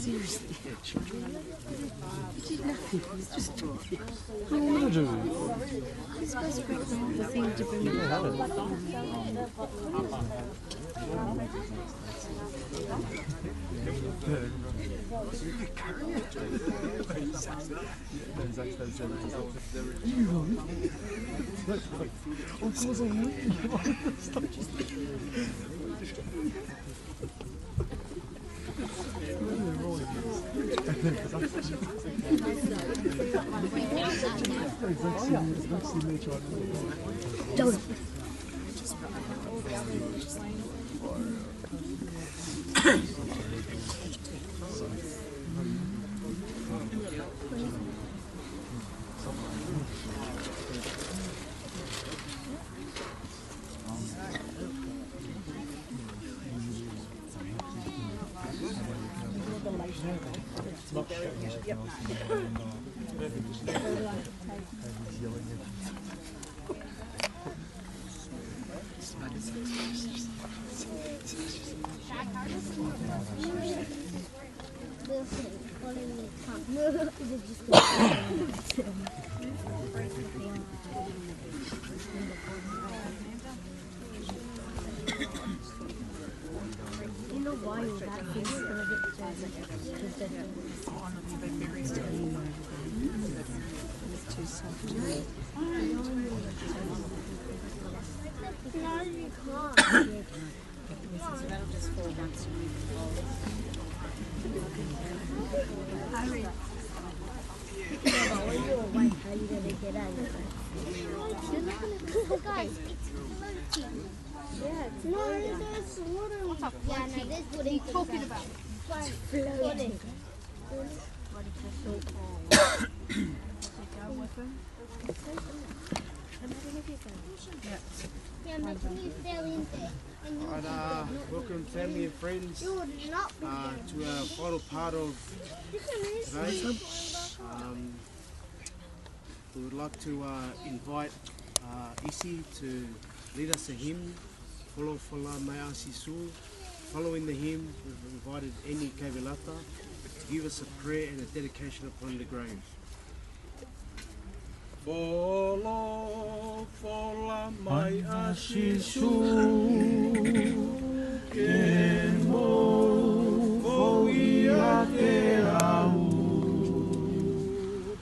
Seriously. He did nothing. He was just talking. What did he do? He's supposed to bring the thing to bring it up. Of course I am. In a while, that thing's gonna get frozen. No, you can't. Guys, it's floating. No, there's water. Yeah, no, there's water. What are you talking about? It's floating. Yeah, but you fell in there. All right, uh, welcome, family and friends, uh, to our final part of today. Um, we would like to, uh, invite, uh, Isi to lead us a hymn, Folofola Mai ʻa Sīsū. Following the hymn, we've invited Annie Kevelata to give us a prayer and a dedication upon the grave. Folofola mai ʻa Sīsū, ke mou fou ʻiate au,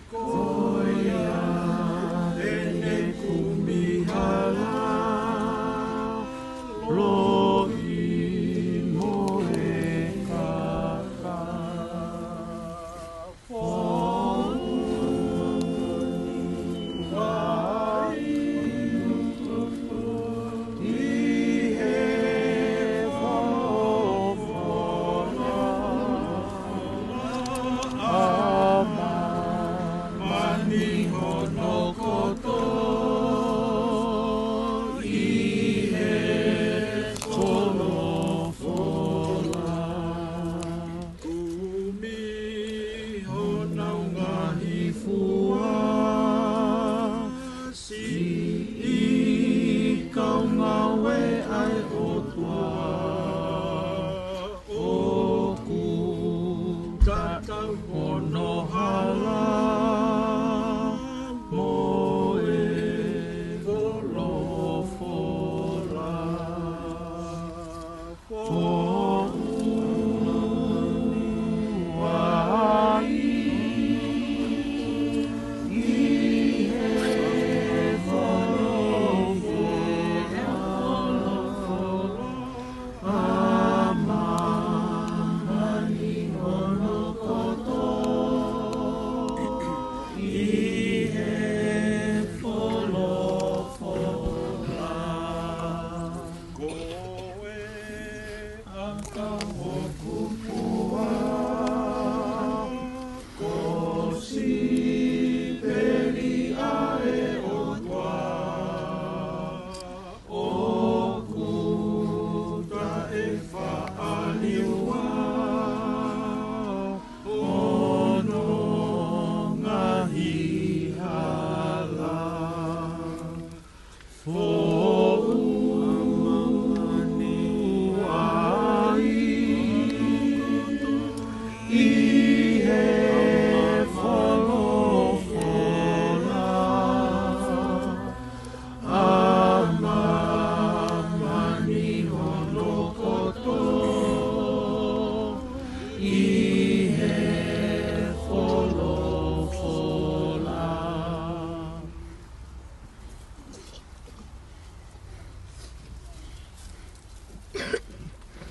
ko ia te ne kumi hala, lohi mo e kaka.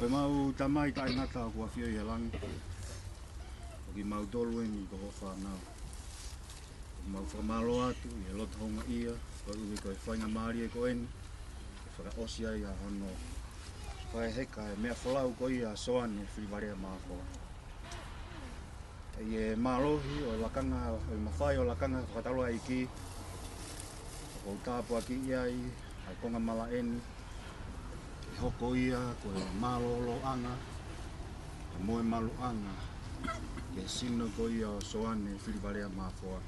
Mau Tamai taʻengata ʻoku ʻafio ʻi he langi, ko kimautolu eni ko hoʻo fānau. ʻOku mau fakamālō atu ʻi he loto houngaʻia, koeʻuhi ko e faingamālie ko eni ke fakaʻosi ai ʻa hono fakaheka e meʻa folau ko ia ʻa Soane Filivalea Mafoa. ʻI he mālohi ʻo e lakanga, ʻo e mafai ʻo e lakanga fakataulaʻeiki, ʻoku ou tāpuakiʻi ai ʻa e konga malaʻe ni ke hoko ia ko e mālōlōʻanga pea mo e maluʻanga ki he sino ko ia ʻo Soane Filivalea Mafoa,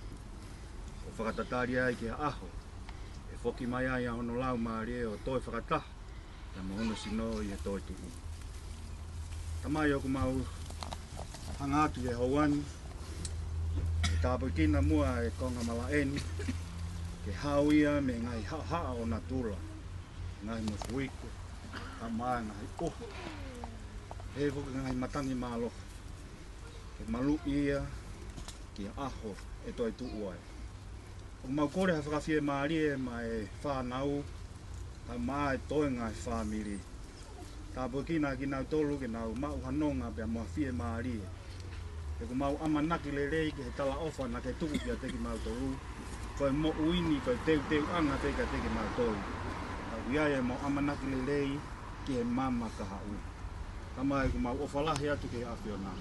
ʻo fakatatali ai ki he ʻaho ʻe foki mai ai ʻa hono laumālie ʻo toe fakataha pea mo hono sino ʻi he toetuʻu. Tamai, ʻoku mau hanga atu ʻi he houa ni ke tāpuekina muʻa e konga malaʻe ni, ke hao ia mei he ngaahi haʻahaʻa ʻo natula, ngaahi mofuike, kae ʻumaʻā e ngaahi ʻoho, pehē foki ki he ngaahi matangi mālohi, ke maluʻi ia ki he ʻaho ʻe toetuʻu ai. ʻOku mau kole ha fakafiemālie maʻa e fānau, kae ʻumaʻā e toenga ʻo e fāmili. Tāpuekina kinautolu ke nau maʻu ha nonga pea mo ha fiemālie. He ʻoku mau ʻamanaki lelei ki he talaʻofa naʻa ke tuku kiate kimautolu, ko e moʻui ni ko e teuteuʻanga pē kiate kimautolu. Ka ʻoku ʻi ai ʻemau ʻamanaki lelei ki he maama kahaʻu. Tamai, ʻoku mau ʻofa lahi atu ki he ʻAfiona.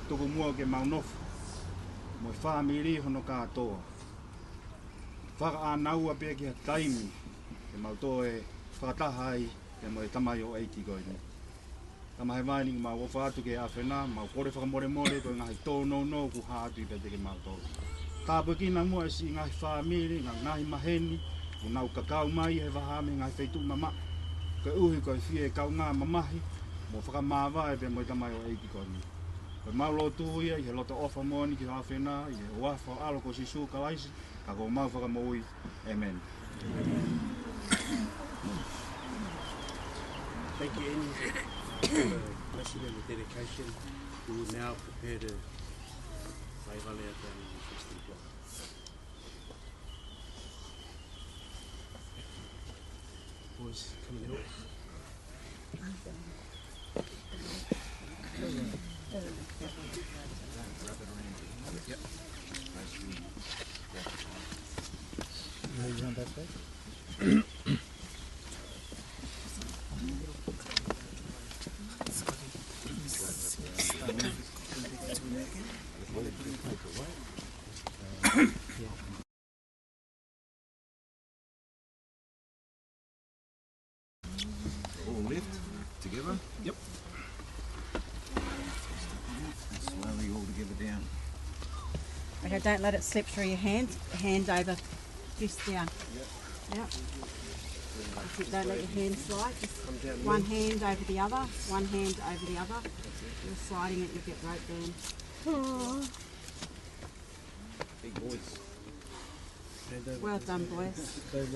Tuku muʻa ke mau nofo mo e fāmili hono kātoa, fakaʻānaua pē ki ha taimi ke mau toe fakataha ai pea mo e tamaioʻeiki ko eni. Tamai Hēvani, ʻoku mau ʻofa atu ki he ʻAfiona, mau kole fakamolemole ko e ngaahi tōnounou kuo hā atu kiate kimautolu. Tāpuekina muʻa e siʻi ngaahi fāmili, ngaahi maheni ʻoku nau kakau mai he vahaʻa mei he ngaahi feituʻu mamaʻo, koeʻuhi ko e fie kaungā mamahi mo fakamāvae pea mo e tamaioʻeiki ko eni. Ko ʻemau lotu ia ʻi he loto ʻofa moʻoni ki he ʻAfiona, ʻi he huafa ho ʻAlo ko Sīsū Kalaisi, ka ko homau Fakamoʻui. ʻĒmeni. Thank you, Annie, for the blessing and the dedication. We will now prepare to faivalea down in the festive block. Boys, come and help. All left together. Yep. Slowly all together down. Okay, don't let it slip through your hands. Hand over, fist down. Yep. Don't let your hands slide. Just one hand over the other, one hand over the other. You're sliding it, you get rope burn. Big boys. Well done, boys. You got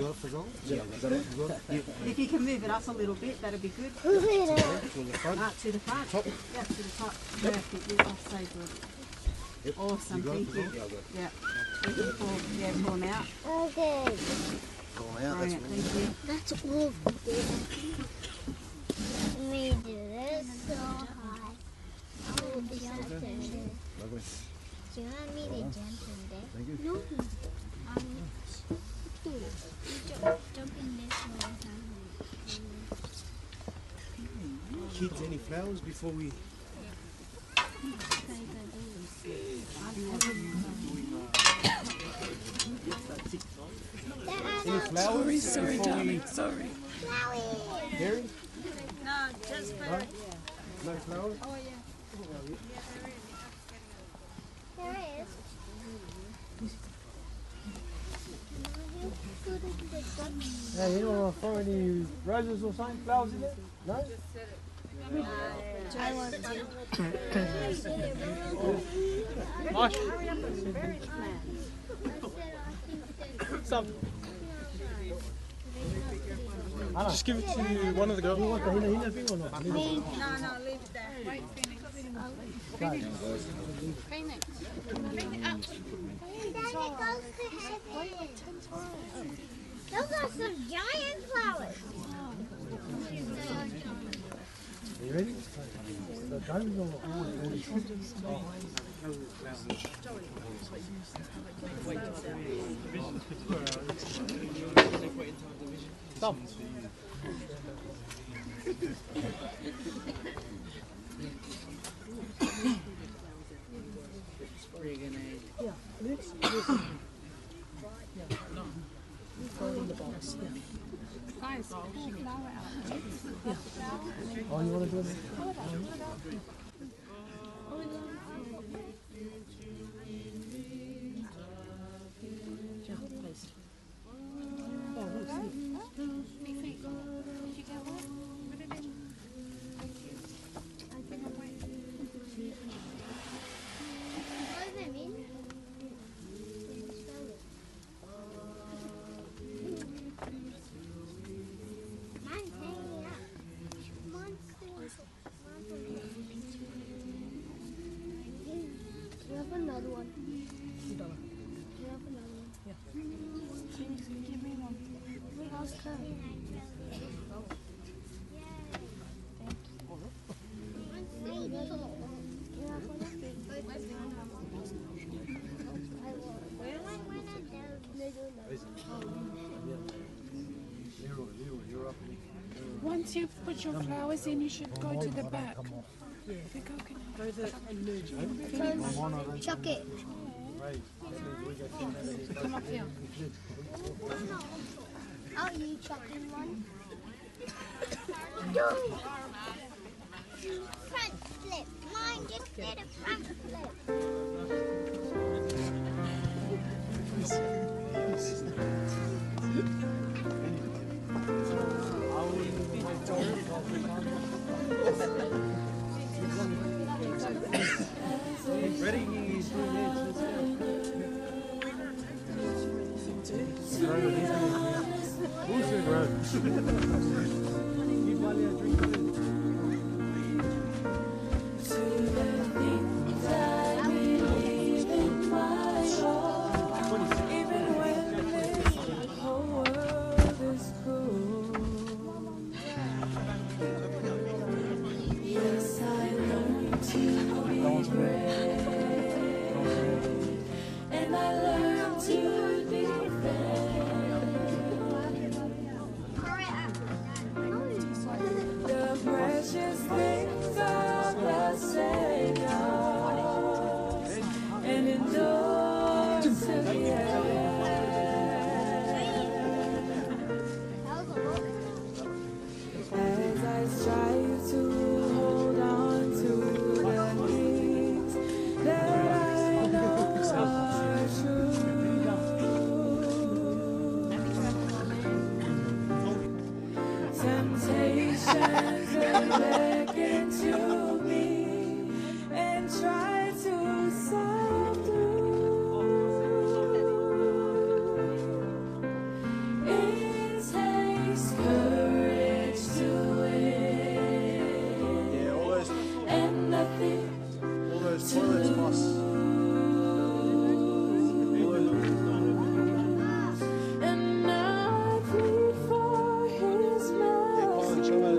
it, Fazal? Yeah, I got it. You got it? Yeah. If you can move it up a little bit, that'd be good. Move it up. To the front. Ah, to the front. Top. Yep, to the top. Perfect. Yeah, that's so good. Yep. Awesome. You got it, Fazal? Yeah, I got it. Yep. You can pull, yeah, pull 'em out. Okay. Pull 'em out. That's all. Brilliant. Thank you. That's all. Let me do this. So high. Lovely. Do you want me to jump in there? Thank you. No. Um, you ju-, jump in this one. Kids, any flowers before we... Any flowers? Sorry, sorry, before we darling, sorry. Harry? No, just for... No? No flowers? Oh, yeah. Hey, you don't want to throw any roses or something, flowers in there? No? I want to. Mosh. Some. Just give it to one of the girls. You want the hina hina thing or not? No, no, leave it there. Wait, Phoenix. Phoenix. Phoenix. Those are some giant flowers. Ready? The time is over. Stop. Yeah, let's, let's, yeah. Guys, pull flour out. Oh, you want to do it? Yeah, please. Oh, let's see. Did you get one? What did it? Mine's hanging up. Mine's still, mine's on. You have another one. You have another one. Yeah. Give me one. Where's Kurt? Thank you. Once you put your flowers in, you should go to the back. The coconut. Chuck it. Come up here. Oh, you chucking one? Front flip. Mine just did a front flip. Ready? Let's go. Yes, I learned to be brave, and I learned to defend the precious things of the Savior and endure to the end. As I strive to hold on to the things that I know are true, temptations they beckon to me and try to subdue. It takes courage to win. Yeah, all those, and nothing all those toilets to lose. And I plead for his mercy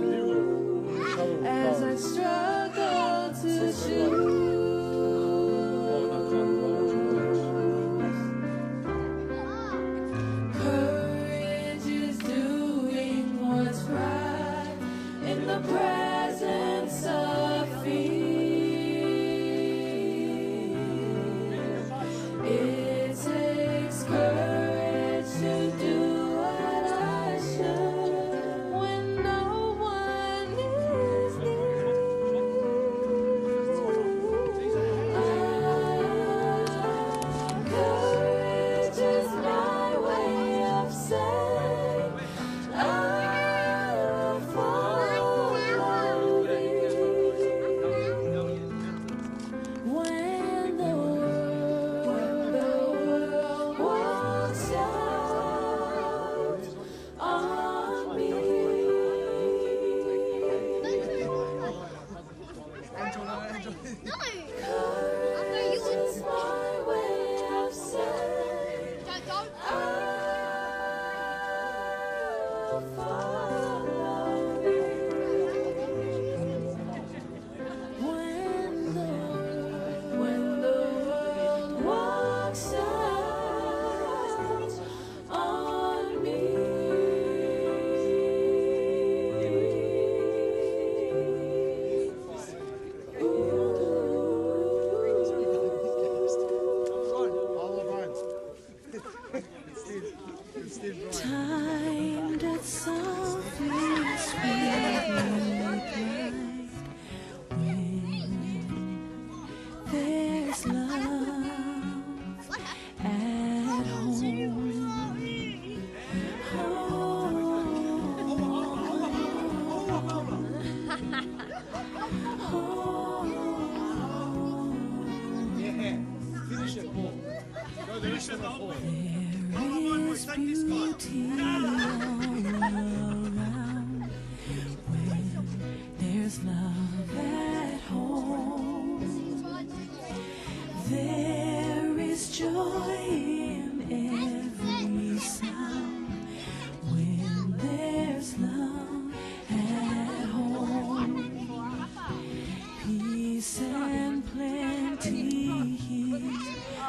as I struggle to choose. Courage is doing what's right in the presence of fear. It takes courage to do what I should when no one is near. Courage is my way of saying, I will follow you. When the world walks out on me. No. Courage is my way of saying, I will follow you. Time that softly sweetly glide when there's love at home. Yeah, finish it, Paul. There is beauty all around when there's love at home. There is joy in every sound when there's love at home. Peace and plenty here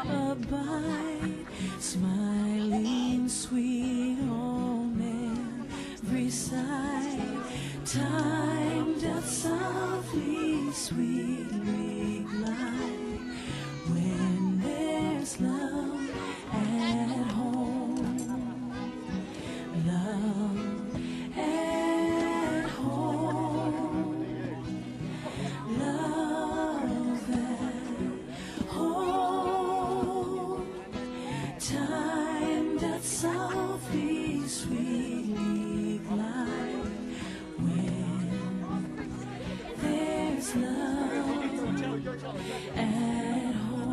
abide, smiling sweet on every side. Time doth softly, sweetly glide when there's love at home. Love at home. Love at home. Time that softly, sweetly glide when there's love at home.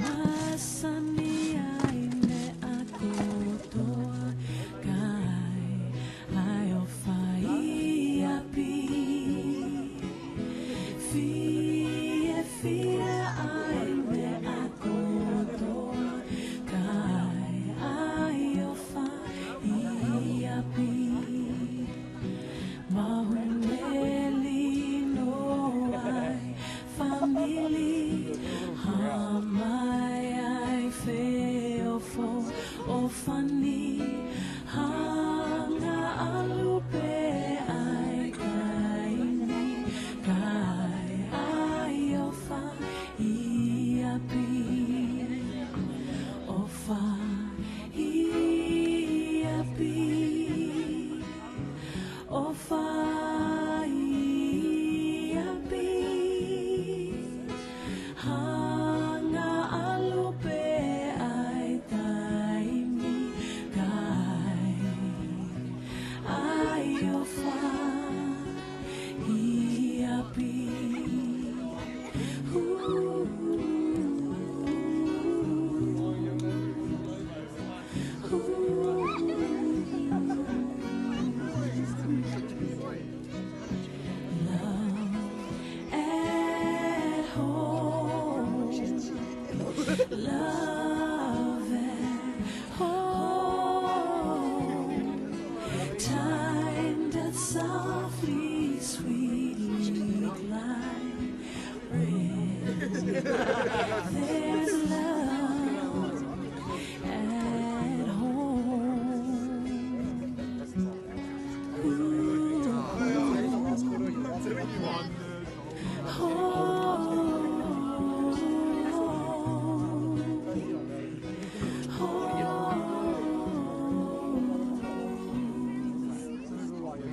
Masani ai meʻa kotoa, kae ʻai ʻo fai ʻapi. Fiefia ai meʻa kotoa, kae ʻai ʻo fai ʻapi. Mahuleli noa ai fāmili, hā mai ai feʻofoʻofani, hanga ʻalu pē ai taimi, kae ʻai ʻo fai ʻapi. ʻO fai ʻapi. ʻO fai ʻapi. Hanga ʻalu pē ai taimi, kae ʻai ʻo fai ʻapi. Love at home. Love at home. Time that softly, sweetly glide. When there's love at home.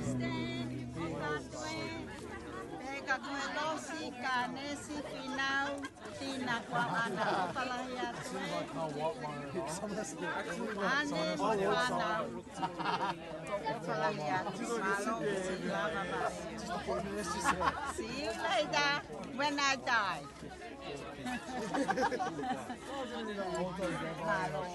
Stand, ʻofa atu ē. Pehē kia Kuelosi, Kanesi, Finau, Tina, Kuaʻana, ʻofa lahi atu ē. Ane, Moana, ʻofa lahi atu. Mālō, mālō. See you later when I die. Mālō ē.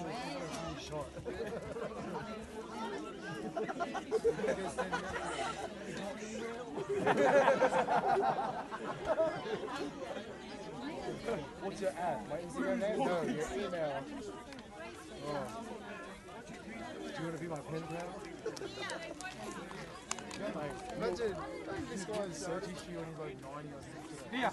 What's your ad? My Instagram name? No, your email. Oh. Do you want to be my pen pal? Like, imagine this guy is search history when he's like nine years old. Yeah.